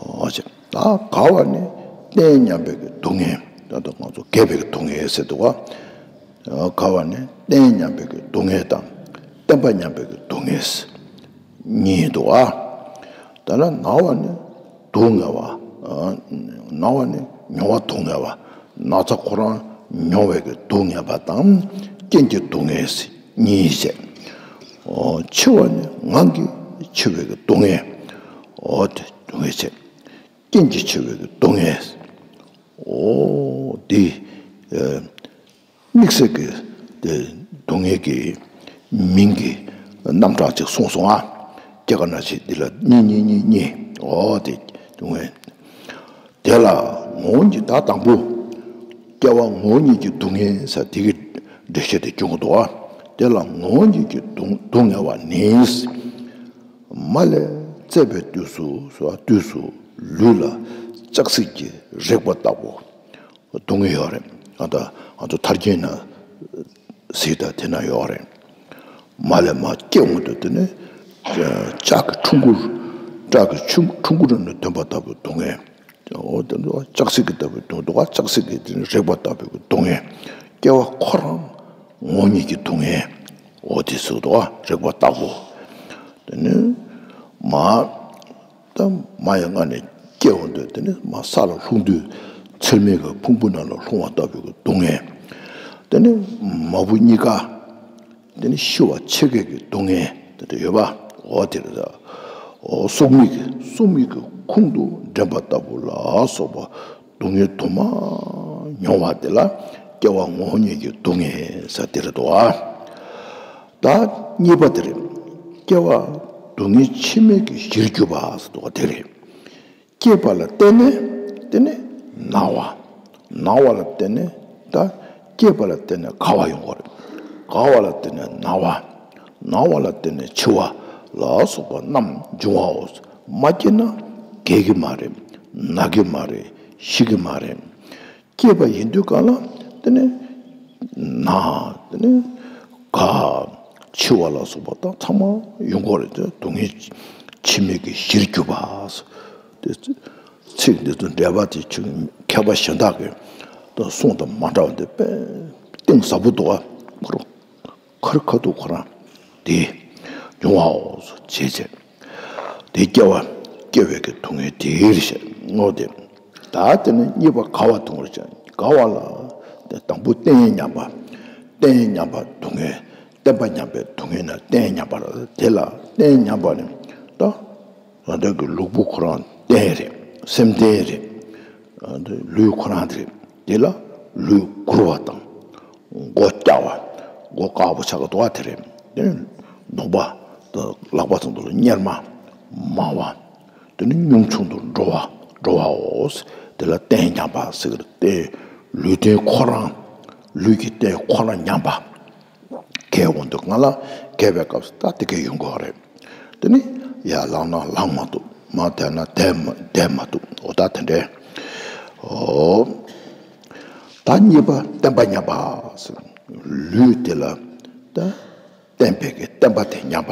ཨོ་ཟེར། ད་དགའ་བ་ནི་རྟེན་ཉམས་པའི་སྡུག་བསྔལ། ད་ལྟ་ང་ཚོ་རྒས་པའི་སྡུག་བསྔལ་ཟེར་འདུག་ག་དགའ་བ་ནི་རྟེན་ཉམས་པའི་སྡུག་བསྔལ་དང་། བརྟན་པ་ཉམས་པའི་སྡུག་བསྔལ་གཉིས་འདུག་ག་ད་ལྟ་ན་བ་ནི་སྡུག་བསྔལ་བ། ན་བ་ནི་མྱོང་བ་སྡུག་བསྔལ་བ། ན་ཚ་ཁོ་རང་མྱོང་བའི་སྡུག་བསྔལ་བ་དང་། རྐྱེན་གྱི་སྡུག་བསྔལ་གཉིས་བྱས། འཆི་བ་ནི་ངང་གིས་འཆི་བའི་སྡུག་བསྔལ། འོ་དེ་སྡུག་བསྔལ་བྱས། རྐྱེན་གྱིས་འཆི་བའི་སྡུག་བསྔལ། འོ་དེ། དམིགས་བསལ་གྱི་དེ་སྡུག་བསྔལ་གྱི་མིང་གི་རྣམ་གྲངས་ཅིག་གསུངས་སོང་ང་། སྐྱེ་རྒ་ན་འཆི་འདི་ལ་གཉིས་གཉིས་གཉིས་གཉིས། འོ་དེ་སྡུག་བསྔལ། དེ་ལ་ངོ་བོ་ཉིད་ད་དང་པོ། སྐྱེ་བ་ངོ་བོ་ཉིད་ཀྱི་སྡུག་བསྔལ་ཟེར་དེ་གི་འགྲེལ་བཤད་དེ་བྱུང་གི་འདུག་ག་དེ་ལ་ངོ་བོ་ཉིད་ཀྱི་སྡུག་སྡུག་བསྔལ་བ་ནི། མ་ལས་བཙས་པའི་དུས་སུ་དུས་སུ་ལུས་ལ་ལྕགས་སྲེག་གིས་རེག་པ་ལྟ་བུ། སྡུག་བསྔལ་ཡོད་རེད། ཨ་ད་ང་ཚོ་ཐར་རྒྱན་ན་ཟེར་ད་དེ་ན་ཡོད་རེད། མ་ལས་མར་སྐྱེ་འོང་དུས་དེ་ནི་ལྕགས་ཀྱི་ཁྲུང་ཁུར། ལྕགས་ཀྱི་ཁྲུང་ཁྲུང་ཁུར་ནང་ནས་ཐོན་པ་ལྟ་བུའི་སྡུག་བསྔལ། འོ་དེ་ཚོ་ལྕགས་སྲེག་གི་ལྟ་བུའི་སྡུག་སྡུག་ལྕགས་སྲེག་གིས་དེ་ནི་རེག་པ་ལྟ་བུའི་སྡུག་བསྔལ། སྐྱེ་བ་ཁོ་རང་ངོ་བོ་ཉིད་ཀྱི་སྡུག་བསྔལ། འོ་དེ་ཟེར་འདུག་ག་རེག་པ་ལྟ་བུ། དེ་ནི་མ། ད་མ་ཡང་སྔ་ནས་སྐྱེ་འོང་དུས་དེ་ནི་མ་ས་ལ་ལྷུང་དུས་ཚེར་མའི་གི་ཕུང་པོ་ནང་ལ་ལྷུང་བ་ལྟ་བུའི་གི་སྡུག་བསྔལ། དེ་ནི་མ་བུ་གཉིས་ཀ་དེ་ནི་ཤི་བ་ཕྱེད་ཀའི་གི་སྡུག་བསྔལ་དེ་འདྲ་ཡོད་པ། འོ་དེ་རེད་ད། འོ་སྲོག་མེད་ཀྱི་སྲོག་མེད་ཀྱི་ཁོང་དུ་འདྲེན་པ་ལྟ་བུ་ལ་སོགས་པ་སྡུག་བསྔལ་དུ་མ་མྱོང་བ་དེ་ལ་སྐྱེ་བ་ངོ་བོ་ཉིད་ཀྱི་སྡུག་བསྔལ་ཟེར་དེ་རེད་དོ། ད་གཉིས་པ་དེ་རེད། སྐྱེ་བ་སྡུག་བསྔལ་ཕྱི་མའི་གི་གཞིར་གྱུར་པ་ཟེར་དོ་དེ་རེད། སྐྱེས་པ་ལ་བརྟེན་ནས་དེ་ནས་ན་བ། ན་བ་ལ་བརྟེན་ནས་ད་སྐྱེས་པ་ལ་བརྟེན་ནས་རྒ་བ་ཡོང་གི་རེད། རྒ་བ་ལ་བརྟེན་ནས་ན་བ། ན་བ་ལ་བརྟེན་ནས་འཆི་བ་ལ་སོགས་པ་རྣམས་འབྱུང་བའོ། མ་སྐྱེས་ན་རྒས་ཀྱི་མ་རེད། ན་གི་མ་རེད། ཤི་གི་མ་རེད། སྐྱེས་པ་ཡིན་དུས་གང་ལ་དེ་ནི་ན། དེ་ནི་རྒ། འཆི་བ་ལ་སོགས་པ་དང་ཚང་མ་ཡོང་གི་རེད་དེ། སྡུག་བསྔལ་ཕྱི་མའི་གི་གཞིར་གྱུར་པ། དེ་ཚིག་འདི་ཚོ་འགྲེལ་པ་དེ་ཆུ་མཁས་པ་གཞན་དག་གིས་ད་གསུང་དང་མ་འདྲ་བ་འདི་དཔེ་གཏིང་ཟབ་པོ་འདུག་ག་ཁོ་རང་ཁར་ཁ་ཐུག་ཁོ་རང་དེ་འབྱུང་བའོ་བྱས་བྱས། དེ་སྐྱེ་བ་སྐྱེ་བའི་གི་སྡུག་བསྔལ་དེ་རེད་ཤག་ངོ་དེ། ད་དེ་ནི་གཉིས་པ་རྒ་བ་དང་རེད་ཤག་རྒ་བ་ལ་དེ་དང་པོ་རྟེན་ཉམས་པ། རྟེན་ཉམས་པ་སྡུག་བསྔལ། བརྟེན་པ་ཉམས་པའི་སྡུག་བསྔལ་ན་རྟེན་ཉམས་པ་རེད། དེ་ལ་རྟེན་ཉམས་པ་ནི་ད་ང་ཚོའི་གི་ལུས་པོ་ཁོ་རང་རྟེན་རེད། སེམས་རྟེན་རེད། ལུས་ཁོ་རང་དེ་རེད། དེ་ལ་ལུས་སྒུར་བ་དང་། མགོ་བཀྱག་པ། མགོ་དཀར་པོ་ཆགས་ཀྱི་འདུག་པ་དེ་རེད། དེ་ནི་གདོང་པ་དང་ལག་པ་ཚང་དུ་ལ་གཉེར་མ། མང་བ། དེ་ནི་སྙུང་ཆུང་དུ་འགྲོ་བ། འགྲོ་བའོ། དེ་ལ་རྟེན་ཉམས་པ་ཟེར་གི་རེད་དེ། ལུས་རྟེན་ཁོ་རང་། ལུས་ཀྱི་རྟེན་ཁོ་རང་ཉམས་པ། རྒས་འོང་དུས་གང་ལ་རྒས་པའི་སྐབས་སུ་ད་དེ་གས་ཡོང་གི་རེད། དེ་ནི་ཡར་ལངས་ན་ལངས་མ་ཐུབ། མར་བསྡད་ན་བསྡད་མ་བསྡད་མ་ཐུབ། འོ་ད་དེ་འདྲའི། འོ། ད་གཉིས་པ་བརྟེན་པ་ཉམས་པ་ཟེར། ལུས་དེ་ལ་ད་བརྟེན་པའི་གི་བརྟེན་པ་དེ་ཉམས་པ།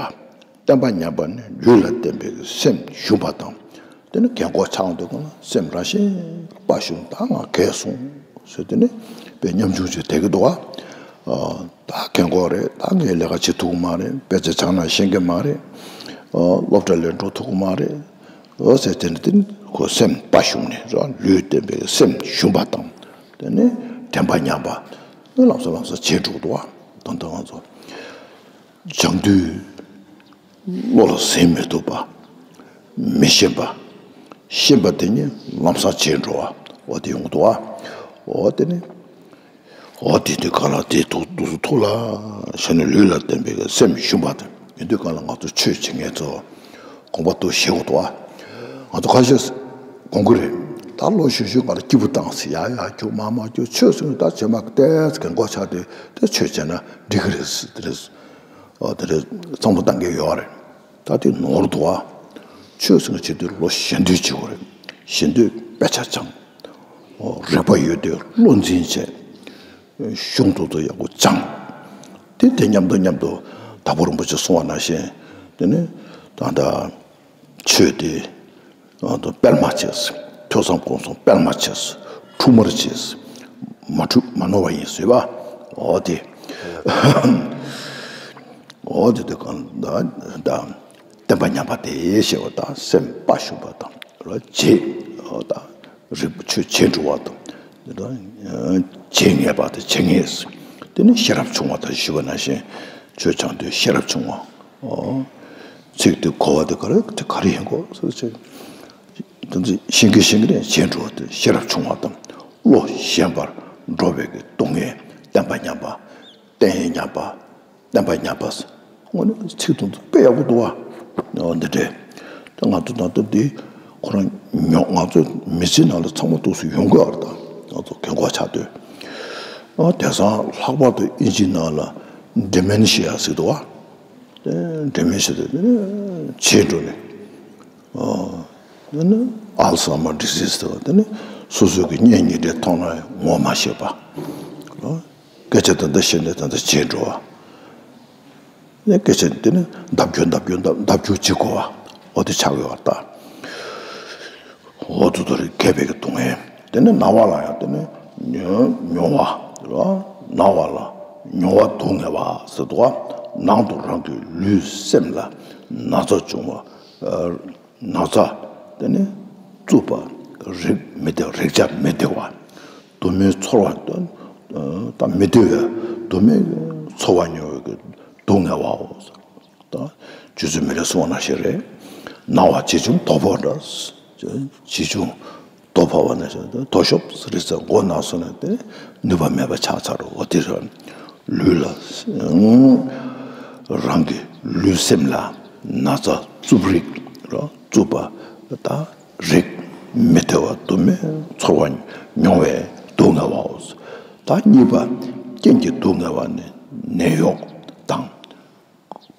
བརྟེན་པ་ཉམས་པ་ནི་ལུས་ལ་བརྟེན་པའི་གི་སེམས་ཞུམ་པ་དང་། དེ་ནི་རྒན་གོག་ཆགས་འདུག་ན་སེམས་རང་བཞིན་པ་ཞུམ། ད་ང་རྒས་སོང་ཟེར། དེ་ནི་དཔེ་ཉམ་ཆུང་ཅིག་བསྡད་ཀྱི་འདུག་ག་ད་རྒན་གོག་རེད། ད་ངས་ལས་ཀ་བྱེད་ཐུབ་ཀྱི་མ་རེད། དཔེ་ཆ་སྦྱང་ན་ཤེས་ཀྱི་མ་རེད། སློབ་གྲྭ་ལ་འགྲོ་ཐུབ་ཀྱི་མ་རེད། འོ་ཟེར་དེ་ནི་དེ་ནི་ཁོ་སེམས་པ་ཞུམ་ནས་རང་ལུས་བརྟེན་པའི་སེམས་ཞུམ་པ་དང་། དེ་ནི་དྲན་པ་ཉམས་པ། ལམ་སང་ལམ་སང་བྱེད་འགྲོ་གི་འདུག་བ། ད་ལྟ་ང་ཚོ་སྦྱང་དུས་བློ་ལ་ཟིན་མི་ཐུབ་པ། མི་ཤེས་པ། ཤེས་པ་དེ་ཉིད་ལམ་སང་བྱེད་འགྲོ་བ། འོ་དེ་ཡོང་གི་འདུག་བ། འོ་དེ་ནི། འོ་དེ་དུས་གང་ལ་དེ་ཐུགས་ཐུགས་སུ་ཐུགས་ལ་ཞེ་ནས་ལུས་ལ་བརྟེན་པའི་སེམས་ཞུམ་པ་དང་། ཡིན་དུས་གང་ལ་ང་ཚོ་ཆོས་བྱེད་མཁན་ཚོ་དགོངས་པ་དུ་བཞེས་དགོས་འདུག་བ། ང་ཚོ་ཁ་ཤས་དགོངས་ཀྱི་རེད། ད་ལོ་གཞོན་གཞོན་གང་ལ་སྐྱིད་པོ་བཏང་ཟེར། ཡ་ཡ་ཁྱོད་མ་མ་ཁྱོད་ཆོས་གསུངས་ད་བྱེ་མ་ཏོག་ཙམ་གི་མགོ་ཆག་དུས་དེ་ཆོས་བྱས་ན་འགྲིག་གི་རེད་ཟེར། དེ་རེད། འོ་དེ་རེད། བསམ་བློ་བཏང་གི་ཡོད་རེད། ད་དེ་ནོར་འདུག་བ། ཆོས་ཟེར་ན་བྱེད་དུས་ལོ་ཞེ་འདོད་བྱེད་དགོས་རེད། ཞེ་འདོད་དཔེ་ཆ་སྦྱང་། རིག་པ་ཡོད་དུས་བློ་འཛིན་བྱས། གཞུང་དེ་ཚོ་ཡག་པོ་སྦྱང་། དེ་དེ་མཉམ་དུ་མཉམ་དུ་དྭགས་པོ་རིན་པོ་ཆེས་གསུངས་པ་ནང་བཞིན། དེ་ནི་ད་ལྟ་ཆོས་དེ་ཨ་ད་སྤེལ་མ་བྱས། ཐོས་བསམ་སྒོམ་གསུམ་སྤེལ་མ་བྱས། འཁྲུལ་མར་བྱས། མ་འཁྲུལ་མ་ནོར་བ་ཡིན་ཟེར་བ། འོ་དེ། འོ་དེ་དེ་གང་ད་ད་བསྟན་པ་ཉམས་པ་དེ་ཞེས་པ་དང་སེམས་དཔའ་ཞུམ་པ་དང་རྗེ་འོ་ད་རིག་པ་ཆོས་བྱེད་འགྲོ་བ་དང་། དེ་དང་བྱེད་ངེས་པ་དང་བྱེད་ངེས། དེ་ནི་ཤེས་རབ་ཆུང་བ་དང་ཞུས་པ་ནང་བཞིན་ཆོས་སྦྱང་དུས་ཤེས་རབ་ཆུང་བ། འོ། ཚིག་དེ་གོ་བ་དེ་ག་རེ་དེ་ག་རེ་ཡིན་གོ་ཟེར་བྱས། དེ་ཚོ་ཤེས་ཀྱི་ཤེས་ཀྱི་རེད། བྱེད་འགྲོ་བ་དེ་ཤེས་རབ་ཆུང་བ་དང་བློ་ཞན་པར་འགྲོ་བའི་གི་སྡུག་བསྔལ། བསྟན་པ་ཉམས་པ། བསྟན་ཡིག་ཉམས་པ། བསྟན་པ་ཉམས་པ། དངོས་གནས་ཚིག་དོན་དུ་དཔེ་ཡག་པོ་འདུག་བ། འོ་འདི་འདྲས། ད་ང་ཚོ་ད་ལྟ་འདི་ཁོ་རང་ཉོ་ང་ཚོ་མི་ཚེ་ནང་ལ་ཚང་མ་ཏོག་ཙམ་ཡོང་གི་ཡོད་རེད། ད་ང་ཚོ་རྒན་གོག་ཆགས་དུས། ཨ་དེང་སང་ལྷག་པར་དུ་ཨིན་ཇིའི་ནང་ལ་ཌི་མེན་ཤི་ཡ་ཟེར་འདུག་བ། ཌི་མེན་ཤི་ཡ་དེ་ནི་བྱེད་འགྲོ་ནས། ཨ་དེ་ནི་ཨལ་ཛི་ཧེ་མར་ཌི་ཟི་ཛི་ཟེར་བ་དེ་ནི་སོ་སོ་གི་གཉེན་ཉེ་འབྲེལ་མཐོང་ན་ངོ་མ་ཤེས་པ། ཨ་སྐད་ཆ་ད་ལྟ་བཤད་ནས་ད་ལྟ་བྱེད་འགྲོ་བ། ནས་སྐད་ཆ་དེ་ནི་ལྡབ་འགྱུར་ལྡབ་འགྱུར་ལྡབ་ལྡབ་འགྱུར་བྱེད་དགོས་པ། འོ་དེ་ཆགས་ཡོད་པ་ལྟ། འོ་དེ་ཚོ་རེད། རྒས་པའི་གི་སྡུག་བསྔལ། དེ་ནི་ན་བ་ལ་ཡང་དེ་ནི་མྱོང་མྱོང་བ་རེད་བ། ན་བ་ལ་མྱོང་བ་སྡུག་བསྔལ་བ་ཟེར་འདུག་བ། ནང་དུ་རང་གི་ལུས་སེམས་ལ་ན་ཚ་བྱུང་བ། ན་ཚ་དེ་ནི་རྩུབ་པ། རེག་མི་བདེ་རེག་བྱ་མི་བདེ་བ། དུ་མའི་ཚོར་བ་དང་མི་བདེ་བའི་དུ་མའི་ཚོར་བ་མྱོང་བའི་གི་སྡུག་བསྔལ་བའོ། ད་རྗེ་བཙུན་མི་ལས་གསུངས་པ་ནང་བཞིན་རེད། ན་བ་ཇི་བྱུང་རྡོ་ཕོག་འདྲ། ཇི་བྱུང་རྡོ་ཕོག་པ་ནང་བཞིན་རྡོ་ཤོབ་རི་རྩེ་མགོ་ན་སོང་ན་དེ་ནུས་པ་མེད་པ་ཆགས་ཚར་རོ། འོ་དེ་རེད། ལུས་ལ་རང་གི་ལུས་སེམས་ལ་ན་ཚ་རྩུབ་རིགས་རོ་རྩུབ་པ་དང་རེག་མི་བདེ་བ་དུ་མའི་ཚོར་བ་མྱོང་བའི་སྡུག་བསྔལ་བའོ། ད་གཉིས་པ་རྐྱེན་གྱི་སྡུག་བསྔལ་བ་ནི་ནད་གཡོག་དང་།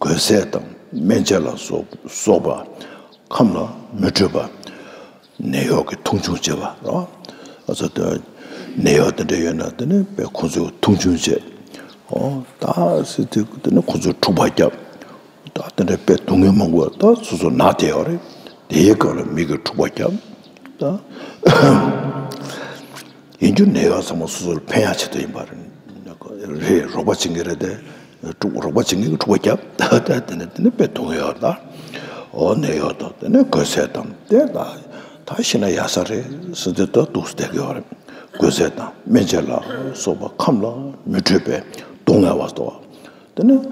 གོས་ཟས་དང་སྨན་དཔྱད་ལ་སོགས་སོགས་པ་ཁམས་ལ་མི་འཕྲོད་པ། ནད་གཡོག་གི་མཐོང་ཆུང་བྱེད་པ་རོ། ཨ་ཙི་ད་ནད་གཡོག་དེ་འདྲ་ཡོད་ན་དེ་ནི་དཔེ་ཁོང་ཚོས་མཐོང་ཆུང་བྱེད། ཨོ་ད་སི་དེ་དེ་ནི་ཁོང་ཚོས་འཁྲུག་པ་བརྒྱབ། ད་དེ་འདྲ་དཔེ་སྡུག་བསྔལ་མང་པོ་ད་སོ་སོ་ན་བསྡད་ཡོད་རེད། དེའི་སྐབས་ལ་མི་གིས་འཁྲུག་པ་བརྒྱབ། ད་ཡིན་རྒྱུ་ནད་གཡོག་ཚང་མ་སོ་སོར་ཕན་ཡག་ཆེད་དུ་ཡིན་པ་རེད། རེད། རོགས་པ་བྱེད་མཁན་རེད་དེ། འཁྲུག་རོགས་པ་བྱེད་མཁན་གྱིས་འཁྲུག་པ་བརྒྱབ། ད་དེ་ནས་དེ་ནས་དཔེ་སྡུག་བསྔལ་ཡོད་ད། འོ་ནད་གཡོག་དང་དེ་ནས་གོས་ཟས་དང་དེ་ད་ད་ཤི་ན་ཡག་ས་རེད་ཟེར་དེ་ད་འདུག་སེ་བསྡད་ཀྱི་ཡོད་རེད། གོས་ཟས་དང་སྨན་དཔྱད་ལ་སོགས་པ་ཁམས་ལ་མི་འཕྲོད་པའི་སྡུག་བསྔལ་བ་དང་། དེ་ནས་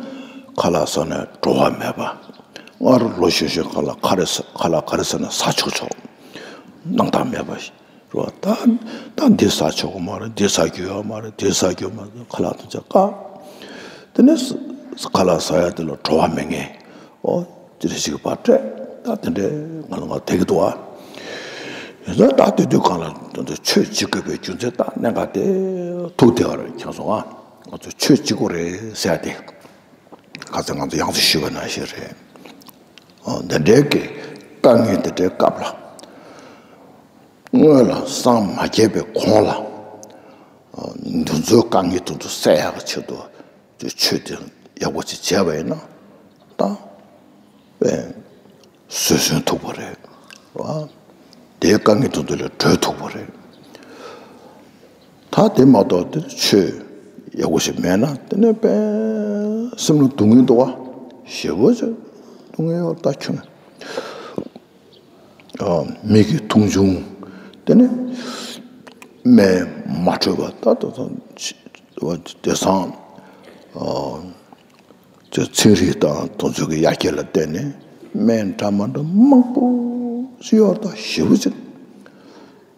ཁ་ལག་ཟ་ནས་བྲོ་བ་མེད་པ། སྔར་ལོ་གཞོན་གཞོན་ཁ་ལག་ག་རེ་ཟ་ཁ་ལག་ག་རེ་ཟ་ན་ཟ་ཆོག་ཆོག་སྣང་དག་མེད་པ་ཞིག་རེད་བ། ད་ད་འདི་ཟ་ཆོག་གི་མ་རེད། འདི་ཟ་རྒྱུ་ཡོད་མ་རེད། འདི་ཟ་རྒྱུ་མ་རེད། ཁ་ལག་དེ་ཚོ་བཀག་དེ་ནས་ཁ་ལག་ཟ་ཡ་དེ་ལ་བྲོ་བ་མེད་མཁན། ཨོ་དེ་རེ་ཞིག་གི་བར་སྤྲད། ད་དེ་འདྲའི་ང་ལ་ང་བསྡད་ཀྱི་འདུག་བ། ཡིན་ཙང་ད་དེ་དུས་གང་ལ་དེ་ཚོ་ཆོས་བྱེད་དགོས་པའི་རྒྱུ་མཚན་དང་གནད་འགག་དེ་ཐུག་བསྡད་པ་རེད། ཁྱེད་ཚོ་ཨ་ང་ཚོ་ཆོས་བྱེད་དགོས་རེད་ཟེར་ཡ་དེ། ཁ་སང་ང་ཚོ་ཡང་སེ་ཞུས་པ་ནང་བཞིན་རེད། འོ་འདི་འདྲའི་གི་དཀའ་ངལ་འདི་འདྲའི་སྐབས་ལ། སྔོན་ལ་སངས་མ་རྒྱས་པའི་གོང་ལ། འདི་ཚོའི་དཀའ་ངལ་དེ་ཚོ་སེལ་ཡག་གི་ཆེད་དུ་ཆོས་དེ་ཡག་པོ་ཅིག་བྱས་པ་ཡིན་ན་ད་དཔེ་བཟོད་བསྲན་ཐུབ་པ་རེད་བ། དེའི་དཀའ་ངལ་དེ་ཚོ་ལས་གྲོལ་ཐུབ་པ་རེད། ད་དེ་མ་གཏོགས་དེ་ཆོས་ཡག་པོ་ཞིག་མེད་ན་དེ་ནས་དཔེ་སེམས་ལ་སྡུག་བསྔལ་འདུག་བ། ཞེ་པོ་ཅིག་སྡུག་བསྔལ་ཡོད་ད་ཁྱོད། མིག་གི་མཐོང་ཆུང་། དེ་ནས་སྨན་མ་འཕྲོད་པ་ད་ད་ད་དེང་སང་ཚན་རིག་དང་དེ་ཚོ་གི་ཡར་རྒྱས་ལ་བརྟེན་ནས་སྨན་འདྲ་མི་འདྲ་མང་པོ་ཞིག་ཡོད་ད་ཞེ་པོ་ཅིག་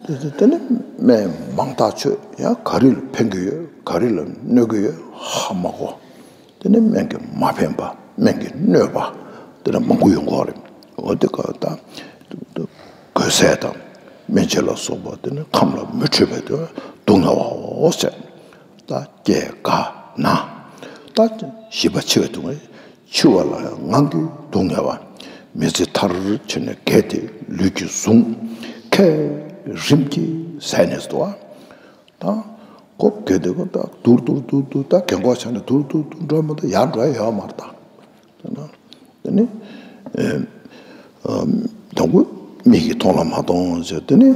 དེ་དེ་དེ་ནི་སྨན་མང་དག་མཆོད་ཡང་ག་རེ་ལ་ཕན་གྱི་ཡོད་ག་རེ་ལ་གནོད་ཀྱི་ཡོད་ཧ་མ་གོ། དེ་ནི་སྨན་གྱི་མ་ཕན་པ་སྨན་གྱི་གནོད་པ་དེ་ནི་མང་པོ་ཡོང་གི་རེད། འོ་དེ་ག་ད་གོས་ཟས་དང་སྨན་དཔྱད་ལ་སོགས་པ་དེ་ནི་ཁམས་ལ་མི་འཕྲོད་པའི་དེ་སྡུག་བསྔལ་བའོ་ཟེར། ད་སྐྱེ་རྒ་ན། ད་བཞི་པ་འཆི་བའི་སྡུག་བསྔལ། འཆི་བ་ལ་ཡང་ངང་གིས་སྡུག་བསྔལ་བ། མི་ཚེ་མཐར་ཕྱིན་ནས་བརྒལ་ཏེ་ལུས་ཀྱིས་བཟུང་། ཁས་རིམ་གྱིས་ཟད་ནས་སུ། ད་ཁོ་བརྒལ་ཏེ་ཁོ་ད་དུར་དུར་དུར་དུར་ད་གན་གོག་ཆགས་ནས་དུར་དུར་དུར་འགྲོ་མ་ད་ཡར་འགྲོ་ཡ་ཡོད་མ་རེད་ད། དེ་ན་དེ་ནི་ཨེ། ཨ། དང་པོ་མིག་གིས་མཐོང་ལ་མ་གཏོང་ཟེར། དེ་ནི་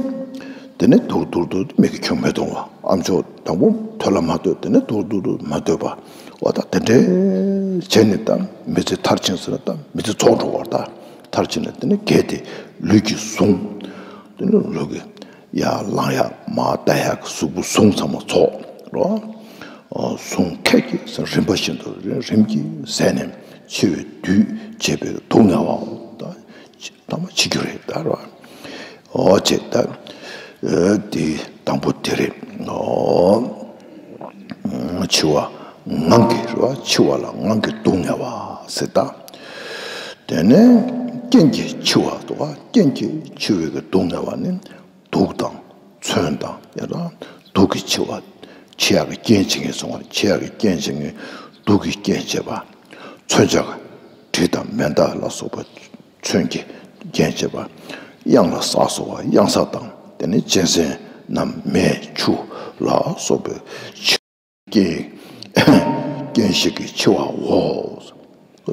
དེ་ནི་དུར་དུར་དུར་མིག་གིས་ཁྱོད་མི་མཐོང་བ། ཨ་མཆོག་དང་པོ་ཐོས་ལ་མ་ཐོས། དེ་ནི་དུར་དུར་དུར་མ་ཐོས་པ། འོ་ད་དེ་འདྲའི་བྱས་ནས་ད་མི་ཚེ་མཐར་ཕྱིན་ཟེར་ན་ད་མི་ཚེ་རྫོགས་འགྲོ་བར་ད་མཐར་ཕྱིན་ནས་དེ་ནི་བརྒལ་ཏེ་ལུས་ཀྱིས་བཟུང་། དེ་ནི་ལུས་ཀྱིས་ཡར་ལངས་ཡག་མར་ལྟ་ཡག་གི་གཟུགས་པོ་ཟུངས་ཚང་མ་རྫོགས་རོ། ཨ། ཟུངས་ཁད་ཀྱིས་རིམ་པ་བཞིན་དུ་རིམ་གྱིས་ཟད་ནས་འཆི་བའི་དུས་བྱེད་པའི་སྡུག་བསྔལ་བའོ། ད་ཐ་མ་འཆི་རྒྱུ་རེད་ད་རོ། འོ་བྱས་ད་ཨ་དེ་དང་པོ་དེ་རེད། འོ། འཆི་བ་ངང་གིས་རེད་བ། འཆི་བ་ལ་ངང་གིས་སྡུག་བསྔལ་བ་ཟེར་ད། དེ་ནས་རྐྱེན་གྱིས་འཆི་བ་འདུག་བ། རྐྱེན་གྱིས་འཆི་བའི་གི་སྡུག་བསྔལ་བ་ནི། དུག་དང་མཚོན་དང་ཡང་ན་དུག་གིས་འཆི་བ། འཆི་ཡག་གི་རྐྱེན་བྱེད་མཁན་སོང་བ། འཆི་ཡག་གི་རྐྱེན་བྱེད་མཁན་དུག་གིས་རྐྱེན་བྱེད་པ། མཚོན་ཆ་གི་གྲི་དང་མེ་མདའ་ལ་སོགས་པ་མཚོན་གྱིས་རྐྱེན་བྱེད་པ། གཡང་ལ་ཟགས་སོང་བ། གཡང་ཟ་དང་དེ་ནི་གཅན་གཟན་ནམ་མེ་ཆུ་ལ་སོགས་པའི་ཆུ། རྐྱེན་རྐྱེན་བཞི་གིས་འཆི་བའོ།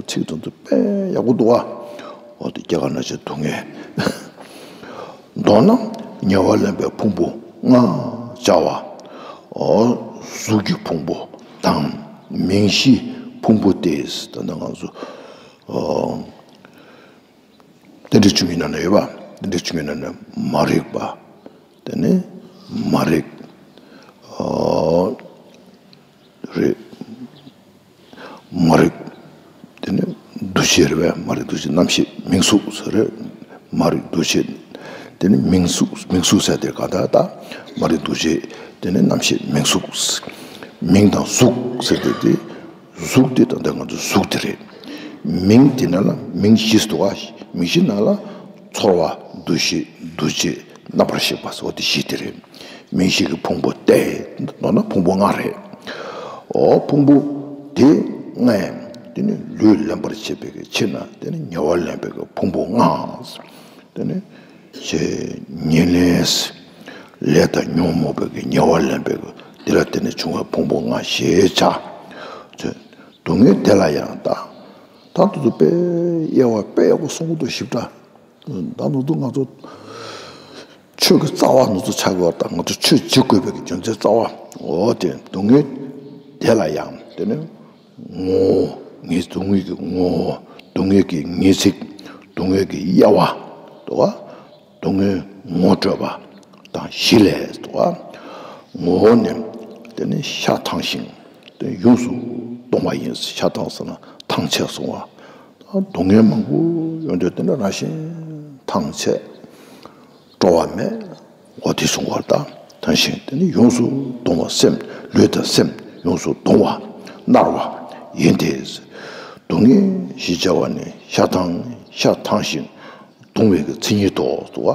ཚིག་དེ་ཚོ་དཔེ་ཡག་པོ་འདུག་བ། འོ་དེ་སྐྱེ་རྒ་ན་འཆི་སྡུག་བསྔལ། མདོར་ན་ཉེ་བར་ལེན་པའི་ཕུང་པོ་ལྔ་བྱ་བ། འོ་གཟུགས་ཀྱི་ཕུང་པོ་དང་མིང་གཞིའི་ཕུང་པོ་སྟེ། ད་ལྟ་ང་ཚོ་འོ་རྟེན་འབྲེལ་བཅུ་གཉིས་ནང་ན་ཡོད་པ། རྟེན་འབྲེལ་བཅུ་གཉིས་ནང་ན་མ་རིག་པ། དེ་ནས་མ་རིག་ཨ་རེད། མ་རིག་དེ་ནས་འདུ་བྱེད་རེད་པས། མ་རིག་འདུ་བྱེད་རྣམ་ཤེས་མིང་གཟུགས་ཟེར་རེད། མ་རིག་འདུ་བྱེད་དེ་ནས་མིང་གཟུགས། མིང་གཟུགས་ཟེར་དེ་ག་ད་ད་མ་རིག་འདུ་བྱེད་དེ་ནས་རྣམ་ཤེས་མིང་གཟུགས། མིང་དང་གཟུགས་ཟེར་དེ་དེ། གཟུགས་དེ་ད་ལྟ་ང་ཚོ་གཟུགས་དེ་རེད། མིང་དེ་ནང་ལ་མིང་བཞི་འདུག་བ། མིང་བཞི་ནང་ལ་ཚོར་བ། འདུ་ཤེས། འདུ་བྱེད། རྣམ་པར་ཤེས་པ་ཟེར་བ་དེ་བཞི་དེ་རེད། མིང་བཞི་གི་ཕུང་པོ་སྟེ། མདོར་ན་ཕུང་པོ་ལྔ་རེད། འོ་ཕུང་པོ་དེ་ལྔ་ཡང་དེ་ནི་ལུས་ལེན་པར་བྱེད་པའི་གི་ཕྱིར་ན་དེ་ནི་ཉེ་བར་ལེན་པའི་གི་ཕུང་པོ་ལྔ། དེ་ནི་ཞེས་ཉེར་ལེན། ལས་དང་ཉོན་མོངས་པའི་གི་ཉེ་བར་ལེན་པའི་གི་དེ་ལ་བརྟེན་ནས་བྱུང་བའི་ཕུང་པོ་ལྔ་ཞེས་བྱ། སྡུག་བསྔལ་དེ་ལ་ཡང་ད། ད་དུ་དུ་དཔེ་དབྱེ་བ་དཔེ་ཡག་པོ་གསུང་གི་འདུག་ཞིབ་ཕྲ། ད་ནུ་དུ་ང་ཚོ་ཆོས་ཀྱི་རྩ་བ་ནུ་ཚོ་ཆགས་དགོས་པ་དང་། ང་ཚོ་ཆོས་བྱེད་དགོས་པའི་གི་རྒྱུ་མཚན་རྩ་བ། འོ་དེ་སྡུག་བསྔལ་དེ་ལ་ཡང་དེ་ནི། ངོ་བོ། ངེས། སྡུག་བསྔལ་གྱི་ངོ་བོ། སྡུག་བསྔལ་གྱི་ངེས་ཚིག་སྡུག་བསྔལ་གྱི་དབྱེ་བ། དོ་བ། སྡུག་བསྔལ་ངོ་སྤྲོད་པ་དང་བཞི་ལས། དོ་བ། ངོ་བོ་ནི་དེ་ནི་ཤ་ཐང་ཞིང་དེ་ཡོངས་སུ་གཏོང་བ་ཡིན། ཤ་ཐང་ཟེར་ན་ཐང་ཆད་སོང་བ། སྡུག་བསྔལ་མང་པོ་ཡོང་དུས་དེ་འདྲ་རང་བཞིན་ཐང་ཆད། སྤྲོ་བ་མེད། འོ་དེ་གསུང་བར་ད་ཐང་ཞིང་དེ་ནི་ཡོངས་སུ་གཏོང་བ། སེམས་ལུས་དང་སེམས་ཡོངས་སུ་གཏོང་བ་མནར་བ་ཡིན་ཏེ། སྡུག་བསྔལ་ཞེས་བྱ་བ་ནི་ཤ་ཐང་། ཤ་ཐང་ཞིང་གཏོང་བའི་གི་མཚན་ཉིད་དོ། སྡུག་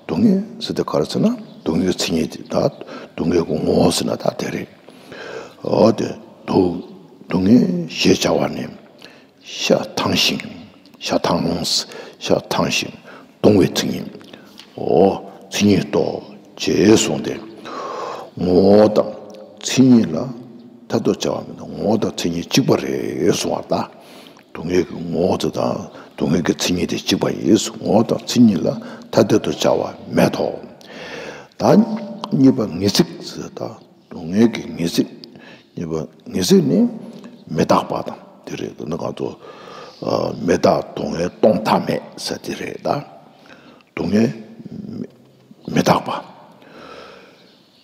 བསྔལ་ཟེར་དེ་ག་རེ་ཟེར་ན་སྡུག་བསྔལ་གྱི་མཚན་ཉིད་དེ་ད་སྡུག་བསྔལ་གྱི་ངོ་བོ་ཟེར་ན་ད་དེ་རེད། འོ་དེ་སྡུག་སྡུག་བསྔལ་ཞེས་བྱ་བ་ནི། ཤ་ཐང་ཞིང་། ཤ་ཐང་། ཤ་ཐང་ཞིང་གཏོང་བའི་མཚན་ཉིད། འོ་མཚན་ཉིད་དོ། ཅེས་གསུངས་ཏེ། ངོ་བོ་དང་མཚན་ཉིད་ལ་ཐ་དད་དུ་བྱ་བ་མེད་དོ། ངོ་བོ་དང་མཚན་ཉིད་གཅིག་པ་རེད་གསུངས་པ་ད། སྡུག་བསྔལ་གྱི་ངོ་བོ་དེ་དང་སྡུག་བསྔལ་གྱི་མཚན་ཉིད་དེ་གཅིག་པ་ཡིན། ངོ་བོ་དང་མཚན་ཉིད་ལ་ཐ་དད་དུ་བྱ་བ་མེད་དོ། ད་གཉིས་པ་ངེས་ཚིག་ཟེར་ད། སྡུག་བསྔལ་གྱི་ངེས་ཚིག་གཉིས་པ། ངེས་ཚིག་ནི་མི་རྟག་པ་དང་དེ་རེད། ད་ནི་ང་ཚོ་ཨ་མི་རྟག་སྡུག་བསྔལ་སྟོང་ཐ་མེད་ཟེར་དེ་རེད་ད། སྡུག་བསྔལ་མི་མི་རྟག་པ།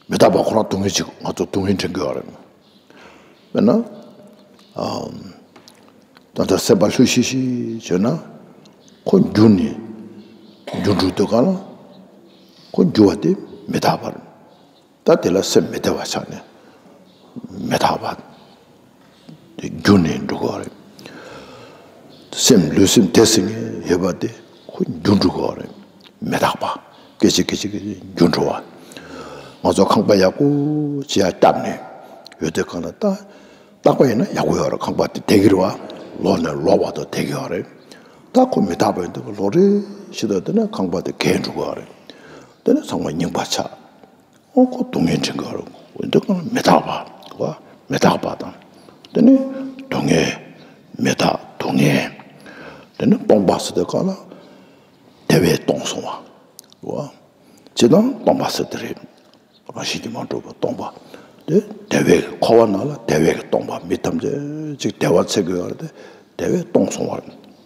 མི་རྟག་པ་ཁོ་རང་སྡུག་བསྔལ་ཅིག་ང་ཚོ་སྡུག་བསྔལ་འདྲེན་དགོས་པ་རེད། དཔེར་ན་ཨ་ད་ལྟ་སེམས་པ་ལྷོད་ཤིག་ཤིག་བྱས་ན་ཁོ་འགྱུར་ནས་འགྱུར་འགྲོ་དུས་ག་ལ། ཁོ་འགྱུར་བ་དེ་ མི་རྟག་པར། ད་དེ་ལ་སེམས་མི་བདེ་བ་ཆགས་ནས་མི་རྟག་པ་དེ་འགྱུར་ནས་འགྲོ་གི་ཡོད་རེད། སེམས་ལུས་སེམས་བདེ་སེ་ངེས་ཡོད་པ་དེ་ཁོ་འགྱུར་འགྲོ་གི་ཡོད་རེད། མི་རྟག་པ་སྐད་ཅིག་སྐད་ཅིག་གིས་འགྱུར་འགྲོ་བ། ང་ཚོ་ཁང་པ་ཡག་པོ་ཅིག་ཡར་བརྒྱབ་ནས་ཡོད་དུས་གང་ལ་ད། རྟག་པ་ཡིན་ན་ཡག་པོ་ཡོད་རེད། ཁང་པ་དེ་བསྡད་ཀྱི་རེད་བ། ལོ་ནས་ལོ་བར་དུ་བསྡད་ཀྱི་ཡོད་རེད། ད་ཁོ་མི་རྟག་པ་ཡིན་དུས་ལོ་རེ་བཞིན་དུ་དེ་ནས་ཁང་པ་དེ་རྒས་འགྲོ་གི་ཡོད་རེད། དེ་ནས་ཚང་མ་རྙིང་པ་ཆགས། ཨོ་ཁོ་སྡུག་བསྔལ་འདྲེན་གྱི་རེད། འོན་ཏེ་ཁོ་མི་རྟག་པ་བ། མི་རྟག་པ་དང་། དེ་ནི་སྡུག་བསྔལ། མི་རྟག་སྡུག་བསྔལ། དེ་ནི་སྟོང་པ་ཟེར་དུས་གང་ལ་བདེ་བས་སྟོང་སོང་བ། བ། ཇི་ལྟར་སྟོང་པ་ཟེར་དེ་རེད། རང་བཞིན་གྱིས་མ་གྲུབ་པ་སྟོང་པ། དེ་བདེ་བའི་འཁོར་བ་ནང་ལ་བདེ་བའི་སྟོང་པ། མི་ཐམས་ཅད་ཅིག་བདེ་བ་འཚོལ་གྱི་ཡོད་རེད་དེ། བདེ་བས་སྟོང་སོང་བ།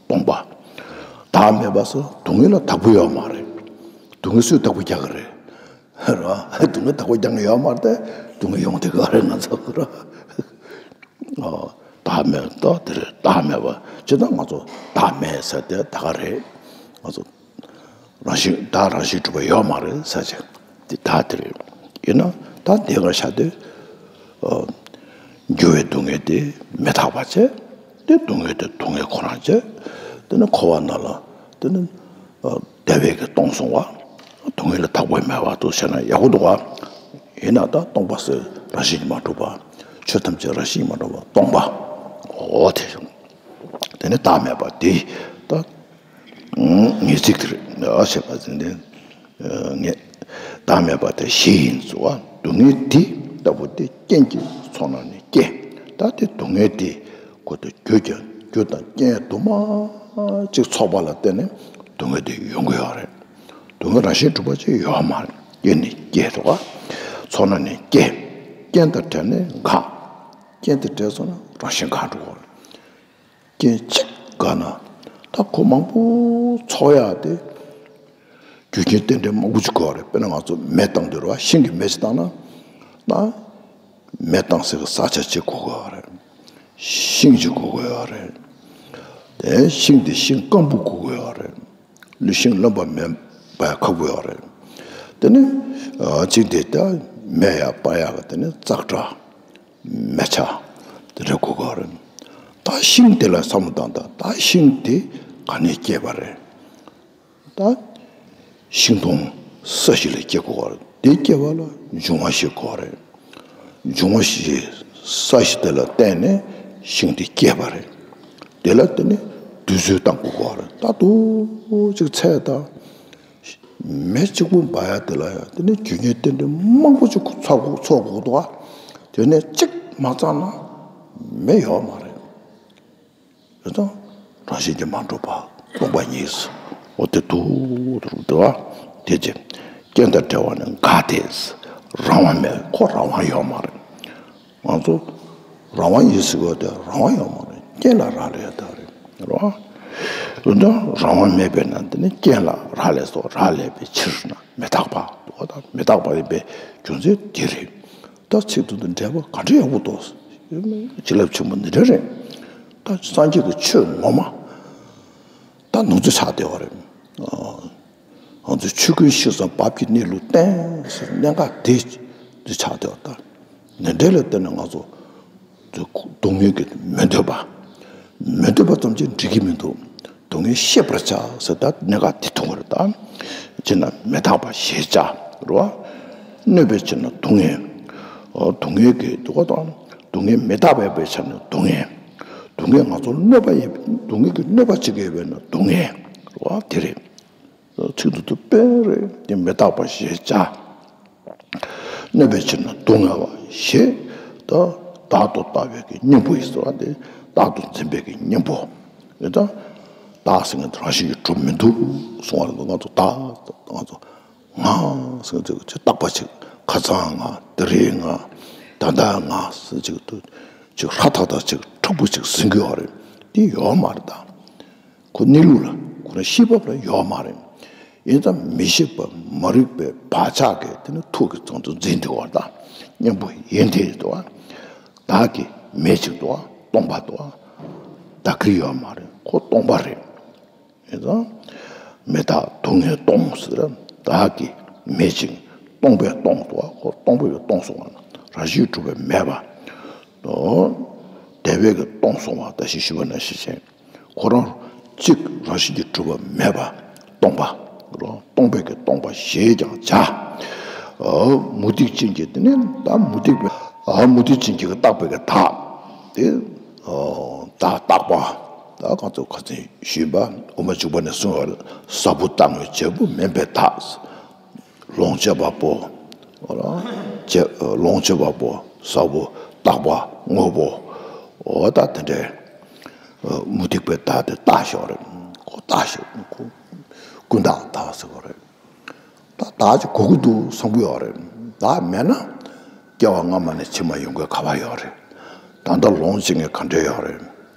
སྟོང་པ། བདག་མེད་པ་ཟེར་སྡུག་བསྔལ་ལ་བདག་པོ་ཡོད་མ་རེད། སྡུག་བསྔལ་སུས་བདག་པོ་རྒྱག་གི་རེད། ར། སྡུག་བསྔལ་བདག་པོ་རྒྱག་གི་ཡོད་མ་རེད་དེ། སྡུག་བསྔལ་ཡོང་བསྡད་ཀྱི་རེད་ང་ཚོ་ར། ཨོ། བདག་མེད་ད་དེ་རེད། བདག་མེད་པ་ཇི་ལྟར་ང་ཚོ་བདག་མེད་ཟེར་དེ་ད་ག་རེད། ང་ཚོ་རང་བཞིན་བདག་རང་བཞིན་གྲུབ་པ་ཡོད་མ་རེད་ཟེར་ཅིག་དེ་ད་དེ་རེད། ཡིན་ན་ད་དེ་ག་བཞག་དེ། ཨོ། འགྱུར་བའི་སྡུག་བསྔལ་དེ་མི་རྟག་པ་བྱས། དེ་སྡུག་བསྔལ་དེ་སྡུག་བསྔལ་ཁོ་རང་བྱས། དེ་ནི་འཁོར་བ་ནང་ལ་དེ་ནི། ཨོ། བདེ་བས་ཀྱི་སྟོང་སོང་བ། སྡུག་བསྔལ་ལ་བདག་པོ་མེད་པ་འདུག་ཟེར་ན་ཡག་པོ་འདུག་ག་ཡིན་ན་ད་སྟོང་པ་ཟེར་རང་བཞིན་གྱིས་མ་གྲུབ་པ། ཆོས་ཐམས་ཅད་རང་བཞིན་གྱིས་མ་གྲུབ་པ་སྟོང་པ། འོ་དེ་བྱུང་། དེ་ནི་བདག་མེད་པ་དེ་ད་ངེས་ཚིག་དེ་རེད། ཨ་ཞེས་པ་ཟིན་ཏེ། ངེས། བདག་མེད་པ་དེ་གཞི་ཡིན་ཟེར་བ། སྡུག་བསྔལ་འདི་ལྟ་བུ་སྟེ། རྐྱེན་གྱི་ཚོགས་རྣམས་ནི་རྐྱེན། ད་དེ་སྡུག་བསྔལ་དེ་ཁོ་དེ་རྒྱུ་ཀྱང་རྒྱུ་དང་རྐྱེན་དུ་མ་གཅིག་ཚོགས་པ་ལ་བརྟེན་ནས་སྡུག་བསྔལ་དེ་ཡོང་གི་ཡོད་རེད། སྡུག་བསྔལ་རང་བཞིན་གྲུབ་པ་ཅིག་ཡོད་མ་རེད། རྐྱེན་ནི་སྐྱེས་འགྲོ་བ། ཚོགས་རྣམས་ནི་སྐྱེ། རྐྱེན་དང་བྲལ་ནས་འགག་རྐྱེན་དེ་བྲལ་སོང་ན་རང་བཞིན་འགག་འགྲོ་བ་རེད། རྐྱེན་གཅིག་འགག་ན་ད་ཁོ་མང་པོ་ཚོགས་ཡག་དེ་རྒྱུ་རྐྱེན་རྟེན་འབྲེལ་མང་པོ་ཅིག་དགོས་པ་རེད། དཔེར་ན་ང་ཚོ་མེ་བཏང་དུས་རེད་བ། ཤིང་གི་མེ་ཞིག་བཏང་ན་ད་མེ་བཏང་སའི་ས་ཆ་གཅིག་དགོས་དགོས་པ་རེད། ཤིང་གཅིག་དགོས་དགོས་པ་རེད། དེ་ཤིང་དེ་ཤིང་སྐམ་པོ་དགོས་དགོས་པ་རེད། ལུས་ཤིང་རློན་པ་མེད་པ་ཁག་པོ་ཡོད་རེད། དེ་ནི་ཨ་གཅིག་དེ་ད་མེ་ཡར་སྤར་ཡག་གི་དེ་ནི་ཙག་སྒྲ། མེ་ཆ། དེ་འདྲ་དགོས་ཀྱི་རེད། ད་ཤིང་དེ་ལ་བསམ་བློ་བཏང་དང་། ད་ཤིང་དེ་ག་ནས་སྐྱེས་པ་རེད། ད་ཤིང་སྡོང་ས་གཞི་ལ་སྐྱེ་དགོས་པ་རེད། དེ་སྐྱེ་བ་ལ་འབྱུང་བ་ཞིག་དགོས་རེད། འབྱུང་བ་ཞིག་ས་གཞི་དེ་ལ་བརྟེན་ནས་ཤིང་དེ་སྐྱེས་པ་རེད། དེ་ལ་བརྟེན་ནས་དུས་ཚོད་བཏང་དགོས་ཀྱི་རེད། ད་དུ་ཅིག་ཚད་ད། མེ་གཅིག་པུ་འབར་ཡ་དེ་ལ་ཡང་དེ་ནི་རྒྱུ་རྐྱེན་རྟེན་འབྲེལ་མང་པོ་ཅིག་ཚོགས་དགོས་ཚོགས་དགོས་འདུག་ག་དེ་ནས་གཅིག་མ་ཚང་ན་མེ་ཡོད་མ་རེད། དེ་ཙང་རང་བཞིན་གྱིས་མ་གྲུབ་པ་སྟོང་པ་ཉིད། འོ་དེ་དུ་རུ་འདུག་ག་དེ་ཅི། རྐྱེན་དང་བྲལ་བ་ནི་འགག་སྟེ། རང་དབང་མེད། ཁོ་རང་དབང་ཡོད་མ་རེད། ང་ཚོ་རང་དབང་ཡིན་ཟེར་གོ་དེ་རང་དབང་ཡོད་མ་རེད། རྐྱེན་ལ་རག་ལས་ཡོད་ད་རེད་རོ། འོན་ཀྱང་རང་དབང་མེད་པས་ན་དེ་ནི་རྐྱེན་ལ་རག་ལས་སོ། རག་ལས་པའི་ཕྱིར་ན་མི་རྟག་པ་འདུག་ག་ད་མི་རྟག་པ་ཡིན་པའི་རྒྱུ་མཚན་དེ་རེད། ད་ཚིག་དོན་དུ་འགྲེལ་པ་ག་འདྲ་ཡག་པོ་འདུག་བྱིན་རླབས་ཆེན་པོ་འདི་འདྲ་རེད། ད་སངས་རྒྱས་ཀྱི་ཆོས་ངོ་མ་ད་ནང་ཚུལ་ཆགས་བསྡད་པ་རེད། ང་ཚོས་ཆོས་ཀུན་ཤེས་སམ་བབ་ཀྱི་གནས་ལུགས་བསྟན་ཟེར་གནད་འགག་དེ་འདི་ཆགས་བསྡད་པ་ད། ནི་འདྲེ་ལ་བརྟེན་ནས་ང་ཚོ་སྡུག་བསྔལ་གྱི་མི་འདོད་པ། མི་འདོད་པ་ཙམ་གྱིས་འགྲིག་གི་མི་འདུག་སྡུག་བསྔལ་ཤེས་པར་བྱ་ཟེར་ད་གནད་འགག་དེ་མཐོང་བར་ད། ཅི་ན་མི་རྟག་པ་ཞེས་བྱ་རོ། གནོད་པའི་ཕྱིར་ན་སྡུག་བསྔལ། སྡུག་བསྔལ་གྱི་འདུག་པ་དང་། སྡུག་བསྔལ་མི་རྟག་པའི་ཕྱིར་ན་སྡུག་བསྔལ། སྡུག་བསྔལ་ང་ཚོར་གནོད་པ་ཡིན། སྡུག་བསྔལ་གྱི་གནོད་པ་བྱེད་ཀྱི་ཡོད་པས་ན་སྡུག་བསྔལ་རོ། དེ་རེད། ཚིག་ཏུ་དུ་དཔེ་རེད་དེ་མི་རྟག་པ་ཞེས་བྱ། གནོད་པའི་ཕྱིར་ན་སྡུག་བསྔལ་བ་ཞེས། ད་བདག་ཏུ་ལྟ་བའི་གི་གཉེན་པོ་ཡིན་ཟེར་བ་དེ་བདག་ཏུ་འཛིན་པའི་གི་གཉེན་པོ། ཡིན་ཙང་བདག་ཟེར་མཁན་དེ་རང་བཞིན་གྱིས་གྲུབ་མི་འདུག་གསུང་བ་ལ་ང་ཚོ་བདག་ང་ཚོ་ང་ཟེར་མཁན་དེ་ཅིག་རྟག་པ་ཅིག་ཁ་སང་ང་དེ་རིང་ང་ད་ལྟ་ང་ཟེར་ཅིག་ཏུ་ཅིག་ཧྲ་ཐག་ཐག་ཅིག་མཁྲེགས་པོ་ཅིག་ཟིན་གྱི་ཡོད་རེད། དེ་ཡོད་མ་རེད་ད། ཁོ་གནས་ལུགས་ལ་ཁོ་རང་ཤེས་བབ་ལ་ཡོད་མ་རེད། ཡིན་ཙང་མི་ཤེས་པ་མ་རིག་པའི་བག་ཆགས་ཀྱིས་དེ་ནི་ཐུགས་ཀྱི་ཚང་དུ་འཛིན་བསྡད་པ་དང་གཉེན་པོ་ཡིན་དེ་དོ། བདག་གིས་མེད་ཅིང་དོ་སྟོང་པ་དོ། བདག་གིར་ཡོད་མ་རེད། ཁོ་སྟོང་པ་རེད། ཡིན་ཙང་མི་རྟག་སྡུག་བསྔལ་སྟོང་ཟེར། བདག་གིས་མེད་ཅིང་ སྟོང་པས་སྟོང་དུ་བ། ཁོ་སྟོང་པས་ཀྱི་སྟོང་སོང་བ། རང་བཞིན་གྱིས་གྲུབ་པ་མེད་པ། དེ་བས་ཀྱི་སྟོང་སོང་བ། ད་ཞིག་ཞུས་པ་ནང་བཞིན་བྱས། ཁོ་རང་གཅིག་རང་བཞིན་གྱིས་གྲུབ་པ་མེད་པ་སྟོང་པ། སྟོང་པས་ཀྱི་སྟོང་པ་ཞེས་ཀྱང་བྱ། མུ་སྟེགས་ཅན་གྱིས་དེ་ནི་ད་མུ་སྟེགས་པའི་མུ་སྟེགས་ཅན་གྱིས་བཏགས་པའི་གི་བདག་དེ། བདག་རྟག་པ། ད་གང་ཚོ་ཁ་ཚན་ཞུས་པ་དབུ་མ་འཇུག་པ་ནས་གསུངས་པ་ལ། ས་བོན་རྟག་དངོས་བྱེད་པོ་མིན་པའི་བདག་ལོངས་སྤྱོད་པ་པོ། བྱེད། ལོངས་སྤྱོད་པ་པོ། ས་བོན་རྟག་པ་དངོས་པོ། འོ་ད་དེ་འདྲའི་མུ་སྟེགས་པའི་བདག་དེ་རྟག་ཤོས་རེད། ཁོ་རྟག་ཤོས། ཁོ་ཀུན་བཏགས་བདག་ཟེར་བ་རེད། ད་བདག་ཅིག་དགོས་ཀྱི་འདུག་བསམ་གྱི་ཡོད་རེད། བདག་མེད་ན་སྐྱེ་བ་སྔ་མ་ནས་ཕྱི་མ་ཡོང་དགོས་ག་པར་ཡོད་རེད། ད་ལྟ་ལོངས་སྤྱོད་མཁན་ག་འདྲས་ཡོད་རེད།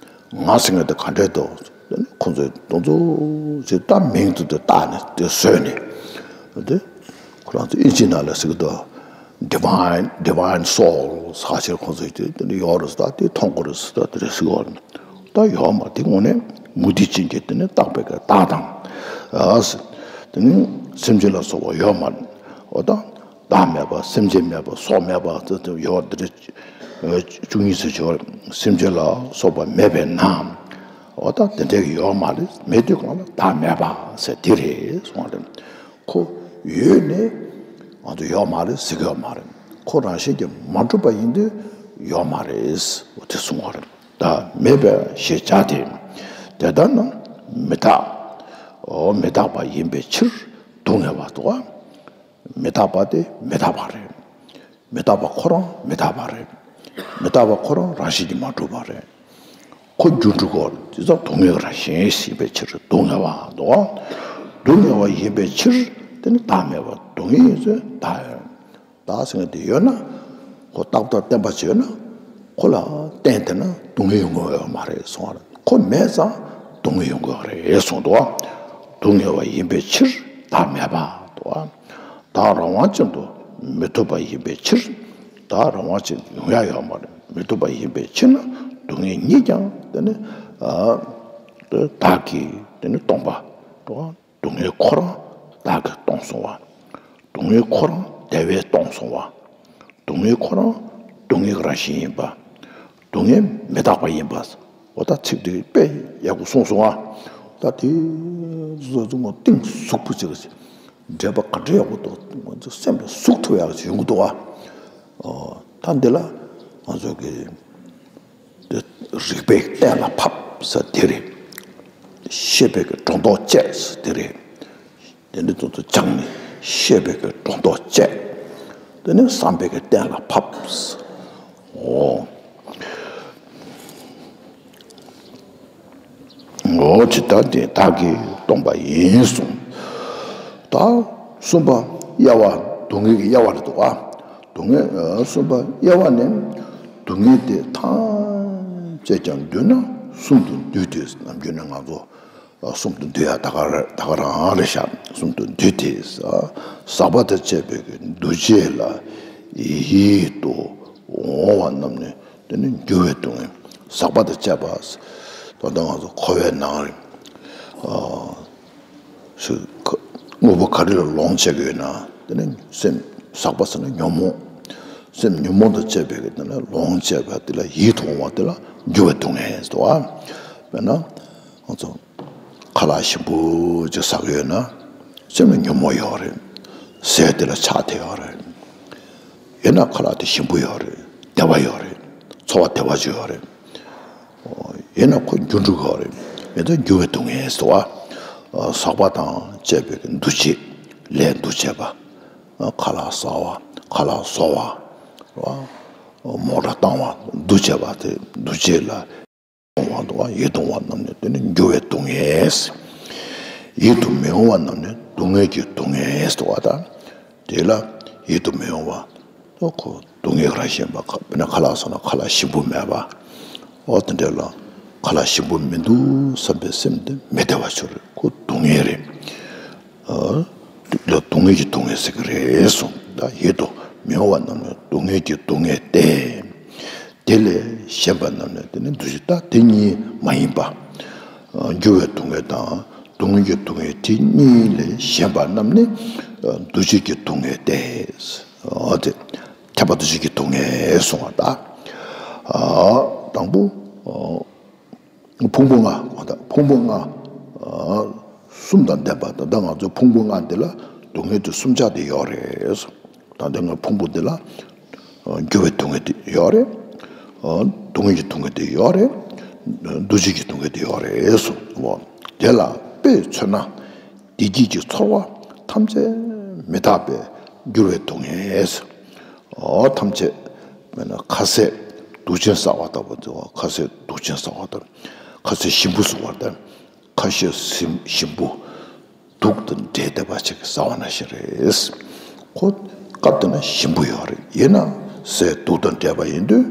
ང་ཟེར་མཁན་དེ་ག་འདྲས་འདུག་དེ་ནི་ཁོ་ཚོས་དེ་ཚོ་ཅིག་ད་མིང་དེ་ཚོ་བཏགས་ནས་དེ་བཟོས་ནས། དེ་ཁོ་རང་ཚོ་ཨིན་ཇི་ནང་ལ་ཟེར་གྱི་འདུག divine divine soul ཟེར་ཁ་ཤས་ཁོ་ཚོས་དེ་དེ་འདྲ་ཡོད་རེད་ཟེར། ད་དེ་མཐོང་གི་རེད་ཟེར། ད་དེ་རེད་ཟེར་གྱི་ཡོད་རེད། ད་ཡོད་མ་རེད། དེ་དངོས་གནས་མུ་སྟེགས་ཅན་གྱིས་དེ་ནི་བཏགས་པའི་གི་བདག་དང་། ཨ་ཟེར། དེ་ནི་སེམས་ཅན་ལ་སོགས་པ་ཡོད་མ་རེད། འོ་ད། བདག་མེད་པ། སེམས་ཅན་མེད་པ། སྲོག་མེད་པ། དེ་དེ་ཡོད་དེ་འདྲ། བཅུ་གཉིས་ཟེར་གྱི་ཡོད་རེད། སེམས་ཅན་ལ་སོགས་པ་མེད་པས་ན། འོ་ད་དེ་འདྲའི་ཡོད་མ་རེད། མེད་དུས་གང་ལ་བདག་མེད་པ་ཟེར་དེ་རེད་གསུངས་པ་རེད། ཁོ་ཡོད་ནས་ང་ཚོ་ཡོད་མ་རེད་ཟེར་གྱི་ཡོད་མ་རེད། ཁོ་རང་བཞིན་གྱིས་མ་གྲུབ་པ་ཡིན་དུས་ཡོད་མ་རེད། འོ་དེ་གསུངས་པ་རེད། བདག་མེད་པས་ཞེས་བྱ་སྟེ། དེ་ལྟ་ན་མི་རྟག་འོ་མི་རྟག་པ་ཡིན་པའི་ཕྱིར་སྡུག་བསྔལ་བ་འདུག་ག་མི་རྟག་པ་དེ་མི་རྟག་པ་རེད། མི་རྟག་པ་ཁོ་རང་མི་རྟག་པ་རེད། མི་རྟག་པ་ཁོ་རང་རང་བཞིན་གྱིས་མ་གྲུབ་པ་རེད། ཁོ་འགྱུར་འགྲོ་གི་ཡོད་རེད། དེ་ཙང་སྡུག་བསྔལ་རང་བཞིན་ཡིན་པའི་ཕྱིར་སྡུག་བསྔལ་བ་འདུག་ག་སྡུག་བསྔལ་བ་ཡིན་པའི་ཕྱིར་དེ་ནི་བདག་མེད་པ། སྡུག་བསྔལ་ཡིན་ཚུལ་བདག་ཡོད། བདག་ཟེར་མཁན་དེ་ཡོད་ན། ཁོ་རྟག་པར་བརྟན་པ་ཅིག་ཡོད་ན། ཁོ་ལ་བརྟེན་བསྡད་ན་སྡུག་བསྔལ་ཡོང་གི་ཡོད་མ་རེད་གསུངས་པ་རེད། ཁོ་མེད་ཙང་སྡུག་བསྔལ་ཡོང་གི་ཡོད་རེད་གསུངས་འདུག་ག་སྡུག་བསྔལ་བ་ཡིན་པའི་ཕྱིར་བདག་མེད་པ་འདུག་ག་བདག་རང་དབང་ཅན་དུ་མི་ཐུབ་པ་ཡིན་པའི་ཕྱིར། བདག་རང་དབང་ཅན་ཡོང་ཡ་ཡོད་མ་རེད། མི་ཐུབ་པ་ཡིན་པའི་ཕྱིར་ན། སྡུག་བསྔལ་ཉིད་ཀྱང་དེ་ནི་ཨ་བདག་གིས་དེ་ནི་སྟོང་པ་འདུག་ག་སྡུག་བསྔལ་ཁོ་རང་བདག་གིས་སྟོང་སོང་བ། སྡུག་བསྔལ་ཁོ་རང་བདེ་བས་སྟོང་སོང་བ། སྡུག་བསྔལ་ཁོ་རང་སྡུག་བསྔལ་གྱི་རང་བཞིན་ཡིན་པ། སྡུག་བསྔལ་མི་རྟག་པ་ཡིན་པ། འོ་ད་ཚིག་འདི་དཔེ་ཡག་པོ་གསུངས་སོང་ཨ། ད་དེ་བཟོ་ཚུལ་ངོ་གཏིང་ཟབ་པོ་ཅིག་འགྲེལ་པ་ག་འདྲ་ཡག་པོ་འདུག་ང་ཚོ་སེམས་ལ་ཟུག་ཐུབ་ཡག་ཅིག་ཡོང་གི་འདུག་ཨ། ཨོ། ད་འདི་ལ་ང་ཚོ་གི་དེ་རིགས་པས་གཏན་ལ་ཕབ་ཟེར་དེ་རེད། ཤེས་པས་ཀྱི་སྒྲོ་འདོགས་བཅད་ཟེར་དེ་རེད། དེ་འདྲ་ཚོ་ཚོ་སྦྱངས་ནས་ཤེས་པས་ཀྱི་སྒྲོ་འདོགས་བཅད། དེ་ནས་བསམ་པས་ཀྱི་གཏན་ལ་ཕབ་ཟེར། ཨོ། འོ་ཇི་ལྟར་དེ་བདག་གིས་སྟོང་པ་ཡིན་གསུངས། ད་གསུམ་པ་དབྱེ་བ། སྡུག་བསྔལ་གྱི་དབྱེ་བ་རེད་འདུག་ག་སྡུག་བསྔལ་གསུམ་པ་དབྱེ་བ་ནི། སྡུག་བསྔལ་དེ་ཐམས་ཅད་ཀྱང་འདུས་ན་གསུམ་དུ་འདུས་ཏེ། ནམ་རྒྱུན་ནས་ང་ཚོ་གསུམ་དུ་འདུས་ཡ་ད་ག་རང་རེད་ཤག་གསུམ་དུ་འདུས་ཏེ། ཟག་པ་དང་བཅས་པའི་འདུ་བྱེད་ལ་ཡིད་དུ་འོང་བ་རྣམས་ནི། དེ་ནི་འགྱུར་བའི་སྡུག་བསྔལ། ཟག་པ་དང་བཅས་པ། ད་ལྟ་ང་ཚོ་འཁོར་བའི་ནང་རེད། དངོས་པོ་ག་རེ་ལ་ལོངས་སྤྱད་ཀྱི་ཡོད་ན། དེ་ནི་སེམས། ཟག་པ་ཟེར་ན་ཉོན་མོངས། སེམས་ཉོན་མོངས་དང་བཅས་པའི་དེ་ནི་ལོངས་སྤྱད་པ་དེ་ལ་ཡིད་དུ་འོང་བ་དེ་ལ་འགྱུར་བའི་སྡུག་བསྔལ་ཟེར་བ། དཔེར་ན། ང་ཚོ་ཁ་ལག་ཞིམ་པོ་ཅིག་ཟ་གི་ཡོད་ན། སེམས་ལ་ཉོན་མོངས་ཡོད་རེད། ཟས་དེ་ལ་ཆགས་བསྡད་ཡོད་རེད། ཡིན་ན་ཁ་ལག་དེ་ཞིམ་པོ་ཡོད་རེད། བདེ་བ་ཡོད་རེད། ཚོར་བ་བདེ་བ་ཅིག་ཡོད་རེད། ཡིན་ན་ཁོ་འགྱུར་འགྲོ་གི་ཡོད་རེད། ཡིན་ཙང་འགྱུར་བའི་སྡུག་བསྔལ་ཟེར་བ། ཟག་པ་དང་བཅས་པའི་འདུ་བྱེད། ལས་འདུ་བྱེད་པ། ཁ་ལག་ཟ་བ། ཁ་ལག་བཟོ་བ། མོ་ཊ་བཏང་བ། འདུ་བྱེད་པ་དེ་འདུ་བྱེད་ལ། འོང་བ་འདུག་ག་ཡིད་དུ་འོང་བ་རྣམས་ནི་དེ་ནི་འགྱུར་བའི་སྡུག་བསྔལ། ཡིད་དུ་མི་འོང་བ་རྣམས་ནི་སྡུག་བསྔལ་གྱི་སྡུག་བསྔལ་འདུག་ག་ད་དེ་ལ་ཡིད་དུ་མི་འོང་བ། ཨོ་ཁོ་སྡུག་བསྔལ་རང་བཞིན་པ། དཔེར་ན་ཁ་ལག་ཟ་ན་ཁ་ལག་ཞིམ་པོ་མེད་པ། ཨོ་དེ་འདྲ་ལ་ཁ་ལག་ཞིམ་པོ་མི་འདུག་བསམ་པའི་སེམས་དེ་མི་བདེ་བ་ཅིག་རེད། ཁོ་སྡུག་བསྔལ་རེད། ཨ་ལ་སྡུག་བསྔལ་གྱི་སྡུག་བསྔལ་ཟེར་གྱི་རེད་གསུངས། ད་ཡིད་དུ་མི་འོང་བ་རྣམས་ནི་སྡུག་བསྔལ་གྱི་སྡུག་བསྔལ་ཏེ། དེ་ལས་གཞན་པ་རྣམས་ནི། དེ་ནི་འདུ་བྱེད་ད་དེ་གཉིས་མ་ཡིན་པ། འགྱུར་བའི་སྡུག་བསྔལ་དང་སྡུག་བསྔལ་གྱི་སྡུག་བསྔལ་དེ་གཉིས་ལས་གཞན་པ་རྣམས་ནི། འདུ་བྱེད་ཀྱི་སྡུག་བསྔལ་ཏེ། འོ་དེ་ཐེག་པ་འདུ་བྱེད་ཀྱི་སྡུག་བསྔལ་གསུངས་པ་ད། དང་པོ། ཕུང་པོ་ལྔ། ཕུང་པོ་ལྔ། གསུམ་དང་ལྡན་པ་ད་ལྟ་ང་ཚོའི་ཕུང་པོ་ལྔ་འདི་ལ་སྡུག་བསྔལ་དེ་གསུམ་ཆ་དེ་ཡོད་རེད། ད་ལྟ་ང་ཕུང་པོ་འདི་ལ་འགྱུར་བའི་སྡུག་བསྔལ་དེ་ཡོད་རེད། སྡུག་བསྔལ་གྱི་སྡུག་བསྔལ་དེ་ཡོད་རེད། འདུ་བྱེད་ཀྱི་སྡུག་བསྔལ་དེ་ཡོད་རེད་གསུངས། དེ་ལ་དཔེས་མཚོན་ན། བདེ་སྐྱིད་ཀྱི་ཚོར་བ་ཐམས་ཅད་མི་རྟག་པས་འགྱུར་བའི་སྡུག་བསྔལ། འོ་ཐམས་ཅད་མེད་ན་ཁ་ཟས་དུག་ཅན་ཟ་བ་ལྟ་བུ་དེ། ཁ་ཟས་དུག་ཅན་ཟ་བ་ལྟ་བུ། ཁ་ཟས་ཞིམ་པོ་ཟ་བ་ལྟ། ཁ་ཟས་ཞིམ་པོ་དུག་དང་འདྲེས་བསྡད་པ་ཅིག་ཟ་བ་ནང་བཞིན་རེད། ཁོ་སྐབས་དེ་ན་ཞིམ་པོ་ཡོད་རེད། ཡིན་ན་ཟས་དུག་དང་འདྲེས་པ་ཡིན་དུས་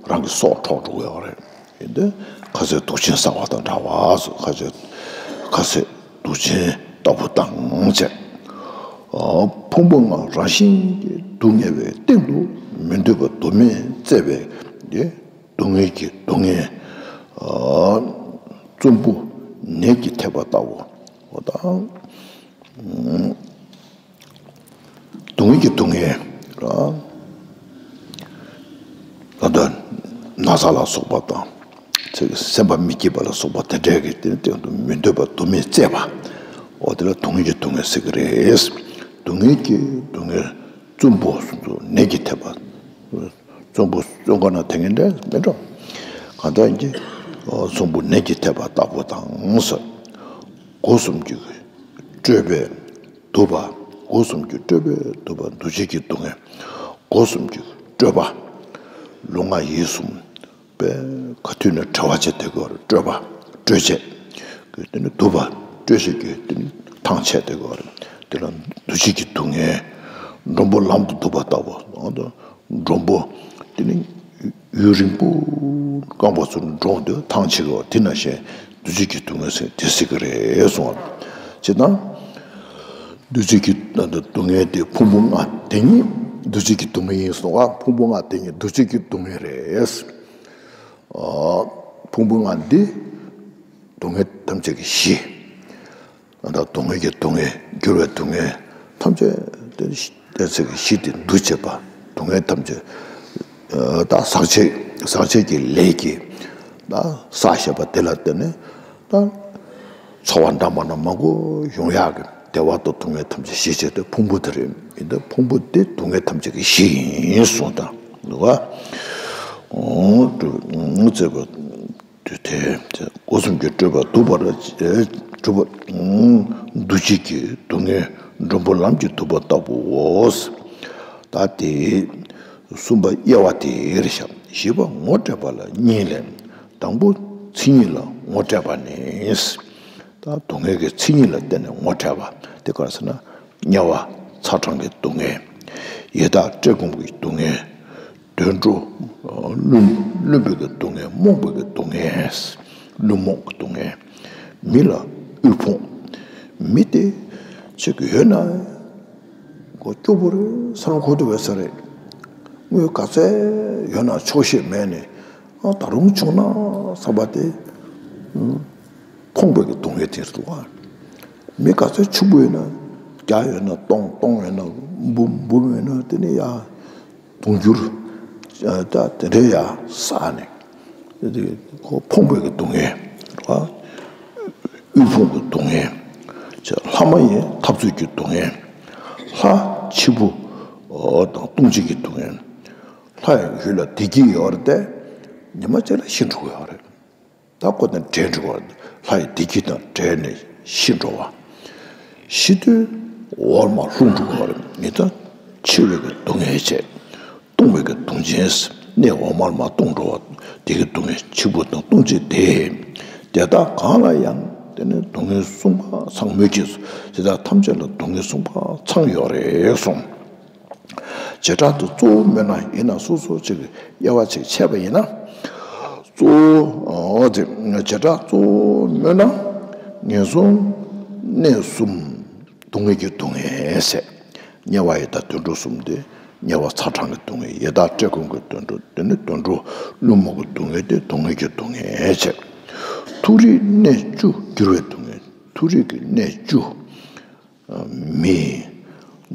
རང་གི་སྲོག་འཕྲོག་འགྲོ་གི་ཡོད་རེད། ཡིན་དུས་ཁ་ཟས་དུག་ཅན་ཟ་བ་དང་འདྲ་བ། ཁ་ཟས་ཁ་ཟས་དུག་ཅན་ལྟ་བུ་དང་བཅས། ཕུང་པོ་ལྔ་རང་བཞིན་གྱིས་སྡུག་བསྔལ་བའི་སྟེང་དུ་མི་འདོད་པ་དུ་མས་གཙེས་པའི་སྡུག་བསྔལ་གྱི་སྡུག་བསྔལ། བཙུན་པོ་ནད་ཀྱིས་ཐེབས་པ་ལྟ་བུ། འོ་ད། སྡུག་བསྔལ་གྱི་སྡུག་བསྔལ། ད་ལྟ་ན་ཚ་ལ་སོགས་པ་དང་། ཚེ་སེམས་པ་མི་སྐྱིད་པ་ལ་སོགས་པ་དེ་འདྲའི་གི་དེ་སྟེང་དུ་མི་འདོད་པ་དུ་མས་གཙེས་པ། འོ་དེ་ལ་སྡུག་བསྔལ་གྱི་སྡུག་བསྔལ་ཟེར་གི་རེད། སྡུག་བསྔལ་གྱི་སྡུག་བསྔལ། བཙུན་པོ་གསུམ་དུ་ནད་ཀྱིས་ཐེབས་པ། བཙུན་པོ་བཙོན་ཁང་ན་དེ་ངན་འདྲ་མེད་འགྲོ། གང་ལྟར་གྱི་བཙུན་པོ་ནད་ཀྱིས་ཐེབས་པ་ལྟ་བུ་དང་ཟེར། སྒོ་གསུམ་གྱི་སྤྲོས་པས་དུབ་པ། སྒོ་གསུམ་གྱི་སྤྲོས་པས་དུབ་པ་འདུ་བྱེད་ཀྱི་སྡུག་བསྔལ། སྒོ་གསུམ་གྱི་སྤྲོས་པ། ལུས་ངག་ཡིད་གསུམ་པས་ག་དུས་ནས་བྲེལ་བ་བྱས་བསྡད་དགོས་རེད། སྤྲོས་པ། སྤྲོས་བྱེད་ཀྱི་དེ་ནི་དུབ་པ། སྤྲོས་བྱེད་ཀྱི་དེ་ནི་ཐང་ཆད་བསྡད་དགོས་རེད། དེ་ལ་འདུ་བྱེད་ཀྱི་སྡུག་བསྔལ། མགྲོན་པོ་ལམ་དུ་འདུག་པ་ལྟ་བུ། མགྲོན་པོ་དེ་ནི་ཡུན་རིང་པོ་རྐང་པ་ཚུར་འགྲོ་འདོད་ཐང་ཆད་དགོས་དེ་ནང་བཞིན། འདུ་བྱེད་ཀྱི་སྡུག་བསྔལ་ཟེར་དེ་ཟེར་གི་རེད་གསུངས་པ། ཅེས་དང་། འདུ་བྱེད་ཀྱི་སྡུག་བསྔལ་དེ་ཕུང་པོ་ལྔ་དེ་ཉིད་འདུ་བྱེད་ཀྱི་སྡུག་བསྔལ་ཡིན་གསུངས་པ། ཕུང་པོ་ལྔ་དེ་ཉིད་འདུ་བྱེད་ཀྱི་སྡུག་བསྔལ་རེད། ཕུང་པོ་ལྔ་འདི་སྡུག་བསྔལ་ཐམས་ཅད་ཀྱི་གཞི། ད་སྡུག་བསྔལ་གྱི་སྡུག་བསྔལ། འགྱུར་བའི་སྡུག་བསྔལ་ཐམས་ཅད་དེ་ནི་གཏན་ཚིགས་ཀྱི་གཞི་དེ་འདུ་བྱེད་པ། སྡུག་བསྔལ་ཐམས་ཅད་ད་ཟག་བཅས་ཟག་བཅས་ཀྱི་ལས་ཀྱིས་ད་བསགས་བཞག་པ་དེ་ལ་བརྟེན་ནས་ད་ཚོར་བ་འདྲ་མི་འདྲ་མང་པོ་ཡོང་ཡག་གི་བདེ་བ་དང་སྡུག་བསྔལ་ཐམས་ཅད་གཞི་བྱས་ཏེ་ཕུང་པོ་དེ་རེད། ཡིན་ད་ཕུང་པོ་དེ་སྡུག་བསྔལ་ཐམས་ཅད་ཀྱི་གཞི་ཡིན་གསུངས་དང་འདུག་ག་འོ་དུ་ཚེ་བ། དུས་དེ་སྒོ་གསུམ་གྱི་སྤྲོས་པ་དུབ་པར་གྲུབ་པ། འདུ་བྱེད་ཀྱི་སྡུག་བསྔལ་མགྲོན་པོ་ལམ་གྱིས་དུབ་པ་ལྟ་བུའོ། ད་དེ་གསུམ་པ་དབྱེ་བ་དེ་རེད་ཤག་བཞི་པ་ངོ་སྤྲད་པ་ལ་གཉིས་ལས། དང་པོ་མཚན་ཉིད་ལ་ངོ་སྤྲད་པ་ནི། ད་སྡུག་བསྔལ་གྱི་མཚན་ཉིད་ལ་བརྟེན་ནས་ངོ་སྤྲད་པ་དེ་ག་རེ་ཟེར་ན། དམྱལ་བ་ཚ་གྲང་གི་སྡུག་བསྔལ། ཡི་དྭགས་བཀྲེས་སྐོམ་གྱི་སྡུག་བསྔལ། དུད་འགྲོ་བླུན་བླུན་པོའི་གི་སྡུག་བསྔལ། རྨོངས་པའི་གི་སྡུག་བསྔལ། བླུན་རྨོངས་ཀྱི་སྡུག་བསྔལ། མི་ལ་དབུལ་ཕོངས། མི་དེ་ཅིག་ཡོད་ན་ཁོ་སྐྱོ་པོ་རེད། ས་རུ་འཁོར་དུ་བས་ས་རེད། དངུལ་ག་ཚད་ཡོད་ན་ཆོག་ཤེས་མེད་ནས་ཨ་ད་རུང་བྱུང་ན་བསམ་པ་དེ། ཕོངས་པའི་གི་སྡུག་བསྔལ་དེ་རེད་བ། མི་ག་ཚོད་ཕྱུག་པོ་ཡོད་ན་བརྒྱ་ཡོད་ན་སྟོང་སྟོང་ཡོད་ན་འབུམ་འབུམ་ཡོད་ན་དེ་ནི་ཡ་དུང་ཕྱུར་ད་དེ་འདྲའི་ཡ་བསགས་ནས་དེ་ཁོ་ཕོངས་པའི་གི་སྡུག་བསྔལ་རེད་བ། དབུལ་ཕོངས་ཀྱི་སྡུག་བསྔལ། ལྷ་མ་ཡིན་འཐབ་རྩོད་ཀྱི་སྡུག་བསྔལ། ལྷ་འཆི་འཕོ་དང་ལྟུང་བྱེད་ཀྱི་སྡུག་བསྔལ། ལྷ་ཡི་ཡུལ་ལ་བདེ་སྐྱིད་ཡོད་རེད་དེ་ཉི་མ་གཅིག་ལ་ཤི་འགྲོ་གི་ཡོད་རེད། ད་ཁོ་དང་བྲལ་འགྲོ་བ། ལྷ་ཡི་བདེ་སྐྱིད་དང་བྲལ་ནས་ཤི་འགྲོ་བ། ཤི་དུས་འོག་མར་ལྷུང་འགྲོ་བ་རེད། མི་ད་འཆི་བའི་གི་སྡུག་བསྔལ་བྱས། ལྟུང་བའི་གི་སྡུག་བྱས། གནས་འོག་མར་མར་ལྟུང་འགྲོ་བ། དེ་གི་སྡུག་བསྔལ་འཆི་འཕོ་དང་ལྟུང་བྱེད་དེ། དེ་དག་གང་ལ་ཡང་དེ་ནི་སྡུག་བསྔལ་གསུམ་ཀ་ཚང་མོད་ཀྱི། དེ་དག་ཐམས་ཅད་ལ་སྡུག་བསྔལ་གསུམ་ཀ་ཚང་ཡོད་རེད་གསུངས། བྱེ་བྲག་ཏུ་གཙོ་བོ་སྨོས་ན། ཡིན་ན་སོ་སོ་གཅིག་གི་དབྱེ་བ་གཅིག་ཕྱེ་བ་ཡིན་ན། གཙོ་བོ་དེ་བྱེ་བྲག་གཙོ་བོ་སྨོས་ན། ངན་སོང་གནས་གསུམ་སྡུག་བསྔལ་གྱི་སྡུག་བསྔལ་ཟེར། དམྱལ་བ་ཡི་དྭགས་དུད་འགྲོ་གསུམ་དེ་དམྱལ་བ་ཚ་གྲང་གི་སྡུག་བསྔལ། ཡི་དྭགས་བཀྲེས་སྐོམ་གྱི་དུད་འགྲོ་དེ་ནི་དུད་འགྲོ་བླུན་རྨོངས་ཀྱི་སྡུག་བསྔལ་དེ་སྡུག་བསྔལ་གྱི་སྡུག་བསྔལ་བྱས། མཐོ་རིས་གནས་བཅུ་འགྱུར་བའི་སྡུག་བསྔལ། མཐོ་རིས་ཀྱི་གནས་བཅུ། མི་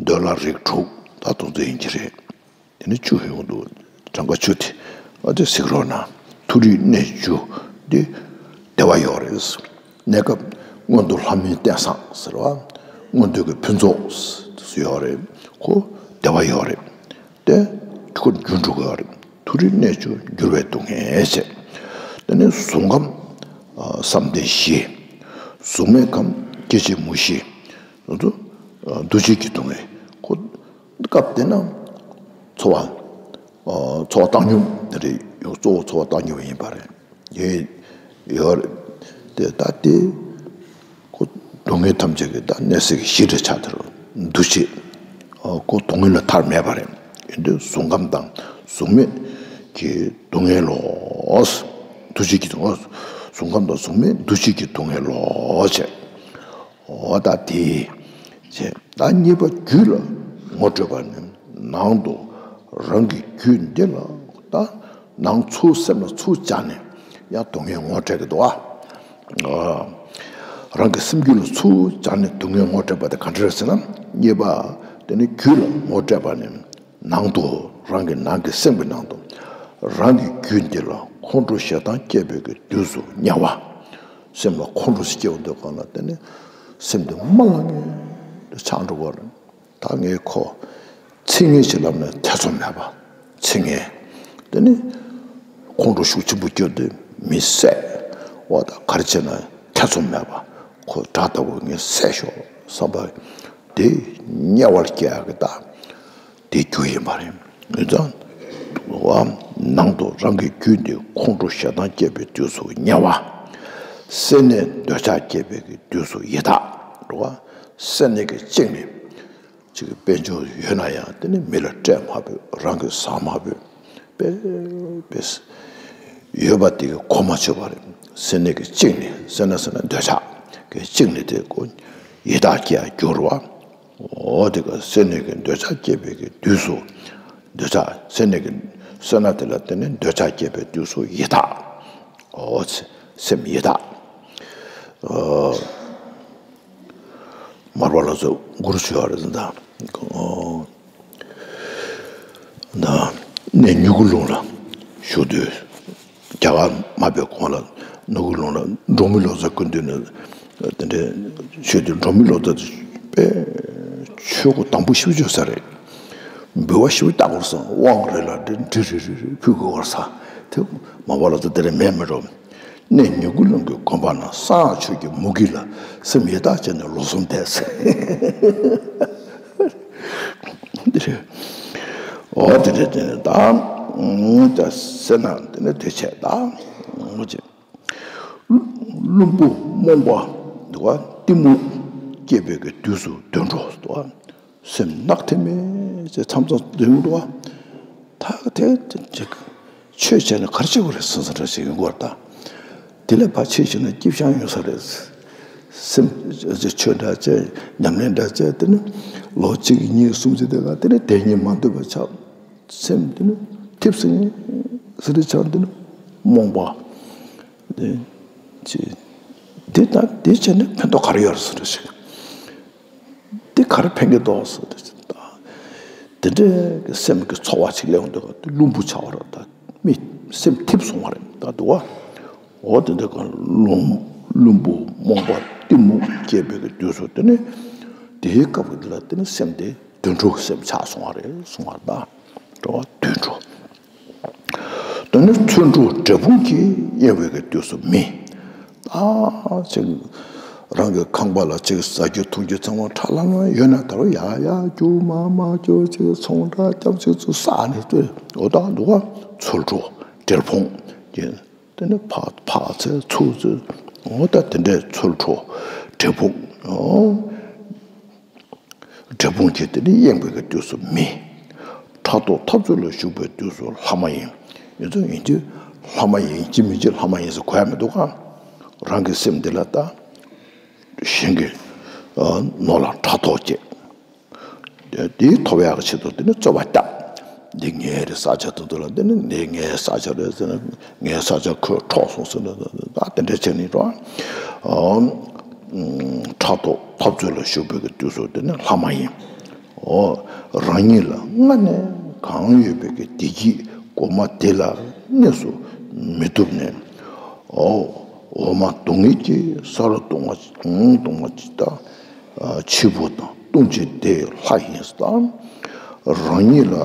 འདོད་ལྷ་རིགས་དྲུག་ད་དེ་ཚོ་ཡིན་གྱི་རེད། དེ་ནས་བཅུ་ཡོང་འདུག་གྲངས་ཀ་བཅུ་དེ་ཨ་དེ་གཟིགས་རོགས་གནང་། མཐོ་རིས་གནས་བཅུ་འདི་བདེ་བ་ཡོད་རེད། གནས་སྐབས་མངོན་མཐོ་ལྷ་མིའི་རྟེན་བཟང་ཟེར་བ། མངོན་མཐོ་གི་ཕུན་ཚོགས་ཡོད་རེད། ཁོ་བདེ་བ་ཡོད་རེད། དེ་ཁོ་རྒྱུ་འགྲོ་གི་ཡོད་རེད། མཐོ་རིས་གནས་བཅུ་འགྱུར་བའི་སྡུག་བསྔལ་བྱས། དེ་ནས་གཟུགས་ཁམས་བསམ་གཏན་བཞི། གཟུགས་མེད་ཁམས་སྐྱེ་མཆེད་མུ་བཞི། འདུ་བྱེད་ཀྱི་སྡུག་བསྔལ་ཁོ། སྐབས་དེ་ན་ཚོར་བ། ཚོར་བ་བཏང་སྙོམས་དེ་རེད། གཙོ་བོ་ཚོར་བ་བཏང་སྙོམས་ཡིན་པ་རེད། ཡོད་ཡོད་རེད། དེ་ད་དེ་ཁོ་སྡུག་བསྔལ་ཐམས་ཅད་ཀྱི་ད་གནས་ཚུལ་གྱི་གཞི་འདྲ་ཆགས་དེ་རུ་འདུ་བྱེད། ཁོ་སྡུག་བསྔལ་ལས་ཐར་མེད་པ་རེད། ཡིན་དུས་གཟུགས་ཁམས་དང་གཟུགས་མེད་ཀྱི་སྡུག་བསྔལ་ལོ། འདུ་བྱེད་ཀྱི་སྡུག་བསྔལ། གཟུགས་ཁམས་དང་གཟུགས་མེད་འདུ་བྱེད་ཀྱི་སྡུག་བསྔལ་ལོ་བྱས། འོ་ད་དེ་བྱས། ད་གཉིས་པ་རྒྱུད་ལ་ངོ་སྤྲོད་པ་ནི་ནང་དུ་རང་གི་རྒྱུད་འདི་ལ་ད་ནང་ཚུར་སེམས་ལ་ཚུར་སྦྱར་ནས་ཡང་སྡུག་བསྔལ་ངོ་སྤྲད་ཀྱི་འདུག་ཨ། རང་གི་སེམས་རྒྱུད་ལ་ཚུར་སྦྱར་ནས་སྡུག་བསྔལ་ངོ་སྤྲད་པ་དེ་ག་འདྲ་རེད་ཟེར་ན། གཉིས་པ་དེ་ནི་རྒྱུད་ལ་ངོ་སྤྲད་པ་ནི་ནང་དུ་རང་གི་ནང་གི་སེམས་ཀྱི་ནང་དུ་རང་གི་རྒྱུད་འདི་ལ་ཁོང་ཁྲོ་ཞེ་སྡང་སྐྱེས་པའི་གི་དུས་སུ་དམྱལ་བ། སེམས་ལ་ཁོང་ཁྲོ་ཞིག་སྐྱེ་བ་འདོད་གང་ལ་བརྟེན་ནས་སེམས་འདི་རྨ་ལངས་ནས་ཆགས་འགྲོ་བ་རེད། ད་ངས་ཁོ་ཚིག་ངན་ཞིག་ལབ་ན་ཐེ་ཚོམ་མེད་པ། ཚིག་ངན་དེ་ནི་ཁོང་ཁྲོ་ཤུགས་ཆེན་པོ་སྐྱེ་དུས་མི་བསད། འོ་ད་ག་རེ་བྱས་ན་ཐེ་ཚོམ་མེད་པ། ཁོ་དགྲ་ལྟ་བུ་ངས་བསད་ཤོག་བསམ་པ་དེ་དམྱལ་བར་སྐྱེ་ཡག་གི་ད། དེ་རྒྱུ་ཡིན་པ་རེད། ཡིན་ཙང་། ནང་དུ་རང་གི་རྒྱུད་འདི་ཁོང་ཁྲོ་ཞེ་སྡང་སྐྱེས་པའི་དུས་སུ་དམྱལ་བ། སེམས་ནི་འདོད་ཆགས་སྐྱེས་པའི་གི་དུས་སུ་ཡི་དྭགས་རེད་བ། སེམས་ནི་གི་གཅིག་ནི། གཅིག་གི་དཔལ་འབྱོར་ཡོད་ན་ཡང་དེ་ནི་མི་ལ་སྤྲད་མ་ཕོད། རང་གི་ཟ་མ་ཕོད། པས་པས། ཡོད་པ་དེ་གི་གོ་མ་ཆོད་པ་རེད། སེམས་ནི་གི་གཅིག་ནི་སེམས་ན་སེམས་ན་འདོད་ཆགས་གི་གཅིག་ནི་དེ་ཀོ་ཡི་དྭགས་སྐྱེ་ཡག་གི་རེད་བ། འོ་དེ་ག་སེམས་ནི་གི་འདོད་ཆགས་སྐྱེས་པའི་གི་དུས་སུ། འདོད་ཆགས་སེམས་ནི་གི་སེམས་ན་དེ་ལ་དེ་ནི་འདོད་ཆགས་སྐྱེས་པའི་དུས་སུ་ཡི་དྭགས། འོ་སེམས་ཡི་དྭགས། འོ། མར་པ་ལ་སོགས་མགུར་ཞུ་བ་རེད་ཟེར་ད། འོ། ད་གནས་མྱུ་གུ་ལུང་ལ་བཞུགས་དུས། རྒྱ་གར་མ་ཕེབས་གོང་ལ་མྱུ་གུ་ལུང་ལ་འབྲོག་མི་ལོ་ཙཱ་སྐུ་མདུན་ནས་དེ་འདྲའི་ཆོས་དེ། འབྲོག་མི་ལོ་ཙཱ་དེ་དཔེ་ཆོས་སྒོ་དམ་པོ་ཞེ་པོ་ཅིག་ཡོད་ས་རེད། འབུལ་བ་ཞེ་པོ་བཏབ་དགོས་སོང་། དབང་རེ་ལ་འབྲི་འབྲི་རི་རི་རི་ཕུལ་དགོས་ས། དེ་མར་པ་ལོ་ཙཱ་དེ་འདྲ་མེད་མི་འགྲོ། གནས་མྱུ་གུ་ལུང་གི་དགོན་པ་ན་གསང་སྔགས་ཆོས་ཀྱི་མུ་གེ་ལ་སེམས་ཡི་དྭགས་བྱས་ནས་ལོ་གསུམ་བསྡད་ཟེར། འདི་རེད། འོ་དེ་འདྲ་དེ་ནས་ད་ད་སེར་སྣ་དེ་ནས་དེ་བྱས་ད་ངོ་ཅིག་བླུན་པོ་རྨོངས་པ་འདུག་ག་གཏི་མུག་སྐྱེས་པའི་གི་དུས་སུ་དུད་འགྲོ་འདུག་ག་སེམས་ནག་ཐིམ་མེ་ཚེ་མཚམས་མཚམས་དུད་འགྲོ་འདུག་ག་ད་དེ་དེ་ཅིག་ཆོས་བྱས་ན་ག་རེ་བྱེད་དགོས་རེད་ཟེར་ས་འདྲ་ཞིག་ཡོང་གི་ཡོད་རེད་ད། དེ་ལས་ཕར་ཕྱིན་ཞིག་ན་སྐྱིད་ཤང་ཡོང་ས་རེད། སེམས་ཆོས་འདྲ་བྱས་ཉམས་ལེན་འདྲ་བྱས་དེ་ནི་ལོ་གཅིག་གཉིས་གསུམ་ཅིག་དེ་ལ་དེ་ནི་དེ་ཉིད་མ་འདོད་པ་ཆགས། སེམས་དེ་ནི་ཐིབས་སེ་ངེ་ཟེར་དུ་ཆགས། དེ་ནི་རྨོངས་པ། དེ་ཅི། དེ་ལྟར་དེ་བྱས་ནས་ཕན་ཐོགས་ག་རེ་ཡོད་རེད་ཟེར་དུ་ཞིག་དེ་ག་རེ་ཕན་གྱི་འདུག་ཟེར་དུ་ཞིག་དང་། དེ་འདྲའི་གི་སེམས་ཀྱི་ཚོར་བ་ཞིག་སླེབས་འདུག་དེ་བླུན་པོ་ཆགས་པ་རེད་ད། མི་སེམས་ཐིབས་སོང་བ་རེད་ད་འདུག་བ། འོ་དེ་འདྲ་གི་བླུན་བླུན་པོ་རྨོངས་པ་གཏི་མུག་སྐྱེས་པའི་གི་དུས་སུ་དེ་ནི། དེའི་སྐབས་ཀྱི་དེ་ལ་དེ་ནི་སེམས་དེ། དུད་འགྲོ་སེམས་ཆགས་སོང་བ་རེད་གསུང་བ་ད། འགྲོ་བ་དུད་འགྲོ། དེ་ནི་ཚོལ་འགྲོ་འབྲས་སྤུངས་ཀྱིས་གཡེང་བའི་གི་དུས་སུ་མི། ད་ཅིག་རང་གི་ཁང་པ་ལ་ཅིག་ཟ་རྒྱུ་འཐུང་རྒྱུ་ཚང་མ་ཁྲ་ལམ་ལམ་ཡོད་ན་ད་རུང་ཡ་ཡ་རྒྱུག་མ་མ་རྒྱུག་ཅིག་ཚོང་འདྲ་རྐྱབ་ཅིག་ཚུར་བསགས་ནས་ལྟོས། འོ་ད་འདུག་ག་ཚོལ་འགྲོ་འབྲས་སྤུངས་ཀྱིས། དེ་ནི་ཕར་ཕར་ཚེ་ཚུར་ཚེ། འོ་ད་དེ་འདྲའི་ཚོལ་འགྲོ་འབྲས་སྤུངས། འོ། འབྲས་སྤུངས་ཀྱིས་དེ་ནི་གཡེང་བའི་གི་དུས་སུ་མི། ཕྲག་དོག་འཐབ་རྩོད་ལ་ཞུགས་པའི་དུས་སུ་ལྷ་མ་ཡིན། ཡིན་ཚུལ་ཡིན་གྱི་ལྷ་མ་ཡིན་གྱི་མིན་གྱི་ལྷ་མ་ཡིན་ཟེར་གོ་ཡ་མི་འདུག་ག་རང་གི་སེམས་འདི་ལ་ད་གཞན་གྱི་ནོར་ལ་ཕྲག་དོག་སྐྱེ། དེ་ཐོབ་ཡག་གི་ཆེད་དུ་དེ་ནི་རྩོད་པ་བརྒྱབ། འདི་ངའི་རེད་ས་ཆ་དེ་ཚོ་ལ་དེ་ནི་འདི་ངའི་ས་ཆ་རེད་ཟེར་ན། ངའི་ས་ཆ་ཁོས་འཕྲོག་སོང་ཟེར་ན། ད་དེ་འདྲ་བྱས་ནས་རོ། ཕྲག་དོག་འཐབ་རྩོད་ལ་ཞུགས་པའི་གི་དུས་སུ་དེ་ནི་ལྷ་མ་ཡིན། འོ། རང་ཉིད་ལ་སྔ་ནས་གང་ཡོད་པའི་གི་བདེ་སྐྱིད་གོང་མ་དེ་ལ་གནས་སུ་མི་བཏུབ་ནས། འོ། འོ་མ་སྡུག་བསྔལ་གྱི་ས་རུ་ལྟུང་བ་ལྟུང་བ་ཅི་ལྟ། འཆི་འཕོ་དང་ལྟུང་བྱེད་དེ་ལྷ་ཡིན་ཙང་། རང་ཉིད་ལ་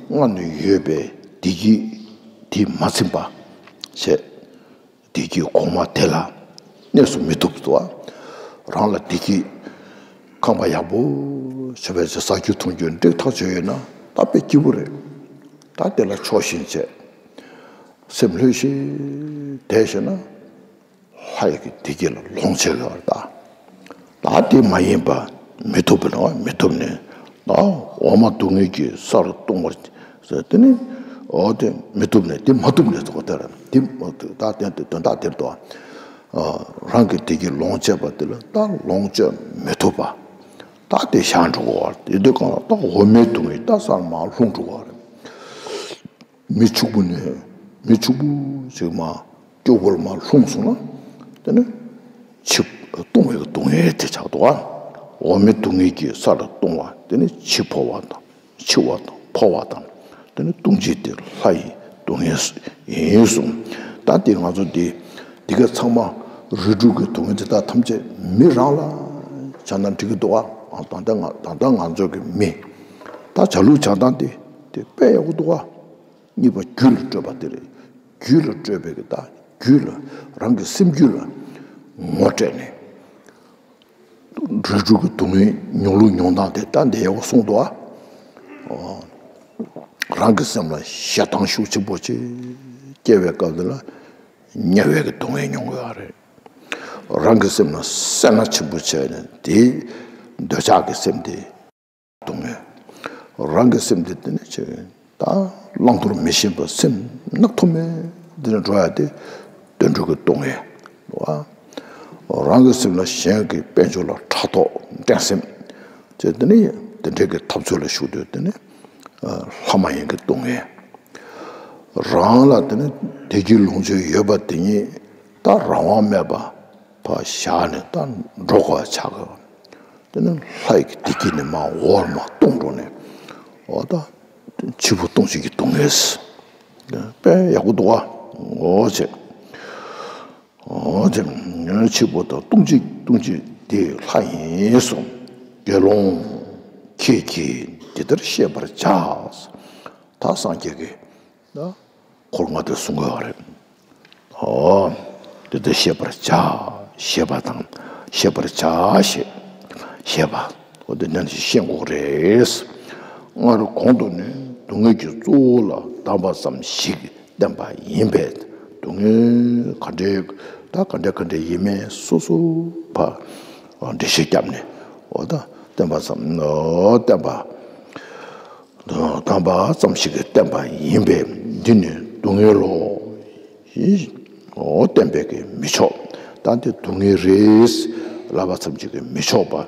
སྔ་ནས་ཡོད་པའི་བདེ་སྐྱིད་དེ་མ་ཚིམ་པ་བྱས། བདེ་སྐྱིད་གོང་མ་དེ་ལ་གནས་སུ་མི་བཏུབ་ཏོ། རང་ལ་བདེ་སྐྱིད་ཁང་པ་ཡག་པོ་བྱས་པའི་ཟ་རྒྱུ་འཐུང་རྒྱུ་འགྲིག་ཐག་ཆོད་ཡོད་ན་ད་དཔེ་སྐྱིད་པོ་རེད། ད་དེ་ལ་ཆོག་ཤེས་བྱས། སེམས་ལྷོད་ཤིག་བསྡད་ཤེ་ན། ལྷ་ཡི་གི་བདེ་སྐྱིད་ལ་ལོངས་སྤྱོད་ཡོད་རེད་ད། ད་དེ་མ་ཡིན་པ་མི་ཐུབ་པ་ནི་མི་ཐུབ་ནས། ད་འོ་མ་སྡུག་བསྔལ་གྱི་ས་རུ་ལྟུང་བར་ཟེར་དེ་ནི། འོ་དེ་མི་ཐུབ་ནས་དེ་མ་ཐུབ་ནས་དེ་གོ་དེ་རེད། དེ་མ་ཐུབ་ད་དེ་དོན་དག་དེར་དོ། རང་གི་བདེ་སྐྱིད་ལོངས་སྤྱད་པ་དེ་ལ་ད་ལོངས་སྤྱོད་མི་ཐུབ་པ། ད་དེ་བཞག་འགྲོ་གོ་བ་རེད། དེ་དུས་གང་ལ་ད་འོ་མའི་སྡུག་བསྔལ་ད་སར་མར་ལྷུང་འགྲོ་གོ་བ་རེད། མི་ཕྱུག་པོ་ནས་མི་ཕྱུག་པོ་ཞིག་མ་སྐྱོ་པོར་མ་ལྷུང་སོང་ན། དེ་ནི་འཆི་ལྟུང་བའི་སྡུག་བསྔལ་དེ་ཆགས་འདུག་ཨ། འོ་མའི་སྡུག་བསྔལ་གྱི་ས་ལ་ལྟུང་བ་དེ་ནི་འཆི་འཕོ་བ་དང་། འཆི་བ་དང་འཕོ་བ་དང་། དེ་ནི་ལྟུང་བྱེད་དེ་ལྷ་ཡི་སྡུག་བསྔལ་ཡིན་གསུངས། ད་དེ་ང་ཚོ་དེ་འདི་ག་ཚང་མ་རིགས་དྲུག་གི་སྡུག་བསྔལ་དེ་དག་ཐམས་ཅད་མི་རང་ལ་བྱས་ན་འགྲིག་གི་འདུག་ཨ། ད་ལྟ་ང་ད་ལྟ་ང་ཚོ་གི་མི་ད་བྱ་ལུགས་བྱ་སྟངས་དེ་དེ་དཔེ་ཡག་པོ་འདུག་ཨ། གཉིས་པ་རྒྱུད་ལ་སྤྲོད་པ་དེ་རེད། རྒྱུད་ལ་སྤྲོད་པའི་གི་ད་རྒྱུད་ལ་རང་གི་སེམས་རྒྱུད་ལ་ངོ་སྤྲད་ནས། རིགས་དྲུག་གི་སྡུག་བསྔལ་མྱོང་ལུགས་མྱོང་སྟངས་དེ་ད་འདི་ཡག་པོ་གསུངས་འདུག་ཨ། རང་གི་སེམས་ལ་ཞེ་སྡང་ཤུགས་ཆེན་པོ་ཅིག་སྐྱེ་བའི་སྐབས་དེ་ལ་དམྱལ་བའི་གི་སྡུག་བསྔལ་མྱོང་དགོས་པ་རེད། རང་གི་སེམས་ལ་སེར་སྣ་ཆེན་པོ་བྱས་ནས་དེའི་འདོད་ཆགས་ཀྱི་སེམས་དེ། སྡུག་བསྔལ། རང་གི་སེམས་དེ་དེ་ནས་ཆེ་ད་བླང་དོར་མི་ཤེས་པ་སེམས་ནག་ཐོམ་མེ་དེ་ནས་འགྲོ་ཡ་དེ་དོན་གྲུབ་ཀྱི་སྡུག་བསྔལ་བ། རང་གི་སེམས་ལ་གཞན་གྱི་དཔལ་འབྱོར་ལ་ཕྲག་དོག་འགྲན་སེམས་བྱས་དེ་ནས་དེ་འདྲའི་གི་འཐབ་རྩོད་ལ་ཞུགས་དུས་དེ་ནས་ལྷ་མ་ཡིན་གྱི་སྡུག་བསྔལ། རང་ལ་དེ་ནས་བདེ་སྐྱིད་ལོངས་སྤྱོད་ཡོད་པ་དེ་ཉིད་ད་རང་དབང་མེད་པ། ཕར་བཞག་ནས་ད་འགྲོ་དགོས་ཆགས་ཀྱི། དེ་ནི་ལྷ་ཡི་བདེ་སྐྱིད་ནི་མར་འོག་མར་ལྟུང་འགྲོ་ནས། འོ་ད་འཆི་འཕོ་ལྟུང་བྱེད་ཀྱི་སྡུག་བསྔལ། དཔེ་ཡག་པོ་འདུག་བ། འོ་བྱས། འོ་བྱས། འཆི་འཕོ་དང་ལྟུང་བྱེད་ལྟུང་བྱེད་དེ་ལྷ་ཡིན་གསུངས། དགེ་སློང་ཁྱེད་ཀྱིས་འདི་ལྟར་ཤེས་པར་བྱ། ད་སངས་རྒྱས་ཀྱིས་ད། འཁོར་ལྔ་དེ་གསུང་དགོས་པ་རེད། ཨོ། དེ་དེ་ཤེས་པར་བྱ། ཤེས་པ་དང་ཤེས་པར་བྱ་ཞེས་ཤེས་པ། འོ་དེ་ནན་ཞིག་ཤེས་དགོས་རེད། སྔར་གོང་དུ་ནི་སྡུག་བསྔལ་གྱི་གཙོ་བོ་ལ་གདམས་པ་ཙམ་ཞིག་བསྟན་པ་ཡིན་པས། སྡུག་བསྔལ་ག་འདྲའི་ད་ག་འདྲ་ག་འདྲ་ཡིན་མིན་སོ་སོ་ཕར་འགྲེལ་བཤད་བརྒྱབ་ནས་འོ་ད་བསྟན་པ་ཙམ་འོ་བསྟན་པ། དམ་པ་ཙམ་ཞིག་གིས་བསྟན་པ་ཡིན་པས་འདི་ནི་སྡུག་བསྔལ་ལོ། ཞེས་འོ་བསྟན་པས་ཀྱིས་མི་ཆོག་ད་འདི་སྡུག་བསྔལ་རེད་ལབ་པ་ཙམ་ཞིག་གིས་མི་ཆོག་པ།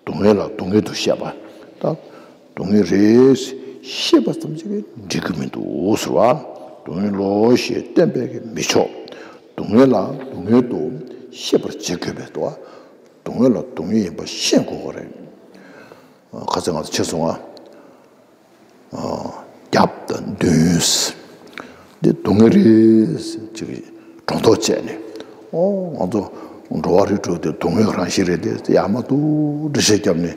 སྡུག་བསྔལ་ལ་སྡུག་བསྔལ་དུ་བཤད་པ། ད་སྡུག་བསྔལ་རེད་ཤེས་པ་ཙམ་ཞིག་གིས་འགྲིག་གི་མི་འདུག་ཟེར་བ། སྡུག་བསྔལ་ལོ་ཞེས་བསྟན་པས་ཀྱིས་མི་ཆོག་སྡུག་བསྔལ་ལ་སྡུག་བསྔལ་དུ་ཤེས་པར་བྱེད་དགོས་པས་དོ། སྡུག་བསྔལ་ལ་སྡུག་བསྔལ་ཡིན་པ་ཤེས་དགོས་པ་རེད། ཁ་སང་ང་ཚོ་ཕྱིན་སོང་ང་། རྒྱབ་དང་མདུན། འདི་སྡུག་བསྔལ་རེད་ཅིག་སྒྲོ་འདོགས་བཅད་ནས། ཨོ་ང་ཚོ་འགྲོ་བ་རིགས་དྲུག་དེ་སྡུག་བསྔལ་རང་བཞིན་རེད་དེ་ཡ་མ་ཏུ་འགྲེལ་བཤད་བརྒྱབ་ནས།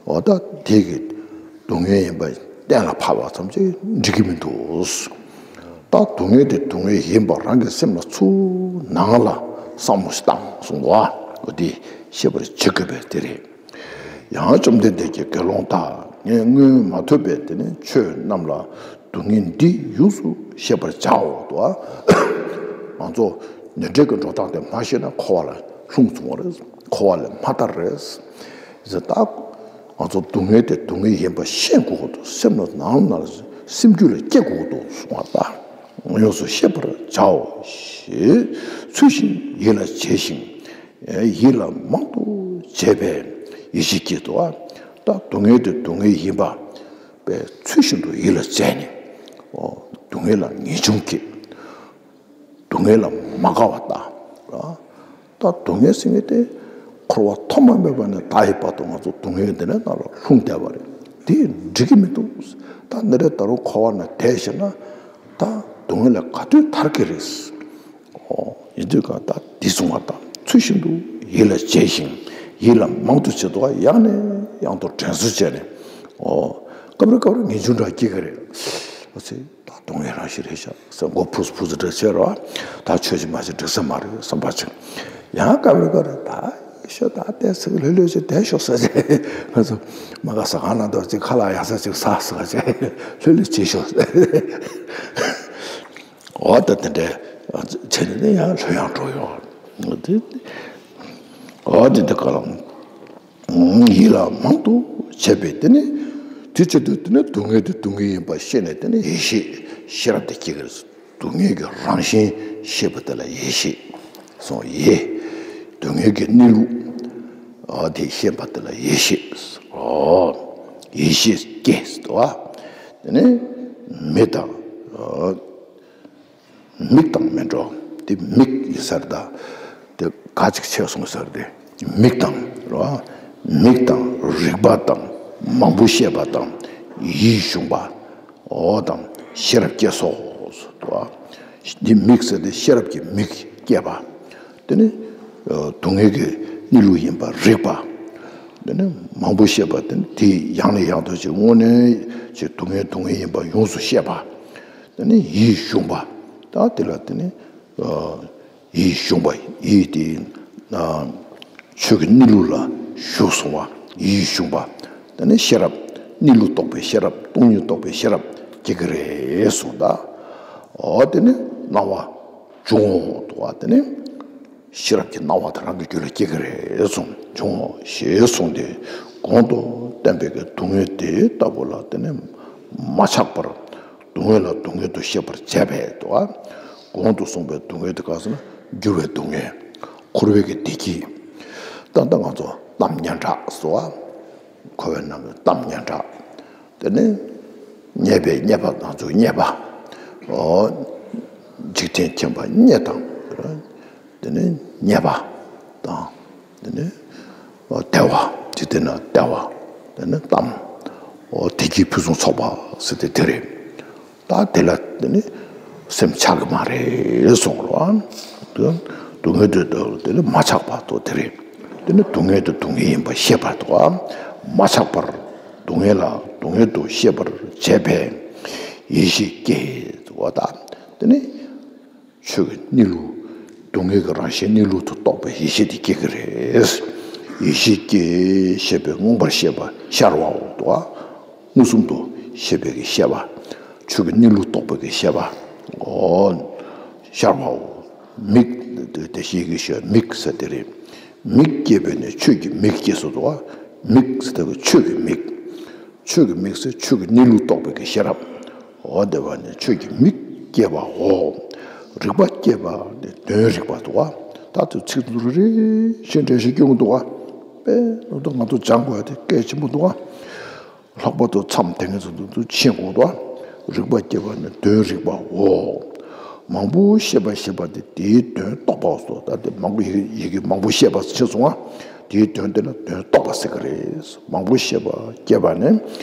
འོ་ད་དེ་གི་སྡུག་བསྔལ་ཡིན་པ་གཏན་ལ་ཕབ་པ་ཙམ་གྱིས་འགྲིག་གི་མི་འདུག་ད་སྡུག་བསྔལ་དེ་སྡུག་བསྔལ་ཡིན་པ་རང་གི་སེམས་ལ་ཚུར་ནང་ལ་བསམ་བློ་ཞིག་བཏང་གསུངས་པ། འོ་དེ་ཤེས་པར་བྱེད་དགོས་པས་དེ་རེད། ཡང་བཅོམ་ལྡན་འདས་ཀྱིས་དགེ་སློང་དག་ངས་སྔོན་མ་ཐོས་པའི་དེ་ནི་ཆོས་རྣམས་ལ་སྡུག་བསྔལ་འདི་ཡོངས་སུ་ཤེས་པར་བྱའོ་དོ། ང་ཚོ་ནད་འདྲེ་གི་འགྲོ་སྟངས་དེ་མ་ཤེས་ན་འཁོར་བ་ལ་ལྷུང་སོང་བ་རེད། འཁོར་བ་ལས་མ་ཐར་རེད། ཟེར་ད། ང་ཚོ་སྡུག་བསྔལ་དེ་སྡུག་བསྔལ་ཡིན་པ་ཤེས་དགོས་ཀྱི་འདུག་སེམས་ལ་ནང་ན་སེམས་རྒྱུད་ལ་སྐྱེ་དགོས་ཀྱི་འདུག་གསུངས་པ་ལྟར། ཡོངས་སུ་ཤེས་པར་བྱའོ། ཞེས་ཚུལ་བཞིན་ཡིད་ལ་བྱས་ཤིང་། ཡིད་ལ་མང་དུ་བྱས་པས་ཡིད་ཆེས་བསྐྱེད་དོ། ད་སྡུག་བསྔལ་དེ་སྡུག་བསྔལ་ཡིན་པ་པའི་ཚུལ་བཞིན་དུ་ཡིད་ལ་བྱས་ནས། སྡུག་བསྔལ་ལ་ངེས་འབྱུང་བསྐྱེད། སྡུག་བསྔལ་ལ་མ་དགའ་བ་དང་། ད་སྡུག་བསྔལ་ཟེར་མཁན་དེ་འཁོར་བ་ཐོག་མ་མེད་པ་ནས་ད་ཡི་བར་དུ་ང་ཚོ་སྡུག་བསྔལ་འདི་ནས་ནང་ལ་ལྷུང་བསྡད་པ་རེད། དེ་འགྲིག་གི་མི་འདུག་ད་འདི་འདྲ་ད་རུང་འཁོར་བ་ན་བསྡད་ཤེ་ན་ད་སྡུག་བསྔལ་ལས་ག་དུས་ཐར་གི་རེད། ཨོ། ཡིན་དུས་གང་ལྟར་འདི་གསུང་བ་དང་ཚུལ་བཞིན་དུ་ཡིད་ལ་བྱས་ཤིང་ཡིད་ལ་མང་དུ་བྱེད་དོ། ཡང་ནས་ཡང་དུ་དྲན་གསོ་བྱས་ནས། ཨོ། སྐབས་རེ་སྐབས་རེ་ངེས་འབྱུང་འདྲ་སྐྱེ་གི་རེད། ཨོ་ཙི། ད་སྡུག་བསྔལ་རང་བཞིན་རེད་ཤག་ཟེར་མགོ་ཕུ་སུ་ཕུ་སུ་འདྲ་བྱས་རོགས། ད་ཆོས་ཅིག་མ་བྱེད་འགྲིག་ས་མ་རེད་བསམ་པ་ཅིག་ཡང་སྐབས་རེ་སྐབས་རེ་ད་ཤོག་ད་བལྟས་ཚིག་ལྷོད་ལྷོད་ཅིག་བསྡད་ཤོག་ཟེར་ཅིག་ང་ཚོ་མ་ག་ཟ་ཁང་ནང་དུ་ཅིག་ཁ་ལག་ཡག་ས་ཅིག་ཟ་ཟེར་ཅིག་ལྷོད་ལྷོད་བྱེད་ཤོག་ཟེར། འོ་ད་དེ་འདྲའི་བྱས་ནས་ནི་ཡང་ལྷོད་ཡངས་འགྲོ་ཡོང་། དེ་འོ་དེ་འདྲ་ག་ལ། ཡིད་ལ་མང་དུ་བྱས་པས་དེ་ནི། དེ་བྱེད་དུས་དེ་ནི་སྡུག་བསྔལ་དེ་སྡུག་བསྔལ་ཡིན་པ་ཤེས་ནས་དེ་ནི་ཡེ་ཤེས་ཤེས་རབ་དེ་སྐྱེ་གི་རེད། སྡུག་བསྔལ་གྱི་རང་བཞིན་ཤེས་པ་དེ་ལ་ཡེ་ཤེས་སོང་། ཡེ། སྡུག་བསྔལ་གྱི་གནས་ལུགས། ཨ་དེ་ཤེས་པ་དེ་ལ་ཡེ་ཤེས། ཨོ། ཡེ་ཤེས་སྐྱེས་སོ། དེ་ནི་མི་དང་། ཨ། མིག་དང་མི་འགྲོ། དེ་མིག་ཡིན་ས་རེད་ད། དེ་ག་ཅིག་ཆད་སོང་ས་རེད་དེ། མིག་དང་རོ། མིག་དང་རིག་པ་དང་མང་པོ་ཤེས་པ་དང་ཡིད་གཞུངས་པ། འོ་དང་ཤེས་རབ་སྐྱེས་སོ། འདི་མིག་ཟེར་དེ་ཤེས་རབ་ཀྱི་མིག་སྐྱེས་པ། དེ་ནི་སྡུག་བསྔལ་གྱི་གནས་ལུགས་ཡིན་པ་རིག་པ། དེ་ནི་མང་པོ་ཤེས་པ་དེ་ནི་དེ་ཡང་ནས་ཡང་དུ་ཅིག་དངོས་གནས་ཀྱི་སྡུག་བསྔལ་སྡུག་བསྔལ་ཡིན་པ་ཡོངས་སུ་ཤེས་པ། དེ་ནི་ཡིད་གཞུངས་པ། ད་དེ་ལ་དེ་ནི་ཡིད་གཞུངས་པ་ཡིད་དེ་ཆོས་ཀྱི་གནས་ལུགས་ལ་ཞུགས་སོང་བ་ཡིད་གཞུངས་པ། དེ་ནི་ཤེས་རབ་གནས་ལུགས་རྟོགས་པའི་ཤེས་རབ་སྟོང་ཉིད་རྟོགས་པའི་ཤེས་རབ་སྐྱེ་གི་རེད་གསུངས་ད། འོ་དེ་ནི་སྣང་བ་བྱུང་འོང་དུ་བ་དེ་ནི། ཤེས་རབ་ཀྱི་སྣང་བ་དེ་རང་གི་རྒྱུད་ལ་སྐྱེ་གི་རེད་གསུངས་བྱུང་ཞེས་གསུངས་ཏེ། གོང་དུ་བསྟན་པའི་གི་སྡུག་བསྔལ་དེ་ལྟ་བུ་ལ་དེ་ནི་མ་ཆགས་པར་སྡུག་བསྔལ་ལ་སྡུག་བསྔལ་དུ་ཤེས་པར་བྱས་པས་དོ། གོང་དུ་གསུངས་པའི་སྡུག་བསྔལ་དེ་ག་ཟེར་ན་འགྱུར་བའི་སྡུག་བསྔལ། འཁོར་བའི་གི་བདེ་སྐྱིད། ད་ལྟ་ང་ཚོ་གཏམ་སྙན་གྲགས་སོ། འཁོར་བའི་ནང་གི་གཏམ་སྙན་གྲགས། དེ་ནི་རྙེད་པའི་རྙེད་པ་ང་ཚོ་རྙེད་པ། ཨོ། འཇིག་རྟེན་མཁྱེན་པ་རྙེད་དང་། དེ་ནི་རྙེད་པ་དང་། དེ་ནི་བདེ་བ། འཇིག་རྟེན་ན་བདེ་བ། དེ་ནི་གཏམ། ཨོ་བདེ་སྐྱིད་ཕུན་སུམ་ཚོགས་པ་ཟེར་ཏེ་དེ་རེད། ད་དེ་ལ་དེ་ནི་སེམས་ཆགས་ཀྱི་མ་རེད་གསུངས་རོ། སྡུག་བསྔལ་དེ་དེ་ནི་མ་ཆགས་པ་དོ་དེ་རེད། དེ་ནི་སྡུག་བསྔལ་དེ་སྡུག་བསྔལ་ཡིན་པ་ཤེས་པ་དོ། མ་ཆགས་པར་སྡུག་བསྔལ་ལ་སྡུག་བསྔལ་དུ་ཤེས་པར་བྱས་པས་ཡེ་ཤེས་སྐྱེ་བ་དང་། དེ་ནི། ཆོས་ཀྱི་གནས་ལུགས། སྡུག་བསྔལ་གྱི་རང་བཞིན་གནས་ལུགས་དུ་རྟོགས་པའི་ཡེ་ཤེས་དེ་སྐྱེ་གི་རེད། ཡེ་ཤེས་སྐྱེ་ཞེས་པའི་མངོན་པར་ཤེས་པ་ཤར་བའོ་དོ། མངོན་སུམ་དུ་ཤེས་པའི་གི་ཤེས་པ། ཆོས་ཀྱི་གནས་ལུགས་རྟོགས་པའི་གི་ཤེས་པ། འོ། ཤར་བའོ། མིག་དེ་ཤེས་ཀྱི་ཤེས་མིག་ཟེར་དེ་རེད། མིག་སྐྱེས་པས་ནི་ཆོས་ཀྱི་མིག་སྐྱེས་སོ་དོ། མིག་ཟེར་དེ་ཆོས་ཀྱི་མིག་ཆོས་ཀྱི་མིག་ཟེར་ཆོས་ཀྱི་གནས་ལུགས་རྟོགས་པའི་གི་ཤེས་རབ། འོ་དེ་བ་ནི་ཆོས་ཀྱི་མིག་སྐྱེས་པའོ། རིག་པ་སྐྱེས་པ་ནི་དོན་རིག་པ་འདུག་བ། ད་དུ་ཚིག་འདུ་རེ་ཞེས་འགྲེལ་བཤད་སྐྱོན་འདུག་བ། དཔེ་ནོ་ད་ང་ཚོ་སྦྱང་དགོས་ཡ་དེ་སྐད་ཆེན་པོ་འདུག་བ། ལྷག་པར་དུ་མཚམས་དེ་ངེས་སུ་འདུག་འདུག་ཤེས་དགོས་འདུག་བ། རིག་པ་སྐྱེས་པ་ནི་དོན་རིག་པའོ། མང་པོ་ཤེས་པ་ཤེས་པ་དེ་དེའི་དོན་རྟོགས་པའོ་སོ། ད་དེ་མང་པོ་ཡི་གེ་ཡི་གེ་མང་པོ་ཤེས་པ་ཞེས་གསུངས་བ། དེའི་དོན་དེ་ལ་དོན་རྟོགས་པ་ཟེར་གི་རེད། མང་པོ་ཤེས་པ་སྐྱེས་པ་ནི་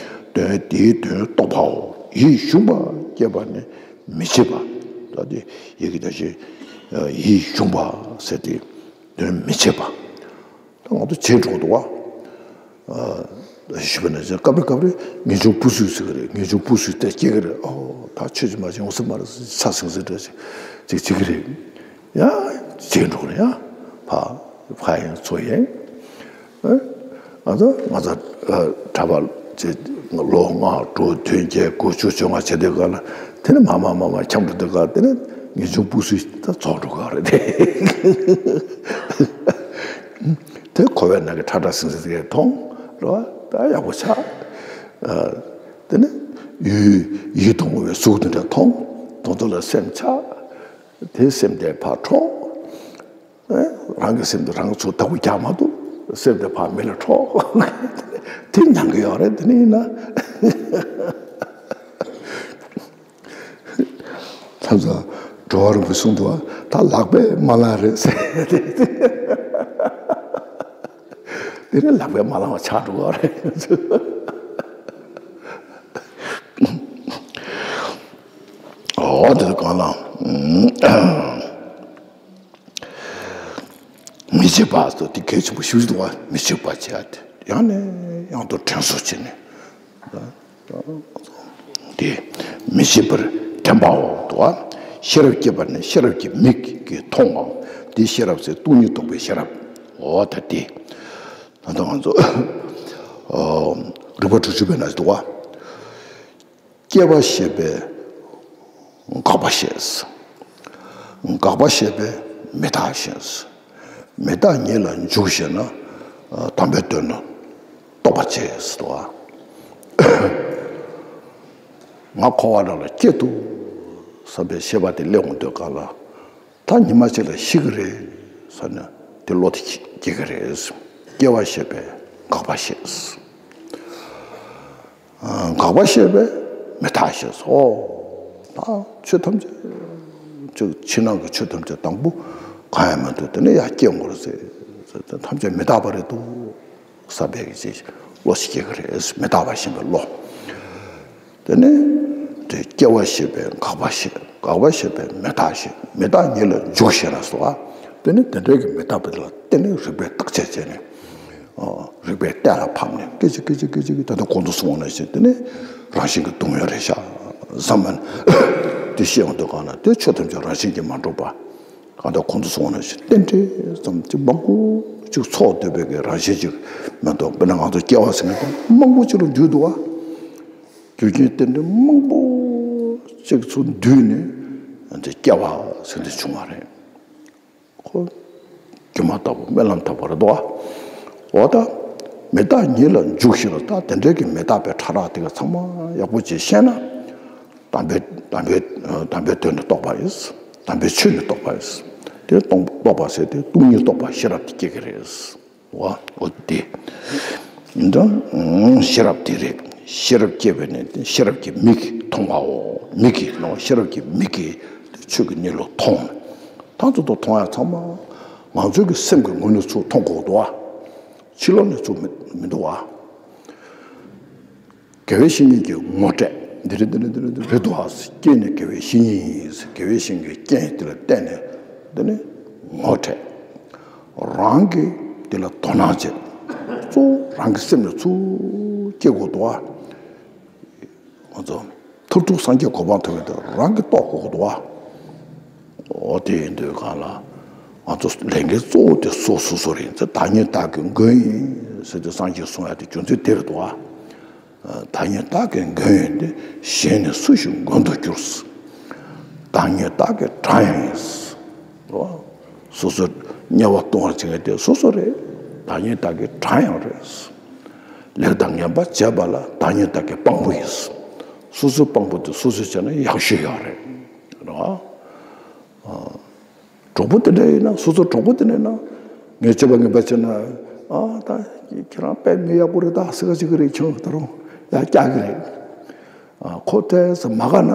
དོན་དེའི་དོན་རྟོགས་པའོ། ཡིད་གཞུངས་པ་སྐྱེས་པ་ནི་མི་བྱེད་པ། ད་དེ་ཡི་གེ་ད་ཅི་ཡིད་གཞུངས་པ་ཟེར་ཏེ་དོན་མི་བྱེད་པ། ད་ང་ཚོ་བྱེད་འགྲོ་འདུག་བ། ཞུས་པ་ན་སྐབས་རེ་སྐབས་རེ་ངེས་འབྱུང་སྤུ་སུས་ཟེར་གི་རེད། ངེས་འབྱུང་སྤུ་སུས་དེ་སྐྱེ་གི་རེད། ཨོ་ད་ཆོས་ཅིག་མ་བྱུང་ཟེར་མ་རེད་ས་སིང་ཟེར་འདྲ་ཅིག་ཅིག་བྱེད་ཀྱི་རེད། ཡང་བྱེད་འགྲོ་རེད་ཡང་། ཕ་ཕ་ཡིན་ཚོ་ཡིན། ང་ཚོ་ང་ཚོ་གྲྭ་པ་ཅིག་ལོ་ལྔ་དྲུག་བདུན་བརྒྱད་དགུ་བཅུ་བཅོ་ལྔ་བྱེད་དུས་ག་ལ་དེ་ནི་མ་མ་མ་མ་འཁྱམས་འགྲོ་དུས་ག་དེ་ནི་ངེས་འབྱུང་སྤུ་སུས་ད་རྫོགས་འགྲོ་ག་རེད་དེ། དེ་འཁོར་བའི་ནང་གི་ཁྲ་ཁྲ་སིང་སིང་དེ་མཐོང་རོ། ད་ཡག་པོ་ཆགས། དེ་ནི་ཡུལ་ཡིད་དུ་འོང་བའི་གཟུགས་དེ་འདྲ་མཐོང་། དོན་དུ་ལ་སེམས་ཆགས། དེ་སེམས་དེ་ཕར་འཕྲོ། རང་གི་སེམས་དེ་རང་གི་ཚུར་ལྟ་བུ་རྒྱག་མ་ཐུབ། སེམས་དེ་ཕར་མི་ལ་འཕྲོ། དེ་མྱང་གི་ཡོད་རེད་དེ་ནི་ཡིན་ན། ད་ཚོ་འགྲོ་བ་རིན་པོ་གསུངས་འདུག་བ། ད་ལག་པས་མ་བླངས་རེད་ཟེར། དེ་ནི་ལག་པས་མ་བླངས་པ་ཆགས་འགྲོ་གི་རེད། ཨ་དེ་ཚོ་གང་ལ། མི་བྱེད་པ་སོགས་དེ་གལ་ཆེན་པོ་ཞིག་འདུག་བ། མི་བྱེད་པ་བྱས་ཏེ་ཡང་ནས་ཡང་དུ་དྲན་གསོ་བྱས་ནས། དེ་མི་བྱེད་པར་དྲན་པའོ་འདུག་བ། ཤེས་རབ་སྐྱེས་པ་ནི་ཤེས་རབ་ཀྱི་མིག་གིས་མཐོང་བའོ། དེ་ཤེས་རབ་ཟེར་སྟོང་ཉིད་རྟོགས་པའི་ཤེས་རབ། འོ་ད་དེ། ད་ལྟ་ང་ཚོ་རིགས་པ་དྲུག་ཅུ་པའི་ནང་འདུག་བ། སྐྱེ་བ་ཤེས་པས་འགག་པ་ཤེས། འགག་པ་ཤེས་པས་མི་རྟག་ཤེས། མི་རྟག་ཉིད་ལ་འཇུག་ཤེས་ན། དམ་པའི་དོན་དུ་རྟོགས་པ་བྱེད་ཟེར་བ། ང་འཁོར་བ་ནང་ལ་སྐྱེས་འདུག་བསམ་པའི་ཤེས་པ་དེ་སླེབས་འོང་དུས་གང་ལ། ད་ཉི་མ་གཅིག་ལ་ཤི་གི་རེད་ཟེར་ན་དེ་བློ་དེ་སྐྱེ་གི་རེད། སྐྱེ་བ་ཤེས་པས་འགག་པ་ཤེས། འགག་པ་ཤེས་པས་མི་རྟག་ཤེས་སོ། ད་ཆོས་ཐམས་ཅད་ཅིག་ཕྱི་ནང་གི་ཆོས་ཐམས་ཅད་དང་པོ་གང་ཡང་མི་འདུག་དེ་ནས་ཡར་སྐྱེ་འགོར་ཟེར། ཐམས་ཅད་མི་རྟག་པ་རེད་འདུག་བསམ་པའི་གི་ཅིག་བློ་ཞིག་སྐྱེ་གི་རེད། མི་རྟག་པ་ཤེས་པའི་བློ། དེ་ནས་དེ་སྐྱེ་བ་ཤེས་པས་འགག་པ་ཤེས། འགག་པ་ཤེས་པས་མི་རྟག་ཤེས། མི་རྟག་ཉིད་ལ་འཇུག་ཤེས་ན་སོ། དེ་ནས་དེ་འདྲའི་གི་མི་རྟག་པ་དེ་ལ་བརྟེན་ནས་རིགས་པས་བརྟག་དཔྱད་བྱས་ནས། རིགས་པའི་གཏན་ལ་ཕབ་ནས་སྐད་ཅིག་སྐད་ཅིག་སྐད་ཅིག་ད་ལྟ་གོང་དུ་སོང་བ་ནང་བཞིན་དེ་ནས་རང་བཞིན་གྱིས་སྡུག་བསྔལ་རེད་ཤག་བསམ་པ་ནི་དེ་ཤེས་འོང་དུས་གང་ན་དེ་ཆོས་ཐམས་ཅད་རང་བཞིན་གྱིས་མ་གྲུབ་པ། གང་ལྟར་གོང་དུ་སོང་བ་ནང་བཞིན་རྟེན་འབྲེལ་ཙམ་གྱིས་མང་པོ་ཅིག་ཚོགས་འདོད་པའི་གི་རང་བཞིན་ཅིག་མེད་དོ། དཔེར་ན་ང་ཚོ་སྐྱེ་བ་ཟེར་མཁན་དེ་མང་པོ་ཅིག་ལ་འདུས་འདུག་བ། རྒྱུ་རྐྱེན་རྟེན་འབྲེལ་མང་པོ་ཅིག་ཚོ་འདུས་ནས་དེ་སྐྱེ་བ་ཟེར་དེ་བྱུང་བ་རེད། ཁོ་སྒྱུ་མ་ལྟ་བུ་སྨོན་ལམ་ལྟ་བུ་རེད་དོ། འོ་ད་མི་རྟག་ཉིད་ལ་འཇུག་ཤེས་ལ་ད་དེ་འདྲའི་གི་མི་རྟག་པའི་ཕྲ་རགས་དེ་ག་ཚང་མ་ཡག་པོ་ཅིག་ཤེས་ན། དམ་པའི་དམ་པའི་དམ་པའི་དོན་ནི་རྟོགས་པ་ཡིན། དམ་པའི་ཆོས་ནི་རྟོགས་པ་ཡིན། དེ་རྟོགས་རྟོགས་པ་ཟེར་དེ་སྟོང་ཉིད་རྟོགས་པ་ཤེས་རབ་དེ་སྐྱེ་གི་རེད། འོ་འོ་དེ། འདི་ཤེས་རབ་དེ་རེད། ཤེས་རབ་སྐྱེས་པས་ནི་ཤེས་རབ་ཀྱི་མིག་གིས་མཐོང་བའོ། མིག་གིས་ནོ། ཤེས་རབ་ཀྱི་མིག་གིས་ཆོས་ཀྱི་གནས་ལུགས་མཐོང་། ད་དུ་དུ་མཐོང་ཡ་ཚང་མ་ང་ཚོའི་གི་སེམས་ཀྱི་ངོས་ནས་ཚུར་མཐོང་དགོས་འདུག་བ། ཕྱི་ལོགས་ནས་ཚུར་མི་མི་འདུག་བ། དགེ་བའི་བཤེས་གཉེན་གྱིས་ངོ་སྤྲད། འདི་རེད་འདི་རེད་འདི་རེད་འདི་རེད་འདུག་བ། སྐྱེས་ནས་དགེ་བའི་བཤེས་གཉེན་ཡིན། དགེ་བའི་བཤེས་གཉེན་གྱིས་རྐྱེན་དེ་ལ་བརྟེན་ནས་འདི་ནི་ངོ་སྤྲད། རང་གིས་དེ་ལ་དོ་སྣང་བྱེད། གཙོ་བོ་རང་གི་སེམས་ལ་ཚུར་སྐྱེ་དགོས་འདུག་བ། ང་ཚོ་མཐར་ཐུག་སངས་རྒྱས་གོ་འཕང་ཐོབ་ཡག་དེ་རང་གིས་རྟོགས་དགོས་འདུག་བ། འོ་དེ་ཡིན་དུས་གང་ལ་ང་ཚོ་ལས་འགན་གཙོ་བོ་དེ་སོ་སོ་སོ་རེད། བདག་ཉིད་བདག་གི་མགོན་ཡིན་ཟེར་ཏེ་སངས་རྒྱས་གསུངས་ཡག་དེ་རྒྱུ་མཚན་དེ་རེད་འདུག་བ། བདག་ཉིད་བདག་གི་མགོན་ཡིན་ཏེ། གཞན་ནི་སུ་ཞིག་མགོན་དུ་འགྱུར། བདག་ཉིད་བདག་གི་དགྲ་ཡང་ཡིན། སོ་སོ་དམྱལ་བ་ལྟུང་བར་བྱེད་མཁན་དེ་སོ་སོ་རེད། བདག་ཉིད་བདག་གི་དགྲ་ཡང་རེད། ལེགས་དང་ངན་པ་བྱེད་པ་ལ་བདག་ཉིད་བདག་གི་དཔང་པོ་ཡིན། སོ་སོའི་དཔང་པོ་དེ་སོ་སོས་བྱས་ན་ཡག་ཤོས་ཡོད་རེད། རེད་བ། གྲོགས་པོ་དེ་འདྲ་ཡིན་ན། སོ་སོ་གྲོགས་པོ་དེ་འདྲ་ཡིན་ན། ངས་སྤྱོད་པ་ངན་པ་བྱས་ན། ཨ་ད་ཁྱེད་རང་དཔེ་མི་ཡག་པོ་རེད་ད་ཟེར་ག་བྱེད་ཀྱི་རེད། ཁྱོད་ད་རུང་ཡར་བཀྱག་གི་རེད། ཨ་ཁོ་དེ་ཚོ་མ་དགའ་ན་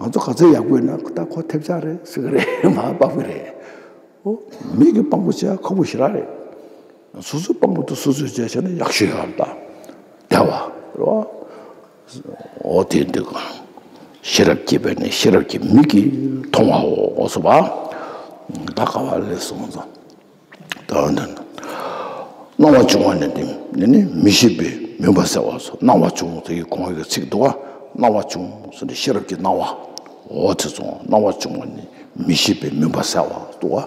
ང་ཚོ་ག་ཚོད་ཡག་པོ་ཡིན་ན་ད་ཁོ་ཐེབས་ཆག་རེད་ཟེར་གི་རེད། མར་དཔག་གི་རེད། ཨོ། མི་གི་དཔང་པོ་བྱེད་ཡག་ཁག་པོ་ཞེ་དྲག་རེད། སོ་སོའི་དཔང་པོ་དེ་སོ་སོས་བྱས་བྱས་ན་ཡག་ཤོས་ཡོད་རེད་ད། བདེ་བ་རེད་བ། འོ་དེ་འདུག་ག་ཤེས་རབ་སྐྱེས་པས་ནི་ཤེས་རབ་ཀྱི་མིག་གིས་མཐོང་བའོ་ཟེར་བ། ད་ག་བ་ལས་སོང་ཙང་། ད་འདི་སྣང་བ་བྱུང་བ་ནི་འདི་ནི་ནི་མི་ཤེས་པའི་མུན་པ་སེལ་བ་སོགས། སྣང་བ་བྱུང་ཟེར་གྱི་གོང་གི་ཚིག་འདུག་བ། སྣང་བ་བྱུང་ཟེར་ནི་ཤེས་རབ་ཀྱི་སྣང་བ། འོ་དེ་ཚོ་སྣང་བ་བྱུང་བ་ནི་མི་ཤེས་པའི་མུན་པ་སེལ་བ་འདུག་བ།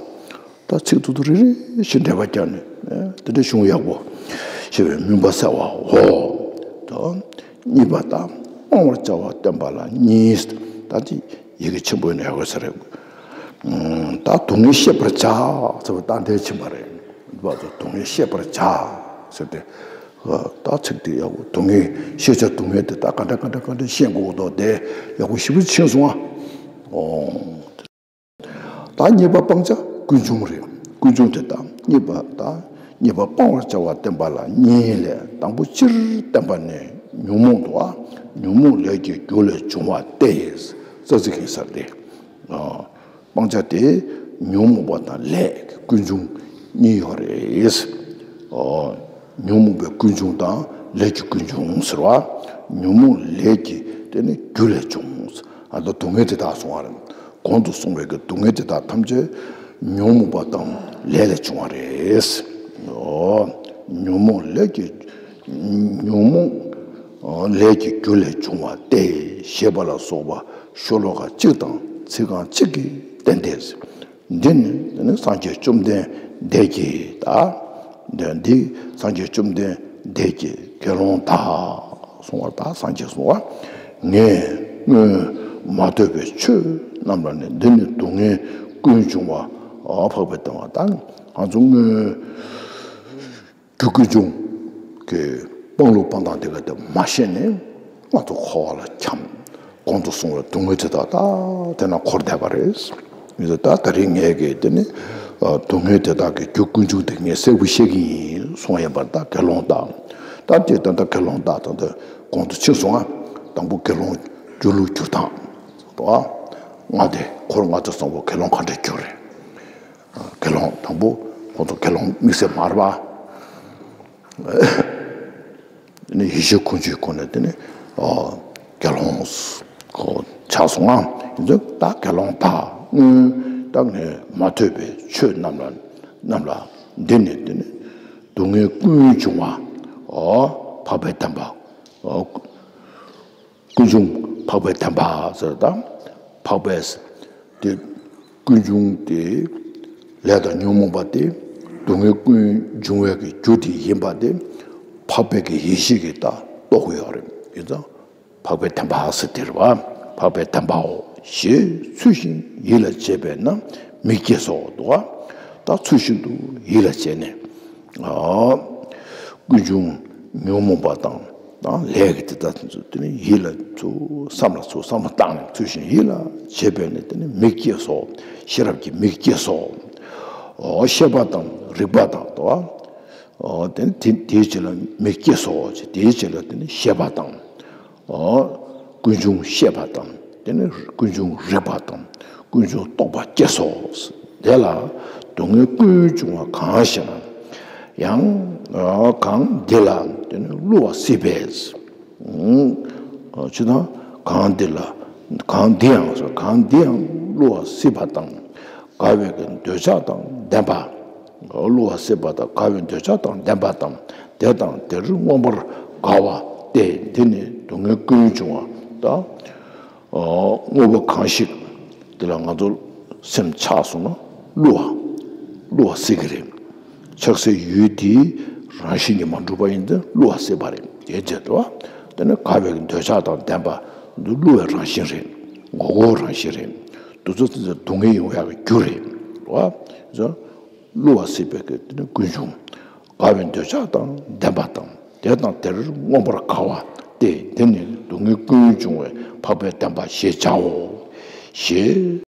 ད་ཚིག་ཏུ་ཏུ་རེ་རེ་བཞིན་འགྲེལ་པ་བརྒྱབ་ནས། ཨེ། དེ་འདྲ་བྱུང་ཡག་པོ། ཞེས་པའི་མུན་པ་སེལ་བའོ། ད་གཉིས་པ་དང་སྤང་བར་བྱ་བ་བསྟན་པ་ལ་གཉིས། ད་དེ་ཡི་གེ་ཆེན་པོ་ནས་ཡག་པོ་ཟེར་རེད། ད་སྡུག་བསྔལ་ཤེས་པར་བྱ་ཟེར་བ་ད་འདས་ཕྱིན་པ་རེད། འདི་བ་ཚོ་སྡུག་བསྔལ་ཤེས་པར་བྱ་ཟེར་ཏེ། ད་ཚིག་དེ་ཡག་པོ། སྡུག་བསྔལ་ཤེས་བྱ་སྡུག་བསྔལ་དེ་ད་ག་འདྲ་ག་འདྲ་ག་འདྲ་ཤེས་དགོས་འདུག་དེ་ཡག་པོ་ཞིབ་པོ་ཕྱིན་སོང་ཨ། ཨོ། ད་གཉིས་པ་སྤང་བྱ་ཀུན་འབྱུང་རེད། ཀུན་འབྱུང་དེ་དང་གཉིས་པ་དང་གཉིས་པ་སྤང་བར་བྱ་བ་བསྟན་པ་ལ་གཉིས་ལས། དང་པོ་སྤྱིར་བསྟན་པ་ནི་ཉོན་མོངས་དང་ཉོན་མོངས་ལས་ཀྱི་རྒྱུ་ལས་བྱུང་བ་སྟེ། རྩ་ཚིག་ཡིན་ས་རེད། སྤང་བྱ་དེ་ཉོན་མོངས་པ་དང་ལས་ཀྱི་ཀུན་འབྱུང་གཉིས་ཡོད་རེད། ཉོན་མོངས་པའི་ཀུན་འབྱུང་དང་ལས་ཀྱི་ཀུན་འབྱུང་ཟེར་བ། ཉོན་མོངས་ལས་ཀྱི་དེ་ནི་རྒྱུ་ལས་བྱུང་། ད་ལྟ་སྡུག་བསྔལ་དེ་དག་གསུངས་པ་རེད། གོང་དུ་གསུངས་པའི་གི་སྡུག་བསྔལ་དེ་དག་ཐམས་ཅད་ཉོན་མོངས་པ་དང་ལས་ལས་བྱུང་བ་རེད། ཨོ། ཉོན་མོངས་ལས་ཀྱི། ཉོན་མོངས་ལས་ཀྱི་རྒྱུ་ལས་བྱུང་བ་སྟེ་ཞེས་པ་ལ་སོགས་པ་ཤོ་ལོ་ཀ་གཅིག་དང་ཚིག་རྐང་གཅིག་གིས་བསྟན་ཏེ། འདི་ནི་དེ་ནི་སངས་རྒྱས་བཅོམ་ལྡན་འདས་ཀྱིས་ད། འདི་འདི་སངས་རྒྱས་བཅོམ་ལྡན་འདས་ཀྱིས་དགེ་སློང་དག་གསུངས་པ། ད་སངས་རྒྱས་གསུངས་པ། ངས་སྔོན་མ་ཐོས་པའི་ཆོས་རྣམས་ལ་ནི། འདི་ནི་སྡུག་བསྔལ་ཀུན་འབྱུང་བ། འཕགས་པའི་བདེན་པ། ད་ང་ཚོ་སྔོན་རྒྱུ་ཀུན་འབྱུང་གི་སྤང་བླུགས་སྤང་ཐང་དེ་ག་དེ་མ་ཤེས་ནས་ང་ཚོ་འཁོར་བ་ལ་འཁྱམས། གོང་དུ་གསུངས་པའི་སྡུག་བསྔལ་དེ་དག་ད་དེ་ན་འཁོར་བསྡད་པ་རེད། ཡིན་ཙང་ད་ད་རིང་ངས་ཀྱིས་དེ་ནི་སྡུག་བསྔལ་དེ་དག་གི་རྒྱུ་ཀུན་འབྱུང་དེ་ངས་གསལ་པོ་བཤད་ཀྱི་ཡིན་གསུངས་ཡིན་པར། ད་དགེ་སློང་དག་ད་དེ་ད་ད་དགེ་སློང་དག་ད་ད་གོང་དུ་ཕྱིན་སོང་ང་། དང་པོ་དགེ་སློང་སྒྱུ་ལུས་སྒྱུར་སྟངས་དང་། ལྔ་སྡེ་འཁོར་ལྔ་སྡེ་བཟང་པོ་དགེ་སློང་ག་འདྲ་སྒྱུར་རེད། དགེ་སློང་དང་པོ་ཁོང་ཚོ་དགེ་སློང་དམིགས་བསལ་མ་རེད་པ། ནི་ཡེ་ཤེས་ཀུན་འབྱུང་ཁོ་ནས་དེ་ནི་དགེ་སློང་ཁོ་ཆགས་སོང་ང་། ཡིན་ཙང་ད་དགེ་སློང་དག་སྔོན་ད་ངས་མ་ཐོས་པའི་ཆོས་རྣམས་ལ་རྣམས་ལ་འདི་ནི་དེ་ནི་སྡུག་བསྔལ་ཀུན་འབྱུང་བ། འཕགས་པའི་བདེན་པ། ཀུན་འབྱུང་འཕགས་པའི་བདེན་པ་ཟེར། ད་འཕགས་པའི་དེ་ཀུན་འབྱུང་དེ་ལས་དང་ཉོན་མོངས་པ་དེ་སྡུག་བསྔལ་ཀུན་འབྱུང་བའི་གི་རྒྱུ་དེ་ཡིན་པ་དེ་འཕགས་པའི་གི་ཡེ་ཤེས་ཀྱིས་ད་རྟོགས་ཀྱི་ཡོད་རེད། ཡིན་ཙང་འཕགས་པའི་བདེན་པ་ཟེར་དེ་རེད་པ། འཕགས་པའི་བདེན་པའོ་ཞེས་ཚུལ་བཞིན་ཡིད་ལ་བྱེད་པས་ན་མིག་སྐྱེས་སོ་འདུག་ག་ད་ཚུལ་བཞིན་དུ་ཡིད་ལ་བྱས་ནས། ཨ། ཀུན་འབྱུང་ཉོན་མོངས་པ་དང་། དང་ལས་ཀྱི་དེ་དག་དེ་ཚོ་དེ་ནི་ཡིད་ལ་ཚུར་བསམ་ལ་ཚུར་བསམ་བློ་བཏང་ནས་ཚུལ་བཞིན་ཡིད་ལ་བྱེད་པས་ནི་དེ་ནི་མིག་སྐྱེས་སོ། ཤེས་རབ་ཀྱི་མིག་སྐྱེས་སོ། ཨོ། ཤེས་པ་དང་རིག་པ་དང་དོ། ཨོ། དེ་ནི་དེ་དེའི་རྗེས་ལ་མིག་སྐྱེས་སོ། དེའི་རྗེས་ལ་དེ་ནི་ཤེས་པ་དང་། ཨོ། ཀུན་འབྱུང་ཤེས་པ་དང་། དེ་ནི་ཀུན་འབྱུང་རིག་པ་དང་། ཀུན་འབྱུང་རྟོག་པ་སྐྱེས་སོ། དེ་ལ་སྡུག་བསྔལ་ཀུན་འབྱུང་བ་གང་ཞེ་ན། ཡང་གང་འདི་ལ་དེ་ནི་བསླུ་བ་སྲིད་པས། ཅི་དང་གང་འདི་ལ། གང་འདི་ཡང་། གང་འདི་ཡང་བསླུ་བ་སྲིད་པ་དང་། དགའ་བའི་གི་འདོད་ཆགས་དང་ལྡན་པ། བསླུ་བ་སྲིད་པ་དང་དགའ་བའི་འདོད་ཆགས་དང་ལྡན་པ་དང་། དེ་དང་དེར་མངོན་པར་དགའ་བ་སྟེ། འདི་ནི་སྡུག་བསྔལ་ཀུན་འབྱུང་བ་དང་། དངོས་པོ་གང་ཞིག་དེ་ལ་ང་ཚོ་སེམས་ཆགས་སོང་ན་བསླུ་བ། བསླུ་བ་སྲིད་ཀྱི་རེད། ཆགས་སའི་ཡུལ་དེའི་རང་བཞིན་གྱིས་མ་གྲུབ་པ་ཡིན་ཏེ་བསླུ་བ་སྲིད་པ་རེད། དེའི་རྗེས་སུ་དེ་ནི་དགའ་བའི་འདོད་ཆགས་དང་ལྡན་པ་འདི་བསླུ་བའི་རང་བཞིན་རེད། ངོ་བོའི་རང་བཞིན་རེད། འདི་ཚོ་དེ་ཚོ་སྡུག་བསྔལ་ཡོང་ཡག་གི་རྒྱུ་རེད། བསླུ་བ་སྲིད་པའི་གི་དེ་ནི་ཀུན་འབྱུང་། དགའ་བའི་འདོད་ཆགས་དང་ལྡན་པ་དང་། དེ་དང་དེར་མངོན་པར་དགའ་བ་སྟེ། འདི་ནི་སྡུག་བསྔལ་ཀུན་འབྱུང་བའི་འཕགས་པའི་བདེན་པ་ཞེས་བྱའོ། ཞེས།